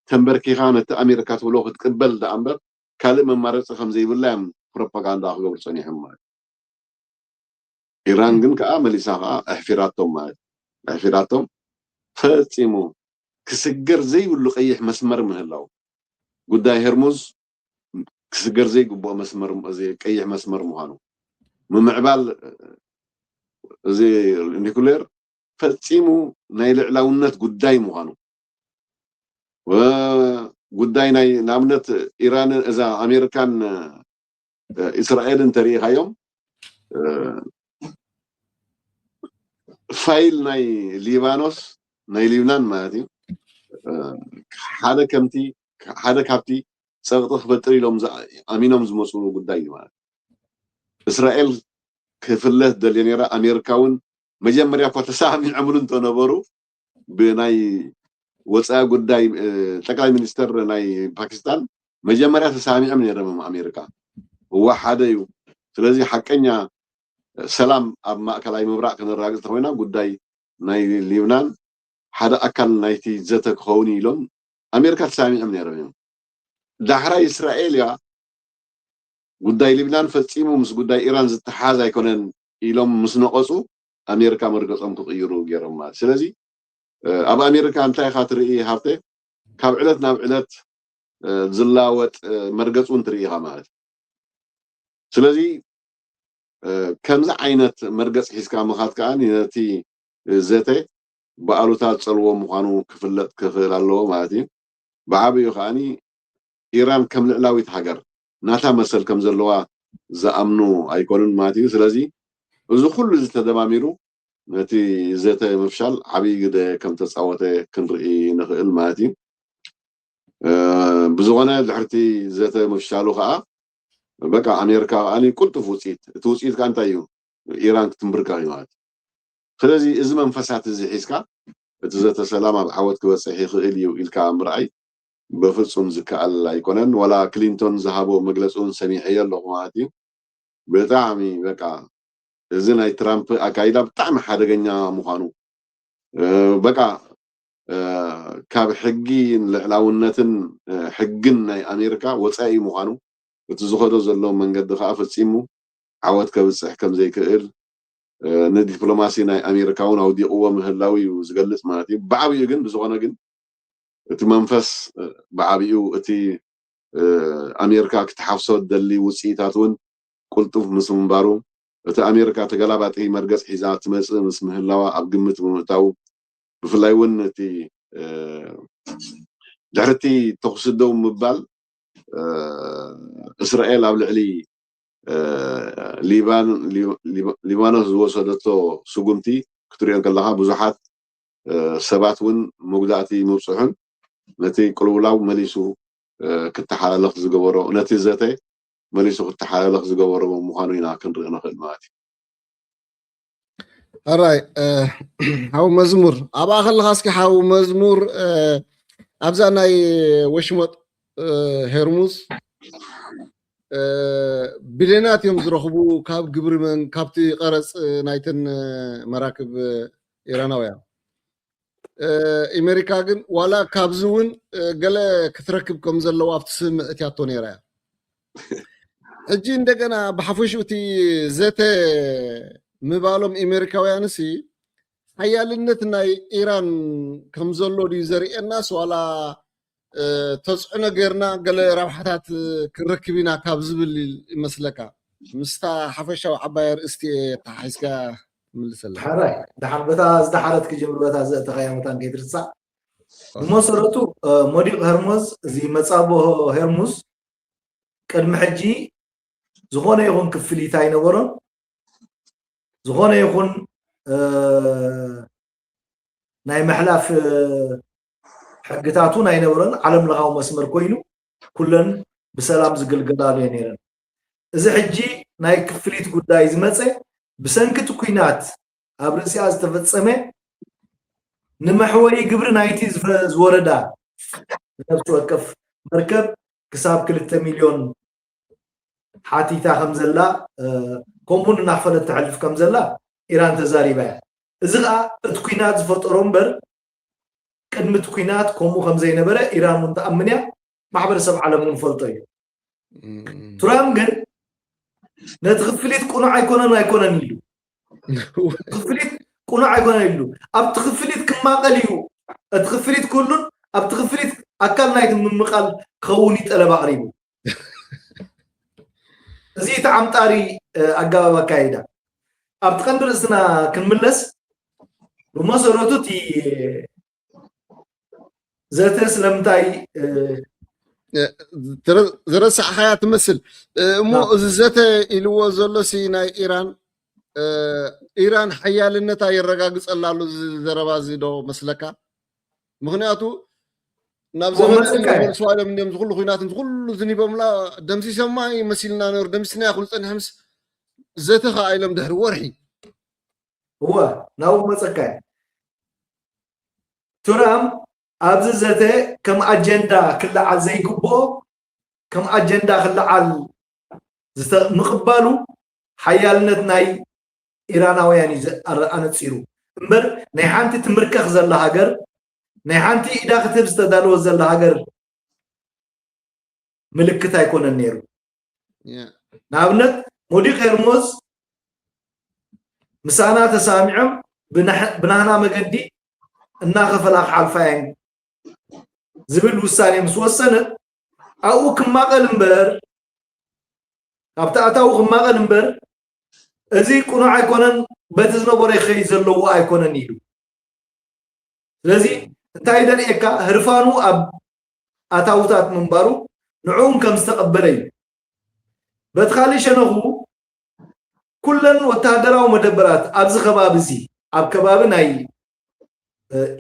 ተንበርኪኻ ነቲ ኣሜሪካ ትብሎ ክትቅበል ደኣ እምበር ካልእ መማረፂ ከም ዘይብላ እዮም ፕሮፓጋንዳ ክገብሩ ፀኒሖም ማለት ኢራን ግን ከዓ መሊሳ ከዓ ኣሕፊራቶም ማለት ኣሕፊራቶም ፈፂሙ ክስገር ዘይብሉ ቀይሕ መስመር ምህላው ጉዳይ ሄርሙዝ ክስገር ዘይግብኦ መስመር ቀይሕ መስመር ምዃኑ ምምዕባል እዚ ኒኩሌር ፈጺሙ ናይ ልዕላውነት ጉዳይ ምዃኑ፣ ጉዳይ ናይ ንኣብነት ኢራን፣ እዛ ኣሜሪካን እስራኤልን እንተሪኢኻዮም፣ ፋይል ናይ ሊባኖስ፣ ናይ ሊብናን ማለት እዩ፣ ሓደ ከምቲ ሓደ ካብቲ ጸቕጢ ክፈጥር ኢሎም ኣሚኖም ዝመፅሉ ጉዳይ እዩ ማለት። እስራኤል ክፍለ ትደልዮ ነይራ። ኣሜሪካ እውን መጀመርያ እኳ ተሰማሚዖምሉ እንተነበሩ፣ ብናይ ወፃኢ ጉዳይ ጠቅላይ ሚኒስተር ናይ ፓኪስታን መጀመርያ ተሰማሚዖም ነይሮም ኣሜሪካ። እዋ ሓደ እዩ። ስለዚ ሓቀኛ ሰላም ኣብ ማእከላይ ምብራቅ ክነረጋግፅ ተኮይና ጉዳይ ናይ ሊብናን ሓደ ኣካል ናይቲ ዘተ ክኸውን ኢሎም ኣሜሪካ ተሰማሚዖም ነይሮም እዮም። ዳሕራይ እስራኤል እያ ጉዳይ ሊብናን ፈጺሙ ምስ ጉዳይ ኢራን ዝተሓዝ ኣይኮነን ኢሎም ምስ ነቐጹ ኣሜሪካ መርገጾም ክቕይሩ ገይሮም ማለት። ስለዚ ኣብ ኣሜሪካ እንታይ ኢኻ ትርኢ ሃብተ? ካብ ዕለት ናብ ዕለት ዝላወጥ መርገጽ እውን ትርኢ ኢኻ ማለት። ስለዚ ከምዚ ዓይነት መርገጽ ሒዝካ ምኻድ ከኣ ነቲ ዘተ ብኣሉታ ዝጸልዎ ምዃኑ ክፍለጥ ክኽእል ኣለዎ ማለት እዩ። ብዓብዩ ከኣ ኢራን ከም ልዕላዊት ሃገር ናታ መሰል ከም ዘለዋ ዝኣምኑ ኣይኮኑን ማለት እዩ። ስለዚ እዚ ኩሉ እዚ ተደማሚሩ ነቲ ዘተ ምፍሻል ዓብዪ ግደ ከም ተፃወተ ክንርኢ ንኽእል ማለት እዩ። ብዝኾነ ድሕርቲ ዘተ ምፍሻሉ ከዓ በቃ ኣሜሪካ ከዓ ቁልጡፍ ውፅኢት፣ እቲ ውፅኢት ከዓ እንታይ እዩ? ኢራን ክትንብርከኽ እዩ ማለት እዩ። ስለዚ እዚ መንፈሳት እዚ ሒዝካ እቲ ዘተ ሰላም ኣብ ዓወት ክበፅሕ ይኽእል እዩ ኢልካ ምርኣይ በፍፁም ዝከኣል ኣይኮነን። ዋላ ክሊንቶን ዝሃቦ መግለፂ እውን ሰሚዐዮ ኣለኹ ማለት እዩ። ብጣዕሚ በቃ እዚ ናይ ትራምፕ ኣካይዳ ብጣዕሚ ሓደገኛ ምዃኑ በቃ ካብ ሕጊ ልዕላውነትን ሕግን ናይ ኣሜሪካ ወፃኢ ምዃኑ እቲ ዝኸዶ ዘሎ መንገዲ ከዓ ፈፂሙ ዓወት ከብፅሕ ከም ዘይክእል ንዲፕሎማሲ ናይ ኣሜሪካ እውን ኣውዲቕዎ ምህላው እዩ ዝገልፅ ማለት እዩ። ብዓብዩ ግን ብዝኾነ ግን እቲ መንፈስ ብዓብዩ እቲ ኣሜሪካ ክትሓፍሶ ደሊ ውፅኢታት እውን ቁልጡፍ ምስ ምንባሩ እቲ ኣሜሪካ ተገላባጢ መርገፅ ሒዛ ትመፅእ ምስ ምህላዋ ኣብ ግምት ብምእታው ብፍላይ እውን እቲ ድሕርቲ ተኩሲ ደው ምባል እስራኤል ኣብ ልዕሊ ሊባኖስ ዝወሰደቶ ስጉምቲ ክትሪኦ ከለካ ብዙሓት ሰባት እውን መጉዳእቲ ምብፅሑን ነቲ ቅልውላው መሊሱ ክተሓላለኽ ዝገበሮ ነቲ ዘተ መሊሱ ክተሓላለኽ ዝገበሮ ምዃኑ ኢና ክንርኢ ንኽእል ማለት እዩ። ኣራይ ሓው መዝሙር ኣብኣ ከለካ እስኪ ሓው መዝሙር ኣብዛ ናይ ወሽመጥ ሄርሙዝ ቢልዮናት እዮም ዝረኽቡ ካብ ግብሪ መን ካብቲ ቀረፅ ናይተን መራክብ ኢራናውያን። ኣሜሪካ ግን ዋላ ካብዚ እውን ገለ ክትረክብ ከም ዘለዋ ኣብቲ ስምምዕ እትያቶ ነይራ እያ። ሕጂ እንደገና ብሓፈሽኡ እቲ ዘተ ምባሎም ኣሜሪካውያንሲ ሓያልነት ናይ ኢራን ከም ዘሎ ድዩ ዘርእየናስ ዋላ ተፅዕኖ ጌርና ገለ ረብሓታት ክንረክብ ኢና ካብ ዝብል ይመስለካ? ምስታ ሓፈሻዊ ዓባይ ኣርእስቲ እየ ተሓሒዝካ ትምልሰለካ። ሕራይ ድሓር በታ ዝደሓረት ክጅምር በታ ዘእተኻያ መታን ከይትርሳዕ። ብመሰረቱ መዲቕ ሄርሞዝ እዚ መጻብሆ ሄርሙዝ ቅድሚ ሕጂ ዝኾነ ይኹን ክፍሊት ኣይነበሮን። ዝኾነ ይኹን ናይ ምሕላፍ ሕግታት እውን ኣይነበሮን። ዓለም ለኻዊ መስመር ኮይኑ ኩለን ብሰላም ዝግልገላሉ እየን ነይረን። እዚ ሕጂ ናይ ክፍሊት ጉዳይ ዝመፀ ብሰንኪ እቲ ኲናት ኣብ ርእሲኣ ዝተፈፀመ ንመሕወዪ ግብሪ ናይቲ ዝወረዳ ነፍሲ ወከፍ መርከብ ክሳብ ክልተ ሚልዮን ሓቲታ ከም ዘላ ከምኡውን እናኽፈለት ተሕልፍ ከም ዘላ ኢራን ተዛሪባ እያ። እዚ ከዓ እቲ ኲናት ዝፈጠሮ እምበር ቅድሚ እቲ ኲናት ከምኡ ከም ዘይነበረ ኢራን እውን ትኣምን እያ፣ ማሕበረሰብ ዓለም እውን ፈልጦ እዩ። ትራምፕ ግን ነቲ ክፍሊት ቅኑዕ ኣይኮነን ኣይኮነን ኢሉ ክፍሊት ቅኑዕ ኣይኮነን ኢሉ ኣብቲ ክፍሊት ክማቐል እዩ እቲ ክፍሊት ክህሉን ኣብቲ ክፍሊት ኣካል ናይቲ ምምቓል ክኸውን እዩ ጠለብ ኣቕሪቡ። እዚ እቲ ዓምጣሪ ኣገባብ ኣካይዳ ኣብቲ ቀንዲ ርእስና ክንምለስ፣ ብመሰረቱ እቲ ዘተ ስለምንታይ ዝረሳዕካያ ትመስል እሞ፣ እዚ ዘተ ኢልዎ ዘሎ ሲ ናይ ኢራን ኢራን ሓያልነታ የረጋግፀላ ኣሎ እዚ ዘረባ እዚ ዶ መስለካ? ምክንያቱ ናብ ዘመን ስዋሎም እንዲም ዝኩሉ ኩናትን ዝኩሉ ዝኒቦምላ ደምሲሰማ ይመሲልና ነሩ፣ ደምስና ይኩሉ ፀኒሖምስ ዘተ ከዓ ኢሎም ድሕሪ ወርሒ እወ ናብኡ መፀካ እዩ። ትራምፕ ኣብዚ ዘተ ከም ኣጀንዳ ክለዓል ዘይግብኦ ከም ኣጀንዳ ክለዓል ምቕባሉ ሓያልነት ናይ ኢራናውያን እዩ ኣነፂሩ እምበር ናይ ሓንቲ ትምርከኽ ዘላ ሃገር ናይ ሓንቲ ኢዳ ክትህብ ዝተዳለወ ዘላ ሃገር ምልክት ኣይኮነን ነይሩ። ንኣብነት ሞዲቕ ሄርሞዝ ምሳና ተሳሚዖም ብናህና መገዲ እናኸፈላ ክሓልፋ እየን ዝብል ውሳኔ ምስ ወሰነት ኣብኡ ክማቐል እምበር ኣብቲ ኣታዊ ክማቐል እምበር እዚ ቁኑዕ ኣይኮነን፣ በቲ ዝነበሮ ይኸይድ ዘለዎ ኣይኮነን ኢሉ። ስለዚ እንታይ ደርእየካ ህርፋኑ ኣብ ኣታውታት ምንባሩ ንዕኡን ከም ዝተቐበለ እዩ። በቲ ካልእ ሸነኹ ኩለን ወታደራዊ መደበራት ኣብዚ ከባቢ እዚ ኣብ ከባቢ ናይ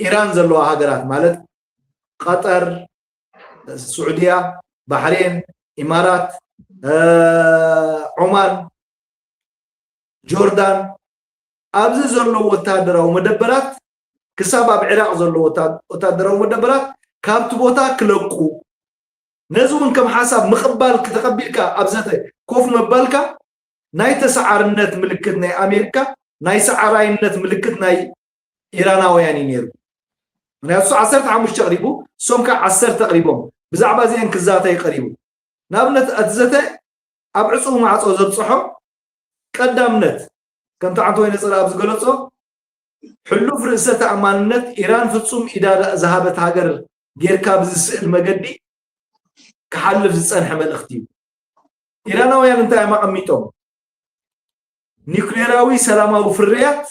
ኢራን ዘለዋ ሃገራት ማለት ቀጠር፣ ስዑድያ፣ ባሕሬን፣ ኢማራት፣ ዖማን፣ ጆርዳን ኣብዚ ዘለዉ ወታደራዊ መደበራት ክሳብ ኣብ ዕራቕ ዘለዉ ወታደራዊ መደበራት ካብቲ ቦታ ክለቁ ነዚ እውን ከም ሓሳብ ምቕባል ተቐቢልካ ኣብ ዘተ ኮፍ ምባልካ ናይ ተሰዓርነት ምልክት ናይ ኣሜሪካ ናይ ሰዓራይነት ምልክት ናይ ኢራናውያን እዩ ነይሩ። ምክንያቱ ዓሰርተ ሓሙሽተ ቀሪቡ እሶም ከዓ ዓሰርተ ቀሪቦም ብዛዕባ እዚአን ክዛተይ ቀሪቡ። ንኣብነት እቲ ዘተ ኣብ ዕፁው ማዕፆ ዘብፅሖ ቀዳምነት ከምቲ ዓንተ ወይ ነፅር ኣብ ዝገለፆ ሕሉፍ ርእሰ ተኣማንነት ኢራን ፍፁም ኢዳ ዝሃበት ሃገር ጌርካ ብዝስእል መገዲ ክሓልፍ ዝፀንሐ መልእኽቲ እዩ። ኢራናውያን እንታይ እዮም ኣቐሚጦም? ኒውክሌራዊ ሰላማዊ ፍርያት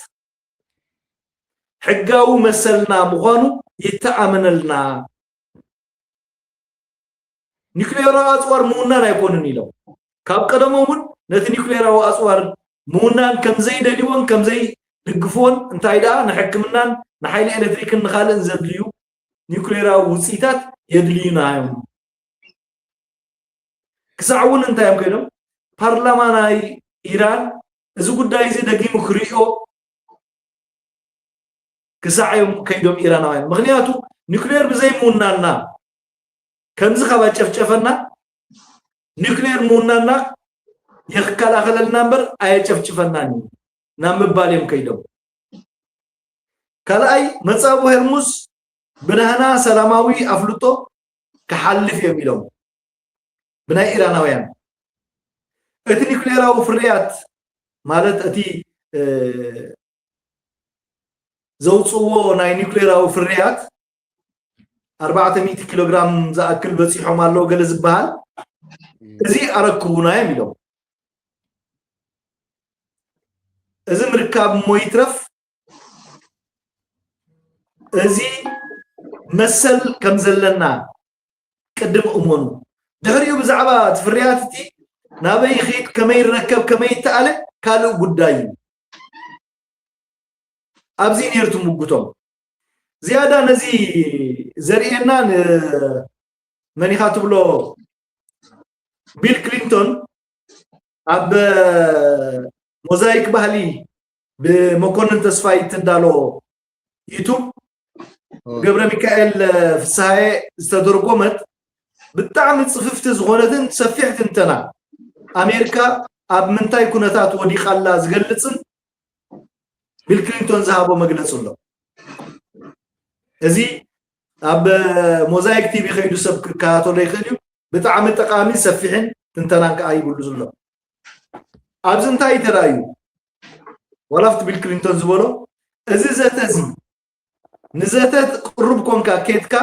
ሕጋዊ መሰልና ምዃኑ ይተኣመነልና። ኒውክሌራዊ ኣፅዋር ምውናን ኣይኮኑን ኢሎም። ካብ ቀደሞም እውን ነቲ ኒውክሌራዊ ኣፅዋር ምውናን ከምዘይደልይዎን ከምዘይድግፍዎን እንታይ ደኣ ንሕክምናን ንሓይሊ ኤሌክትሪክን ንካልእን ዘድልዩ ኒውክሌራዊ ውፅኢታት የድልዩና እዮም። ክሳዕ እውን እንታይ እዮም ከይዶም ፓርላማ ናይ ኢራን እዚ ጉዳይ እዚ ደጊሙ ክርእዮ ክሳዕ እዮም ከይዶም ኢራናውያን። ምክንያቱ ኒውክሌር ብዘይምውናና ከምዚ ካብ ኣጨፍጨፈና ኒውክሌር ምውናና የክከላኸለልና እምበር ኣየጨፍጭፈናን እዩ ናብ ምባል እዮም ከይዶም። ካልኣይ መፃቡ ሄርሙዝ ብናህና ሰላማዊ ኣፍልጦ ክሓልፍ እዮም ኢሎም ብናይ ኢራናውያን እቲ ኒክሌራዊ ፍርያት ማለት እቲ ዘውፅዎ ናይ ኒክሌራዊ ፍርያት ኣርባዕተ ሚእቲ ኪሎ ግራም ዝኣክል በፂሖም ኣለዉ ገለ ዝበሃል እዚ ኣረክቡና እዮም ኢሎም። እዚ ምርካብ እሞ ይትረፍ እዚ መሰል ከም ዘለና ቅድም እመኑ። ድሕሪኡ ብዛዕባ እቲ ፍርያት እቲ ናበይ ይኸይድ ከመይ ይረከብ ከመይ ይተኣለ ካልእ ጉዳይ እዩ። ኣብዚ ነይሩ ትምጉቶም ዝያዳ ነዚ ዘርእየና ንመን ኢኻ ትብሎ ቢል ክሊንቶን ኣብ ሞዛይክ ባህሊ ብመኮንን ተስፋይ ትዳሎ ዩቱብ ገብረ ሚካኤል ፍስሃየ ዝተደርጎመት ብጣዕሚ ፅፍፍቲ ዝኾነትን ሰፊሕ ትንተና ኣሜሪካ ኣብ ምንታይ ኩነታት ወዲቓላ ዝገልፅን ቢል ክሊንቶን ዝሃቦ መግለፂ ኣሎ። እዚ ኣብ ሞዛይክ ቲቪ ከይዱ ሰብ ክከታተሎ ይኽእል እዩ። ብጣዕሚ ጠቃሚ ሰፊሕን ትንተናን ከዓ ይብሉ ዘሎ። ኣብዚ እንታይ ተራእዩ? ዋላ ኣብቲ ቢል ክሊንቶን ዝበሎ እዚ ዘተ እዚ ንዘተ ቅሩብ ኮንካ ኬድካ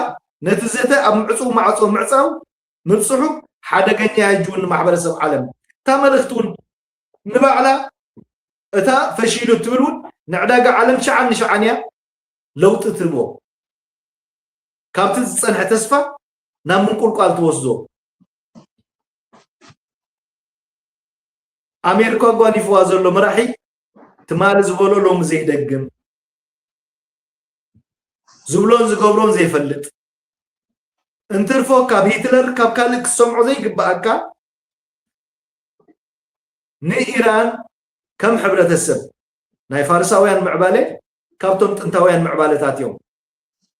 ነቲ ዘተ ኣብ ምዕፁው ማዕፆ ምዕፃው ምብፅሑ ሓደገኛ እዩ እውን ንማሕበረሰብ ዓለም እታ መልእኽቲ እውን ንባዕላ እታ ፈሺሉ እትብል እውን ንዕዳጋ ዓለም ሽዓን ንሽዓን እያ ለውጢ ትህቦ። ካብቲ ዝጸንሐ ተስፋ ናብ ምንቁልቋል ትወስዶ። ኣሜሪካ ኣጓኒፍዋ ዘሎ መራሒ ትማሊ ዝበሎ ሎሚ ዘይደግም፣ ዝብሎን ዝገብሮን ዘይፈልጥ፣ እንትርፎ ካብ ሂትለር ካብ ካልእ ክትሰምዖ ዘይግብኣካ፣ ንኢራን ከም ሕብረተሰብ ናይ ፋርሳውያን ምዕባለ ካብቶም ጥንታውያን ምዕባለታት እዮም።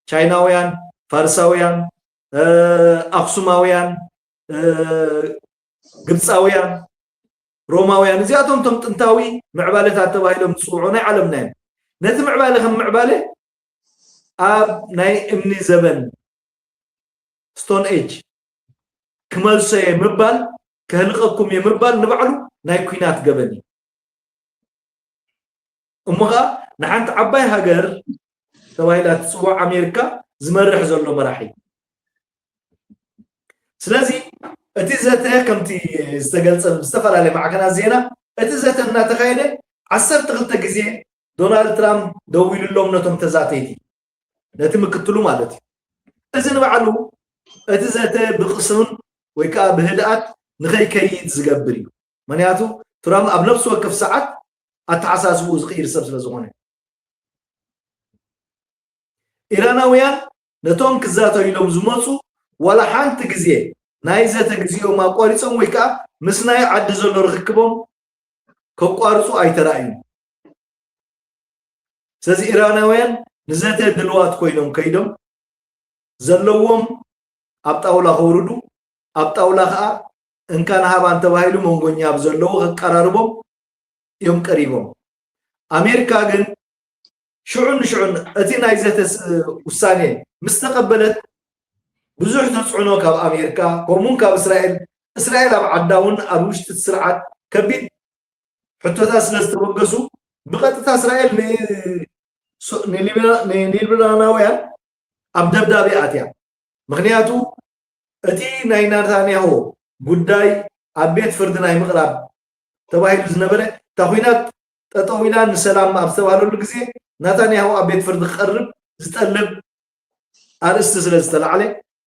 ቻይናውያን፣ ፋርሳውያን፣ ኣክሱማውያን፣ ግብፃውያን፣ ሮማውያን፣ እዚኣቶም እቶም ጥንታዊ ምዕባለታት ተባሂሎም ዝፅውዑ ናይ ዓለምና እዮም። ነቲ ምዕባለ ከም ምዕባለ ኣብ ናይ እምኒ ዘበን፣ ስቶን ኤጅ፣ ክመልሶ እየ ምባል፣ ከህልቐኩም እየ ምባል ንባዕሉ ናይ ኲናት ገበን እዩ። እሞ ኸዓ ንሓንቲ ዓባይ ሃገር ተባሂላ ትፅዋዕ ኣሜሪካ ዝመርሕ ዘሎ መራሒ። ስለዚ እቲ ዘተ ከምቲ ዝተገልፀ ብዝተፈላለየ ማዕከናት ዜና፣ እቲ ዘተ እናተኻየደ ዓሰርተ ክልተ ግዜ ዶናልድ ትራምፕ ደዊሉሎም ነቶም ተዛተይቲ፣ ነቲ ምክትሉ ማለት እዩ። እዚ ንባዕሉ እቲ ዘተ ብቕስን ወይ ከዓ ብህድኣት ንኸይከይድ ዝገብር እዩ። ምክንያቱ ትራምፕ ኣብ ነፍሲ ወከፍ ሰዓት ኣተሓሳስብኡ ዝቕይር ሰብ ስለ ዝኾነ። ኢራናውያን ነቶም ክዛተዩ ኢሎም ዝመፁ ዋላ ሓንቲ ግዜ ናይ ዘተ ግዜኦም ኣቋሪፆም ወይ ከዓ ምስ ናይ ዓዲ ዘሎ ርክክቦም ከቋርፁ ኣይተራእዩን። ስለዚ ኢራናውያን ንዘተ ድልዋት ኮይኖም ከይዶም ዘለዎም ኣብ ጣውላ ከውርዱ፣ ኣብ ጣውላ ከዓ እንካን ሃባን ተባሂሉ መንጎኛ ብዘለዎ ከቀራርቦም እዮም ቀሪቦም። ኣሜሪካ ግን ሽዑን ንሽዑን እቲ ናይ ዘተ ስ- ውሳኔ ምስ ተቐበለት ብዙሕ ተፅዕኖ ካብ ኣሜሪካ ከምኡውን ካብ እስራኤል፣ እስራኤል ኣብ ዓዳ እውን ኣብ ውሽጢ እቲ ስርዓት ከቢድ ሕቶታት ስለ ዝተበገሱ ብቐጥታ እስራኤል ን- ሶ- ንሊብና- ንሊብናናውያን ኣብ ደብዳቤ ኣትያ። ምክንያቱ እቲ ናይ ናታንያሁ ጉዳይ ኣብ ቤት ፍርዲ ናይ ምቕራብ ተባሂሉ ዝነበረ፣ እታ ኲናት ጠጠው ኢላ ንሰላም ኣብ ዝተባህለሉ ግዜ ናታንያሁ ኣብ ቤት ፍርዲ ክቐርብ ዝጠልብ ኣርእስቲ ስለ ዝተላዕለ፣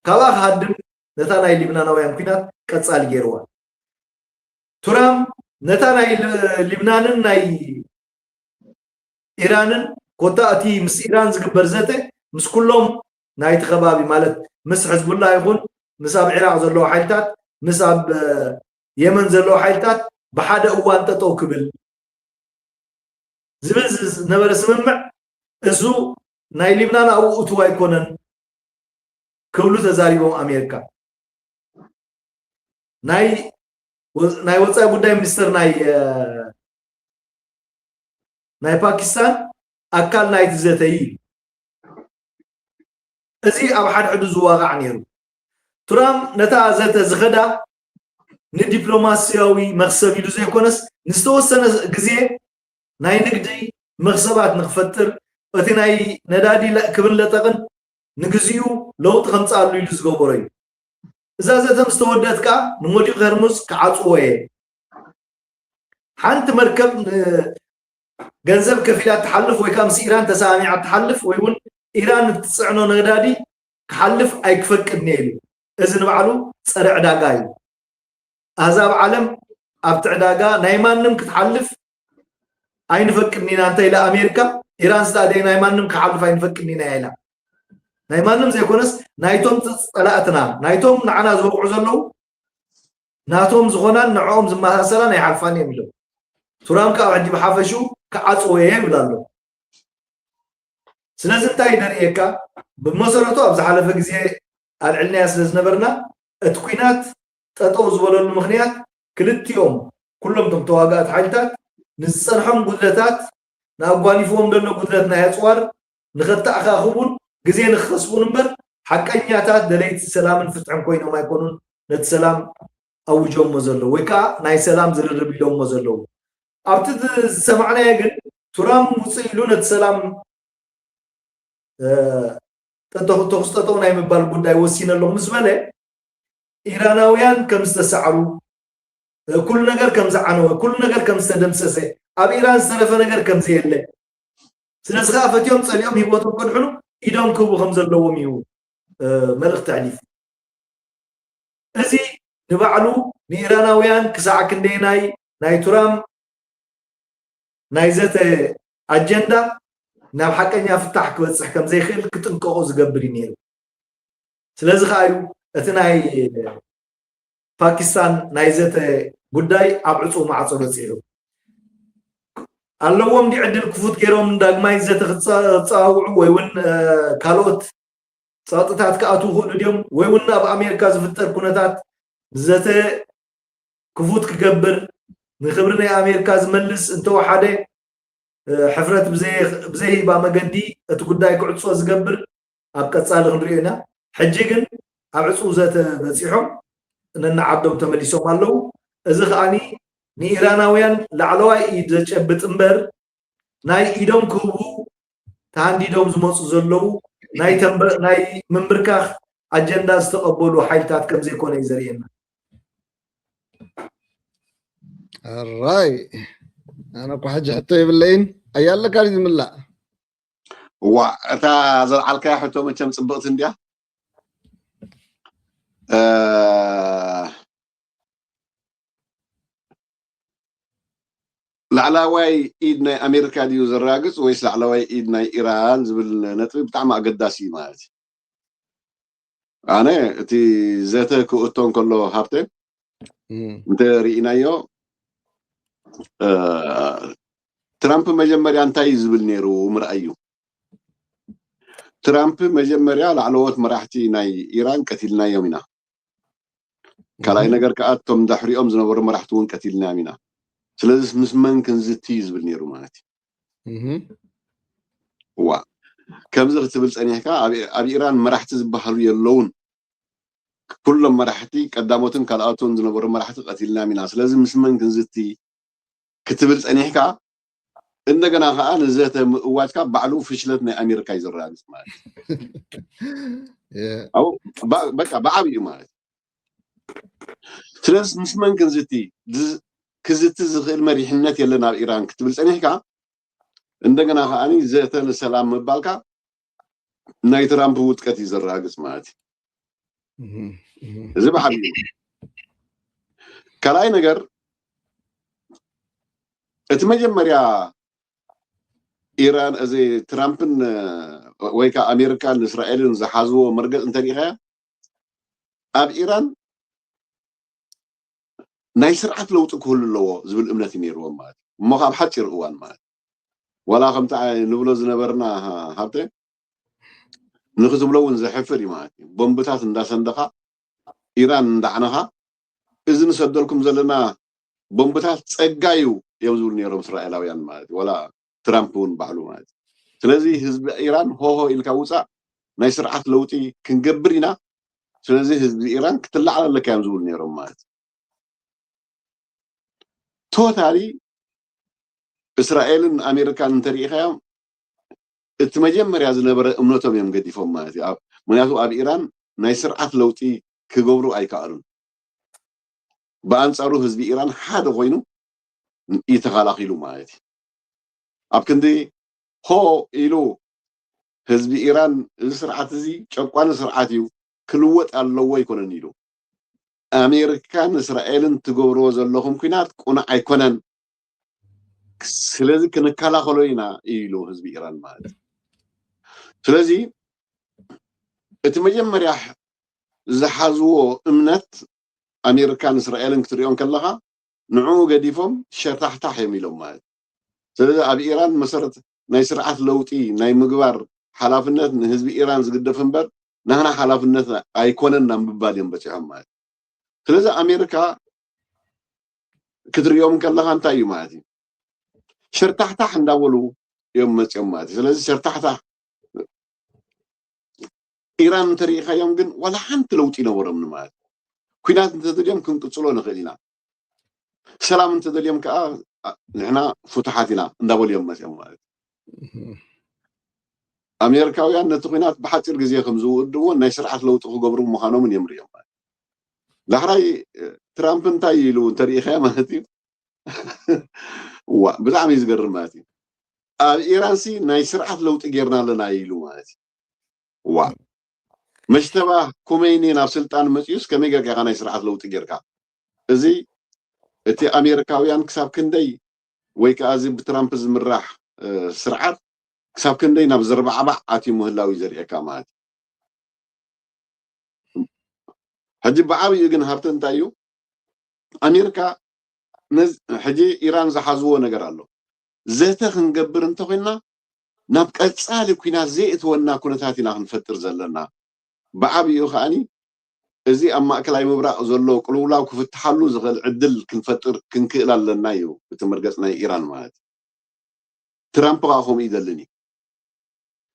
ካብኣ ክሃድም ነታ ናይ ሊብናናውያን ኲናት ቀጻሊ ገይርዋ። ቱራም ነታ ናይ ል- ሊብናንን ናይ ኢራንን ኮታ እቲ ምስ ኢራን ዝግበር ዘተ ምስ ኩሎም ናይቲ ከባቢ ማለት ምስ ሕዝቡላ ይኹን ምስ ኣብ ዒራቕ ዘለዉ ሓይልታት ምስ ኣብ የመን ዘለዉ ሓይልታት ብሓደ እዋን ጠጠው ክብል ዝብል ዝነበረ ስምምዕ እሱ ናይ ሊብናን ኣብኡ እትው ኣይኮነን ክብሉ ተዛሪቦም ኣሜሪካ። ናይ ወ- ናይ ወፃኢ ጉዳይ ሚኒስትር ናይ እ፣ ናይ ፓኪስታን ኣካል ናይቲ ዘተ እዩ። እዚ ኣብ ሓድሕዱ ዝዋቃዕ ነይሩ። ትራምፕ ነታ ዘተ ዝኸዳ ንዲፕሎማስያዊ መኽሰብ ኢሉ ዘይኮነስ ንዝተወሰነ ግዜ ናይ ንግዲ መኽሰባት ንክፈጥር እቲ ናይ ነዳዲ ለ- ክብን ለጠቕን ንግዚኡ ለውጢ ከምፅኣሉ ኢሉ ዝገበሮ እዩ። እዛ ዘተ ምስ ተወደእት ከዓ ንሞዲቕ ሆርሙዝ ክዓፅዎ እየ። ሓንቲ መርከብ ን- ገንዘብ ከፊላ ትሓልፍ ወይ ከዓ ምስ ኢራን ተሰማሚዓ ትሓልፍ ወይ እውን ኢራን እትፅዕኖ ነዳዲ ክሓልፍ ኣይክፈቅድን እየ ኢሉ። እዚ ንባዕሉ ፀረ ዕዳጋ እዩ። ኣህዛብ ዓለም ኣብቲ ዕዳጋ ናይ ማንም ክትሓልፍ ኣይንፈቅድን ኢና እንተ ኢላ ኣሜሪካ፣ ኢራን ስዳኣ ናይ ማንም ክሓልፍ ኣይንፈቅድን ኢና ኢላ። ናይ ማንም ዘይኮነስ ናይቶም ፀላእትና ናይቶም ንዓና ዝወቕዑ ዘለዉ ናቶም ዝኾናን ንዕኦም ዝመሳሰላን ኣይሓልፋን እዮም ኢሎም። ቱራም ከዓ ሕጂ ብሓፈሽኡ ክዓፅዎ እየ ይብል ኣሎ። ስለዚ እንታይ ደርእየካ ብመሰረቱ ኣብ ዝሓለፈ ግዜ ኣልዕልናያ ስለ ዝነበርና እቲ ኲናት ጠጠው ዝበለሉ ምኽንያት ክልቲኦም ኩሎም እቶም ተዋጋእቲ ሓይልታት ንዝፀንሖም ጉድለታት ንኣጓኒፍዎም ዘሎ ጉድለት ናይ ኣፅዋር ንኸተኣኻኽቡን ግዜ ንክኸስቡን እምበር ሓቀኛታት ደለይቲ ሰላምን ፍትሕን ኮይኖም ኣይኮኑን ነቲ ሰላም ኣውጆሞ ዘለዉ ወይ ከዓ ናይ ሰላም ዝርርብ ኢሎሞ ዘለዉ። ኣብቲ ዝሰማዕናዮ ግን ቱራም ውፅእ ኢሉ ነቲ ሰላም ተኹስ ጠጠው ናይ ምባል ጉዳይ ወሲነ ኣለኹ ምስ በለ ኢራናውያን ከም ዝተሳዕሩ ኩሉ ነገር ከም ዝዓነወ፣ ኩሉ ነገር ከም ዝተደምሰሰ፣ ኣብ ኢራን ዝተረፈ ነገር ከም ዘየለ፣ ስለዚ ከዓ ፈትዮም ጸሊኦም ህይወቶም ከድሕኑ ኢዶም ክህቡ ከም ዘለዎም እዩ መልእኽቲ ኣሕሊፉ። እዚ ንባዕሉ ንኢራናውያን ክሳዕ ክንደየናይ ናይ ትራምፕ ናይ ዘተ ኣጀንዳ ናብ ሓቀኛ ፍታሕ ክበፅሕ ከም ዘይክእል ክጥንቀቑ ዝገብር እዩ ነይሩ። ስለዚ ከዓ እዩ እቲ ናይ ፓኪስታን ናይ ዘተ ጉዳይ ኣብ ዕፁ ማዕፆ በፂሑ። ኣለዎም ድዩ ዕድል ክፉት ገይሮም ዳግማይ ዘተ ክፀዋውዑ ወይ እውን ካልኦት ፀቕጥታት ክኣትዉ ክእሉ ድዮም? ወይ እውን ኣብ ኣሜሪካ ዝፍጠር ኩነታት ዘተ ክፉት ክገብር፣ ንክብሪ ናይ ኣሜሪካ ዝመልስ እንተወሓደ ሕፍረት ብዘይህባ መገዲ እቲ ጉዳይ ክዕፆ ዝገብር ኣብ ቀፃሊ ክንሪኦ ኢና። ሕጂ ግን ኣብ ዕፁ ዘተ በፂሖም ነናዓዶም ተመሊሶም ኣለዉ። እዚ ከዓኒ ንኢራናውያን ላዕለዋይ ኢድ ዘጨብጥ እምበር ናይ ኢዶም ክህቡ ተሃንዲዶም ዝመፁ ዘለዉ ናይ ምንብርካኽ ኣጀንዳ ዝተቐበሉ ሓይልታት ከም ዘይኮነ እዩ ዘርእየና። ኣራይ ኣነ እኳ ሕጂ ሕቶ የብለይን። ኣያለካ ድዩ ዝምላእ? ዋ እታ ዘልዓልካያ ሕቶ መቸም ፅብቕቲ እንድያ። ላዕላዋይ ኢድ ናይ ኣሜሪካ ድዩ ዘረጋግፅ ወይስ ላዕላዋይ ኢድ ናይ ኢራን ዝብል ነጥቢ ብጣዕሚ ኣገዳሲ እዩ ማለት እዩ። ኣነ እቲ ዘተ ክእቶ እንከሎ ሃብተ እንተ ርኢናዮ ትራምፕ መጀመርያ እንታይ እዩ ዝብል ነይሩ ምርኣይ እዩ። ትራምፕ መጀመርያ ላዕለዎት መራሕቲ ናይ ኢራን ቀቲልናዮም ኢና። ካልኣይ ነገር ከዓ እቶም ዳሕሪኦም ዝነበሩ መራሕቲ እውን ቀቲልናዮም ኢና። ስለዚ ምስ መን ክንዝቲ እዩ ዝብል ነይሩ ማለት እዩ። ዋ ከምዚ ክትብል ፀኒሕካ ኣብ ኢራን መራሕቲ ዝበሃሉ የለውን። ኩሎም መራሕቲ ቀዳሞትን ካልኣቶን ዝነበሩ መራሕቲ ቀቲልናዮም ኢና። ስለዚ ምስ መን ክንዝቲ ክትብል ፀኒሕካ እንደገና ከዓ ንዘተ ምእዋጅካ ባዕሉ ፍሽለት ናይ ኣሜሪካ እዩ ዘረጋግፅ ማለት እዩ። በቃ ብዓብዩ ማለት እዩ። ስለዚ ምስ መን ክንዝቲ ክዝቲ ዝኽእል መሪሕነት የለን ኣብ ኢራን ክትብል ፀኒሕካ እንደገና ከዓ ዘተ ንሰላም ምባልካ ናይ ትራምፕ ውድቀት እዩ ዘረጋግፅ ማለት እዩ። እዚ ብዓብዩ ካልኣይ ነገር እቲ መጀመርያ ኢራን እዚ ትራምፕን ወይ ከዓ ኣሜሪካን እስራኤልን ዝሓዝዎ መርገፅ እንተሪኢኻያ ኣብ ኢራን ናይ ስርዓት ለውጢ ክህሉ ኣለዎ ዝብል እምነት እዩ ነይርዎም ማለት እዩ። እሞ ካብ ሓፂር እዋን ማለት ዋላ ከምቲ ንብሎ ዝነበርና ሃብተ ንክትብሎ እውን ዘሕፍር እዩ ማለት እዩ። ቦምብታት እንዳሰንደኻ ኢራን እንዳዕነኻ እዚ ንሰደልኩም ዘለና ቦምብታት ፀጋ እዩ እዮም ዝብሉ ነይሮም እስራኤላውያን ማለት እዩ። ዋላ ትራምፕ እውን ባዕሉ ማለት እዩ። ስለዚ ህዝቢ ኢራን ሆሆ ኢልካ ውፃእ ናይ ስርዓት ለውጢ ክንገብር ኢና። ስለዚ ህዝቢ ኢራን ክትላዓል ኣለካ እዮም ዝብሉ ነይሮም ማለት እዩ። ቶታሊ እስራኤልን ኣሜሪካን እንተሪኢኻዮም እቲ መጀመርያ ዝነበረ እምነቶም እዮም ገዲፎም ማለት እዩ። ምክንያቱ ኣብ ኢራን ናይ ስርዓት ለውጢ ክገብሩ ኣይከኣሉን። ብኣንፃሩ ህዝቢ ኢራን ሓደ ኮይኑ እዩ ተኸላኺሉ ማለት እዩ። ኣብ ክንዲ ሆ ኢሉ ህዝቢ ኢራን እዚ ስርዓት እዚ ጨቋኒ ስርዓት እዩ ክልወጥ ኣለዎ ኣይኮነን ኢሉ ኣሜሪካን እስራኤልን ትገብርዎ ዘለኹም ኩናት ቁኑዕ ኣይኮነን። ስለዚ ክንከላኸሎ ኢና ኢሉ ህዝቢ ኢራን ማለት እዩ። ስለዚ እቲ መጀመርያ ዝሓዝዎ እምነት ኣሜሪካን እስራኤልን ክትሪኦም ከለኻ ንዕኡ ገዲፎም ሸታሕታሕ እዮም ኢሎም ማለት እዩ። ስለዚ ኣብ ኢራን መሰረት ናይ ስርዓት ለውጢ ናይ ምግባር ሓላፍነት ንህዝቢ ኢራን ዝግደፍ እምበር ናህና ሓላፍነት ኣይኮነን ናብ ምባል እዮም በፂሖም ማለት እዩ። ስለዚ ኣሜሪካ ክትሪኦም ከለካ እንታይ እዩ ማለት እዩ? ሸርታሕታሕ እንዳበሉ እዮም መፂኦም ማለት እዩ። ስለዚ ሸርታሕታሕ ኢራን እንተሪኢካዮም ግን ዋላ ሓንቲ ለውጢ ይነበሮም ማለት እዩ። ኩናት እንተደልዮም ክንቅፅሎ ንኽእል ኢና፣ ሰላም እንተደልዮም ከዓ ንሕና ፍቱሓት ኢና እንዳበሉ እዮም መፂኦም ማለት እዩ። ኣሜሪካውያን ነቲ ኩናት ብሓፂር ግዜ ከም ዝውድእዎን ናይ ስርዓት ለውጢ ክገብሩ ምዃኖምን እዮም ሪኦም ማለት እዩ። ዳሕራይ ትራምፕ እንታይ ኢሉ እንተሪኢኻዮ ማለት እዩ። ዋ ብጣዕሚ እዩ ዝገርም ማለት እዩ። ኣብ ኢራንሲ ናይ ስርዓት ለውጢ ጌርና ኣለና ኢሉ ማለት እዩ። ዋ መሽተባ ኮመይኒ ናብ ስልጣን መፅዩስ ከመይ ጌርካ ኢኻ ናይ ስርዓት ለውጢ ጌርካ? እዚ እቲ ኣሜሪካውያን ክሳብ ክንደይ ወይ ከዓ እዚ ብትራምፕ ዝምራሕ ስርዓት ክሳብ ክንደይ ናብ ዘርባዕባዕ ኣትዩ ምህላው እዩ ዘርእየካ ማለት እዩ። ሕጂ ብዓብዩ ግን ሃብተ እንታይ እዩ? ኣሜሪካ ሕጂ ኢራን ዝሓዝዎ ነገር ኣሎ። ዘተ ክንገብር እንተኮይና ናብ ቀፃሊ ኩናት ዘይእትወና ኩነታት ኢና ክንፈጥር ዘለና። ብዓብዩ ከዓኒ እዚ ኣብ ማእከላይ ምብራቕ ዘሎ ቅልውላው ክፍትሓሉ ዝኽእል ዕድል ክንፈጥር ክንክእል ኣለና እዩ እቲ መርገፅ ናይ ኢራን ማለት። ትራምፕ ከዓ ከምኡ ይደልን እዩ።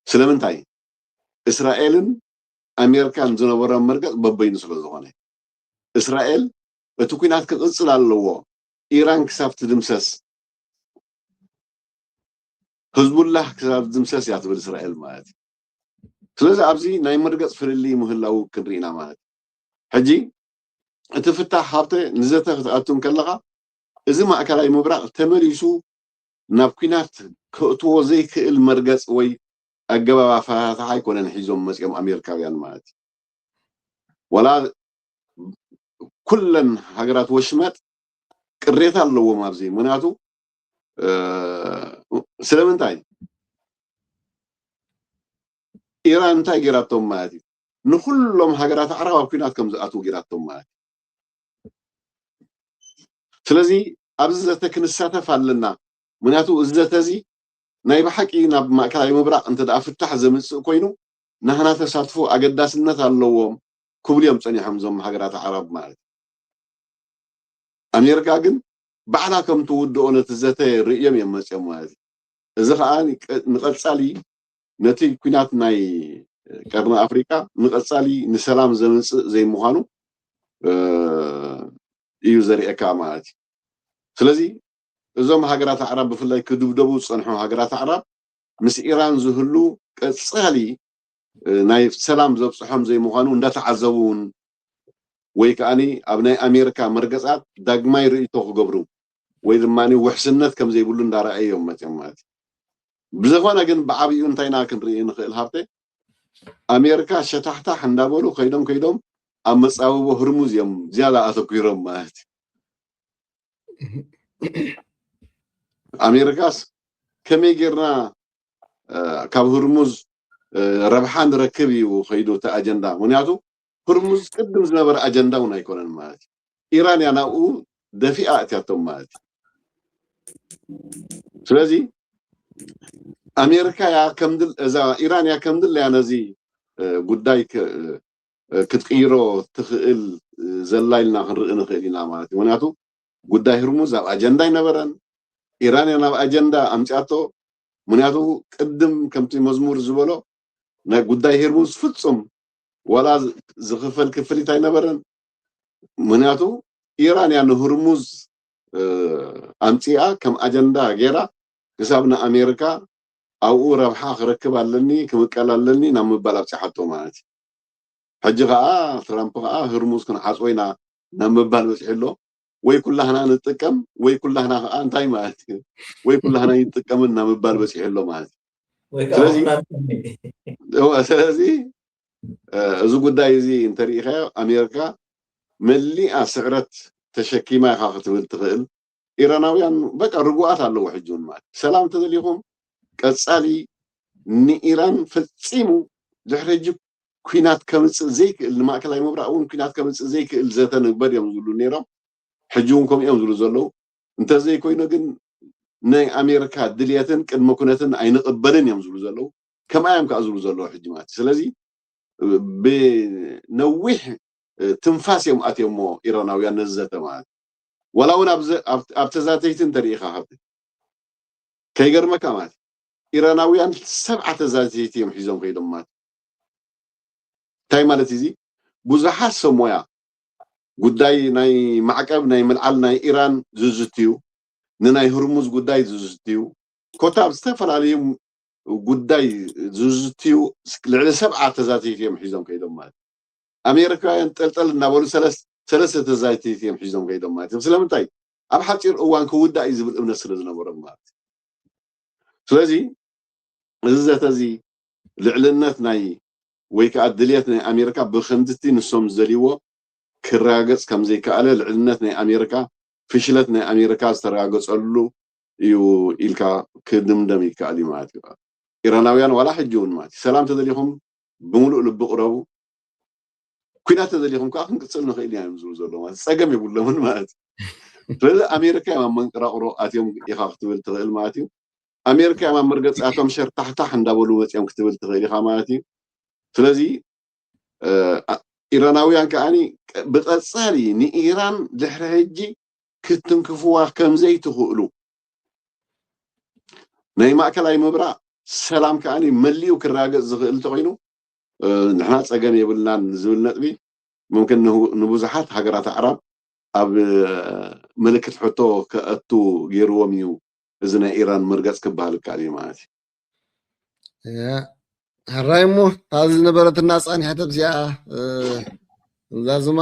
ስለምንታይ? እስራኤልን ኣሜሪካን ዝነበሮም መርገፅ በበይኑ ስለ ዝኾነ እስራኤል እቲ ኩናት ክቕፅል ኣለዎ፣ ኢራን ክሳብ ትድምሰስ፣ ህዝቡላህ ክሳብ ትድምሰስ እያ ትብል እስራኤል ማለት እዩ። ስለዚ ኣብዚ ናይ መርገፅ ፍልልይ ምህላው ክንርኢና ማለት እዩ። ሕጂ እቲ ፍታሕ ሃብተ ንዘተ ክትኣቱ እንከለኻ እዚ ማእከላይ ምብራቕ ተመሊሱ ናብ ኩናት ከእትዎ ዘይክእል መርገፅ ወይ ኣገባብ ኣፈታትሓ ኣይኮነን ሒዞም መፅኦም ኣሜሪካውያን ማለት እዩ። ወላ ኩለን ሃገራት ወሽመጥ ቅሬታ ኣለዎም ኣብዚ። ምክንያቱ ስለምንታይ ኢራን እንታይ ጌራቶም ማለት እዩ? ንኩሎም ሃገራት ኣዕራብ ኣብ ኩናት ከም ዝኣትዉ ጌራቶም ማለት እዩ። ስለዚ ኣብዚ ዘተ ክንሳተፍ ኣለና። ምክንያቱ እዚ ዘተ እዚ ናይ ብሓቂ ናብ ማእከላይ ምብራቕ እንተ ደኣ ፍታሕ ዘምፅእ ኮይኑ ናህና ተሳትፎ ኣገዳስነት ኣለዎም ክብሉ እዮም ፀኒሖም እዞም ሃገራት ኣዕራብ ማለት እዩ። ኣሜሪካ ግን ባዕላ ከም ትውድኦ ነቲ ዘተ ርእዮም እዮም መፅኦም ማለት እዩ። እዚ ከዓ ንቀፃሊ ነቲ ኩናት ናይ ቀርኒ ኣፍሪቃ ንቀፃሊ ንሰላም ዘምፅእ ዘይምዃኑ እዩ ዘርእየካ ማለት እዩ። ስለዚ እዞም ሃገራት ኣዕራብ ብፍላይ ክድብደቡ ዝፀንሑ ሃገራት ኣዕራብ ምስ ኢራን ዝህሉ ቀፃሊ ናይ ሰላም ዘብፅሖም ዘይምዃኑ እንዳተዓዘቡ እውን ወይ ከዓኒ ኣብ ናይ ኣሜሪካ መርገፃት ዳግማይ ርእይቶ ክገብሩ ወይ ድማ ውሕስነት ከም ዘይብሉ እንዳረኣዩ እዮም መፅኦም ማለት እዩ። ብዝኾነ ግን ብዓብዩ እንታይ ኢና ክንርኢ ንኽእል ሃብተ ኣሜሪካ ሸታሕታሕ እንዳበሉ ከይዶም ከይዶም ኣብ መፃብቦ ህርሙዝ እዮም ዝያዳ ኣተኲሮም ማለት እዩ። ኣሜሪካስ ከመይ ጌርና ካብ ህርሙዝ ረብሓ ንረክብ እዩ ከይዱ እቲ ኣጀንዳ። ምክንያቱ ህርሙዝ ቅድም ዝነበረ ኣጀንዳ እውን ኣይኮነን ማለት እዩ። ኢራን እያ ናብኡ ደፊኣ እትያቶም ማለት እዩ። ስለዚ ኣሜሪካ እያ ከምድል እዛ ኢራን እያ ከምድለያ ነዚ ጉዳይ ክትቅይሮ ትኽእል ዘላ ኢልና ክንርኢ ንኽእል ኢና ማለት እዩ። ምክንያቱ ጉዳይ ህርሙዝ ኣብ ኣጀንዳ ኣይነበረን። ኢራን እያ ናብ ኣጀንዳ ኣምፅኣቶ። ምክንያቱ ቅድም ከምቲ መዝሙር ዝበሎ ናይ ጉዳይ ህርሙዝ ፍፁም ዋላ ዝኽፈል ክፍሊት ኣይነበረን። ምክንያቱ ኢራን እያ ንህርሙዝ ኣምፂኣ ከም ኣጀንዳ ገይራ ክሳብ ንኣሜሪካ ኣብኡ ረብሓ ክረክብ ኣለኒ ክምቀል ኣለኒ ናብ ምባል ኣብፅሓቶ ማለት እዩ። ሕጂ ከዓ ትራምፕ ከዓ ህርሙዝ ክንሓፅቦ ኢና ናብ ምባል በፂሑ ኣሎ። ወይ ኩላህና ንጥቀም ወይ ኩላህና ከዓ እንታይ ማለት እዩ? ወይ ኩላህና ይጥቀምን ናብ ምባል በፂሑ ኣሎ ማለት እዩ። ስለዚ ስለዚ እዚ ጉዳይ እዚ እንተሪኢኻዮ ኣሜሪካ መሊኣ ስዕረት ተሸኪማ ኢኻ ክትብል ትኽእል። ኢራናውያን በቃ ርጉኣት ኣለዎ ሕጂ እውን ማለት ሰላም ተደሊኹም ቀፃሊ ንኢራን ፈፂሙ ድሕሪ ሕጂ ኩናት ከምፅእ ዘይክእል ንማእከላይ ምብራቅ እውን ኩናት ከምፅእ ዘይክእል ዘተ ንግበር እዮም ዝብሉ ነይሮም። ሕጂ እውን ከምኡ እዮም ዝብሉ ዘለዉ። እንተዘይኮይኑ ግን ናይ ኣሜሪካ ድልየትን ቅድመ ኩነትን ኣይንቕበልን እዮም ዝብሉ ዘለዉ። ከምኣ እዮም ከዓ ዝብሉ ዘለዉ ሕጂ ማለት እዩ። ስለዚ ብነዊሕ ትንፋስ እዮም ኣትዮሞ ኢራናውያን ነዚ ዘተ ማለት ዋላ እውን ኣብ ተዛተይቲ እንተሪኢኻ ሃብቲ ከይገርመካ ማለት ኢራናውያን ሰብዓ ተዛተይቲ እዮም ሒዞም ከይዶም ማለት እንታይ ማለት እዚ ብዙሓት ሰብ ሞያ ጉዳይ ናይ ማዕቀብ ናይ ምልዓል ናይ ኢራን ዝዝትዩ ንናይ ህርሙዝ ጉዳይ ዝዝትዩ ኮታ ኣብ ዝተፈላለዩ ጉዳይ ዝዝትዩ ልዕሊ ሰብዓ ተዛተይቲ እዮም ሒዞም ከይዶም ማለት ኣሜሪካውያን ጠልጠል እናበሉ ሰለስተ ሰለስተ ተዛይትቲ እዮም ሒዞም ከይዶም ማለት እዮም። ስለምንታይ? ኣብ ሓፂር እዋን ክውዳእ እዩ ዝብል እምነት ስለ ዝነበሮም ማለት እዩ። ስለዚ እዚ ዘተ እዚ ልዕልነት ናይ ወይ ከዓ ድልየት ናይ ኣሜሪካ ብከምቲ ንሶም ዝደልይዎ ክረጋገፅ ከም ዘይከኣለ፣ ልዕልነት ናይ ኣሜሪካ፣ ፍሽለት ናይ ኣሜሪካ ዝተረጋገፀሉ እዩ ኢልካ ክድምደም ይከኣል እዩ ማለት እዩ። ኢራናውያን ዋላ ሕጂ እውን ማለት እዩ ሰላም ተደሊኹም ብምሉእ ልቢ ቅረቡ፣ ኲናት ተደሊኹም ከዓ ክንቅፅል ንኽእል ኢና እዮም ዝብሉ ዘለዉ ማለት እዩ። ፀገም የብሎምን ማለት እዩ። ስለዚ ኣሜሪካ እዮም ኣብ መንቅራቕሮ ኣትዮም ኢኻ ክትብል ትኽእል ማለት እዩ። ኣሜሪካ እዮም ኣብ መርገፂ ኣቶም ሸርታሕታሕ እንዳበሉ መፅኦም ክትብል ትኽእል ኢኻ ማለት እዩ። ስለዚ ኢራናውያን ከዓኒ ብቐፃሊ ንኢራን ድሕሪ ሕጂ ክትንክፍዋ ከምዘይትኽእሉ ናይ ማእከላይ ምብራቕ ሰላም ከዓኒ መሊኡ ክረጋገፅ ዝኽእል እንተኮይኑ ንሕና ፀገም የብልናን ዝብል ነጥቢ ምምክን ንብዙሓት ሃገራት ኣዕራብ ኣብ ምልክት ሕቶ ከእቱ ገይርዎም እዩ። እዚ ናይ ኢራን መርገፅ ክበሃል ይከኣል እዩ ማለት እዩ። ሕራይ እሞ እታ ዝነበረትና ፃኒሐት ኣብዚኣ ዛዙማ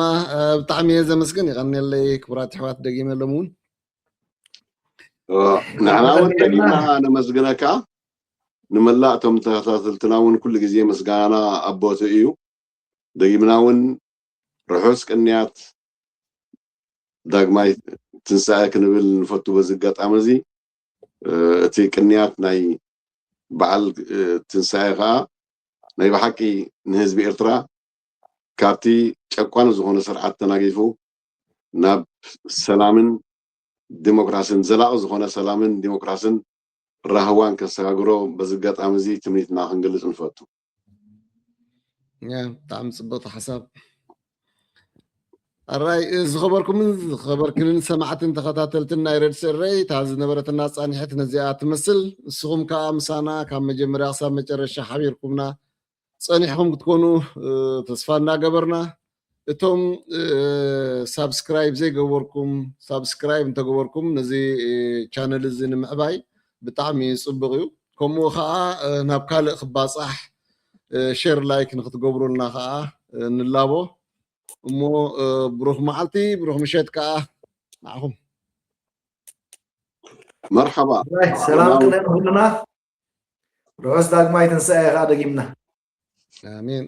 ብጣዕሚ እየ ዘመስግን። ይቐንየለይ ክቡራት ኣሕዋት፣ ደጊመ ሎም እውን ንሕና እውን ደጊምና ነመስግነካ። ንመላእ እቶም ተኸታተልትና እውን ኩሉ ግዜ ምስጋና ኣብ ቦትኡ እዩ። ደጊምና እውን ርሑስ ቅንያት ዳግማይ ትንሳኤ ክንብል ንፈቱ። በዚ ኣጋጣሚ እዚ እቲ ቅንያት ናይ በዓል ትንሳኤ ከዓ ናይ ብሓቂ ንህዝቢ ኤርትራ ካብቲ ጨቋኒ ዝኾነ ስርዓት ተናጊፉ ናብ ሰላምን ዲሞክራስን፣ ዘላቒ ዝኾነ ሰላምን ዲሞክራስን ራህዋን ከሰጋግሮ በዚ ኣጋጣሚ እዚ ትምኒትና ክንገልጽ ንፈቱ። ብጣዕሚ ፅብቕቲ ሓሳብ። ኣራይ ዝኸበርኩምን ዝኸበርክንን ሰማዕትን ተኸታተልትን ናይ ሬድስ ኤረይ፣ እታ ዝነበረትና ፃኒሕት ነዚኣ ትመስል። ንስኹም ከዓ ምሳና ካብ መጀመርያ ክሳብ መጨረሻ ሓቢርኩምና ፀኒሕኹም ክትኮኑ ተስፋ እናገበርና፣ እቶም ሳብስክራይብ ዘይገበርኩም ሳብስክራይብ እንተገበርኩም ነዚ ቻነል እዚ ንምዕባይ ብጣዕሚ ፅቡቕ እዩ። ከምኡ ከዓ ናብ ካልእ ክባፃሕ ሼር ላይክ ንክትገብሩልና ከዓ ንላቦ። እሞ ብሩኽ መዓልቲ ብሩኽ ምሸት ከዓ ንዓኹም። መርሓባ። ሰላም ቅነ ንኩልና። ርሑስ ዳግማይ ትንሳኤ ከዓ ደጊምና። ኣሜን።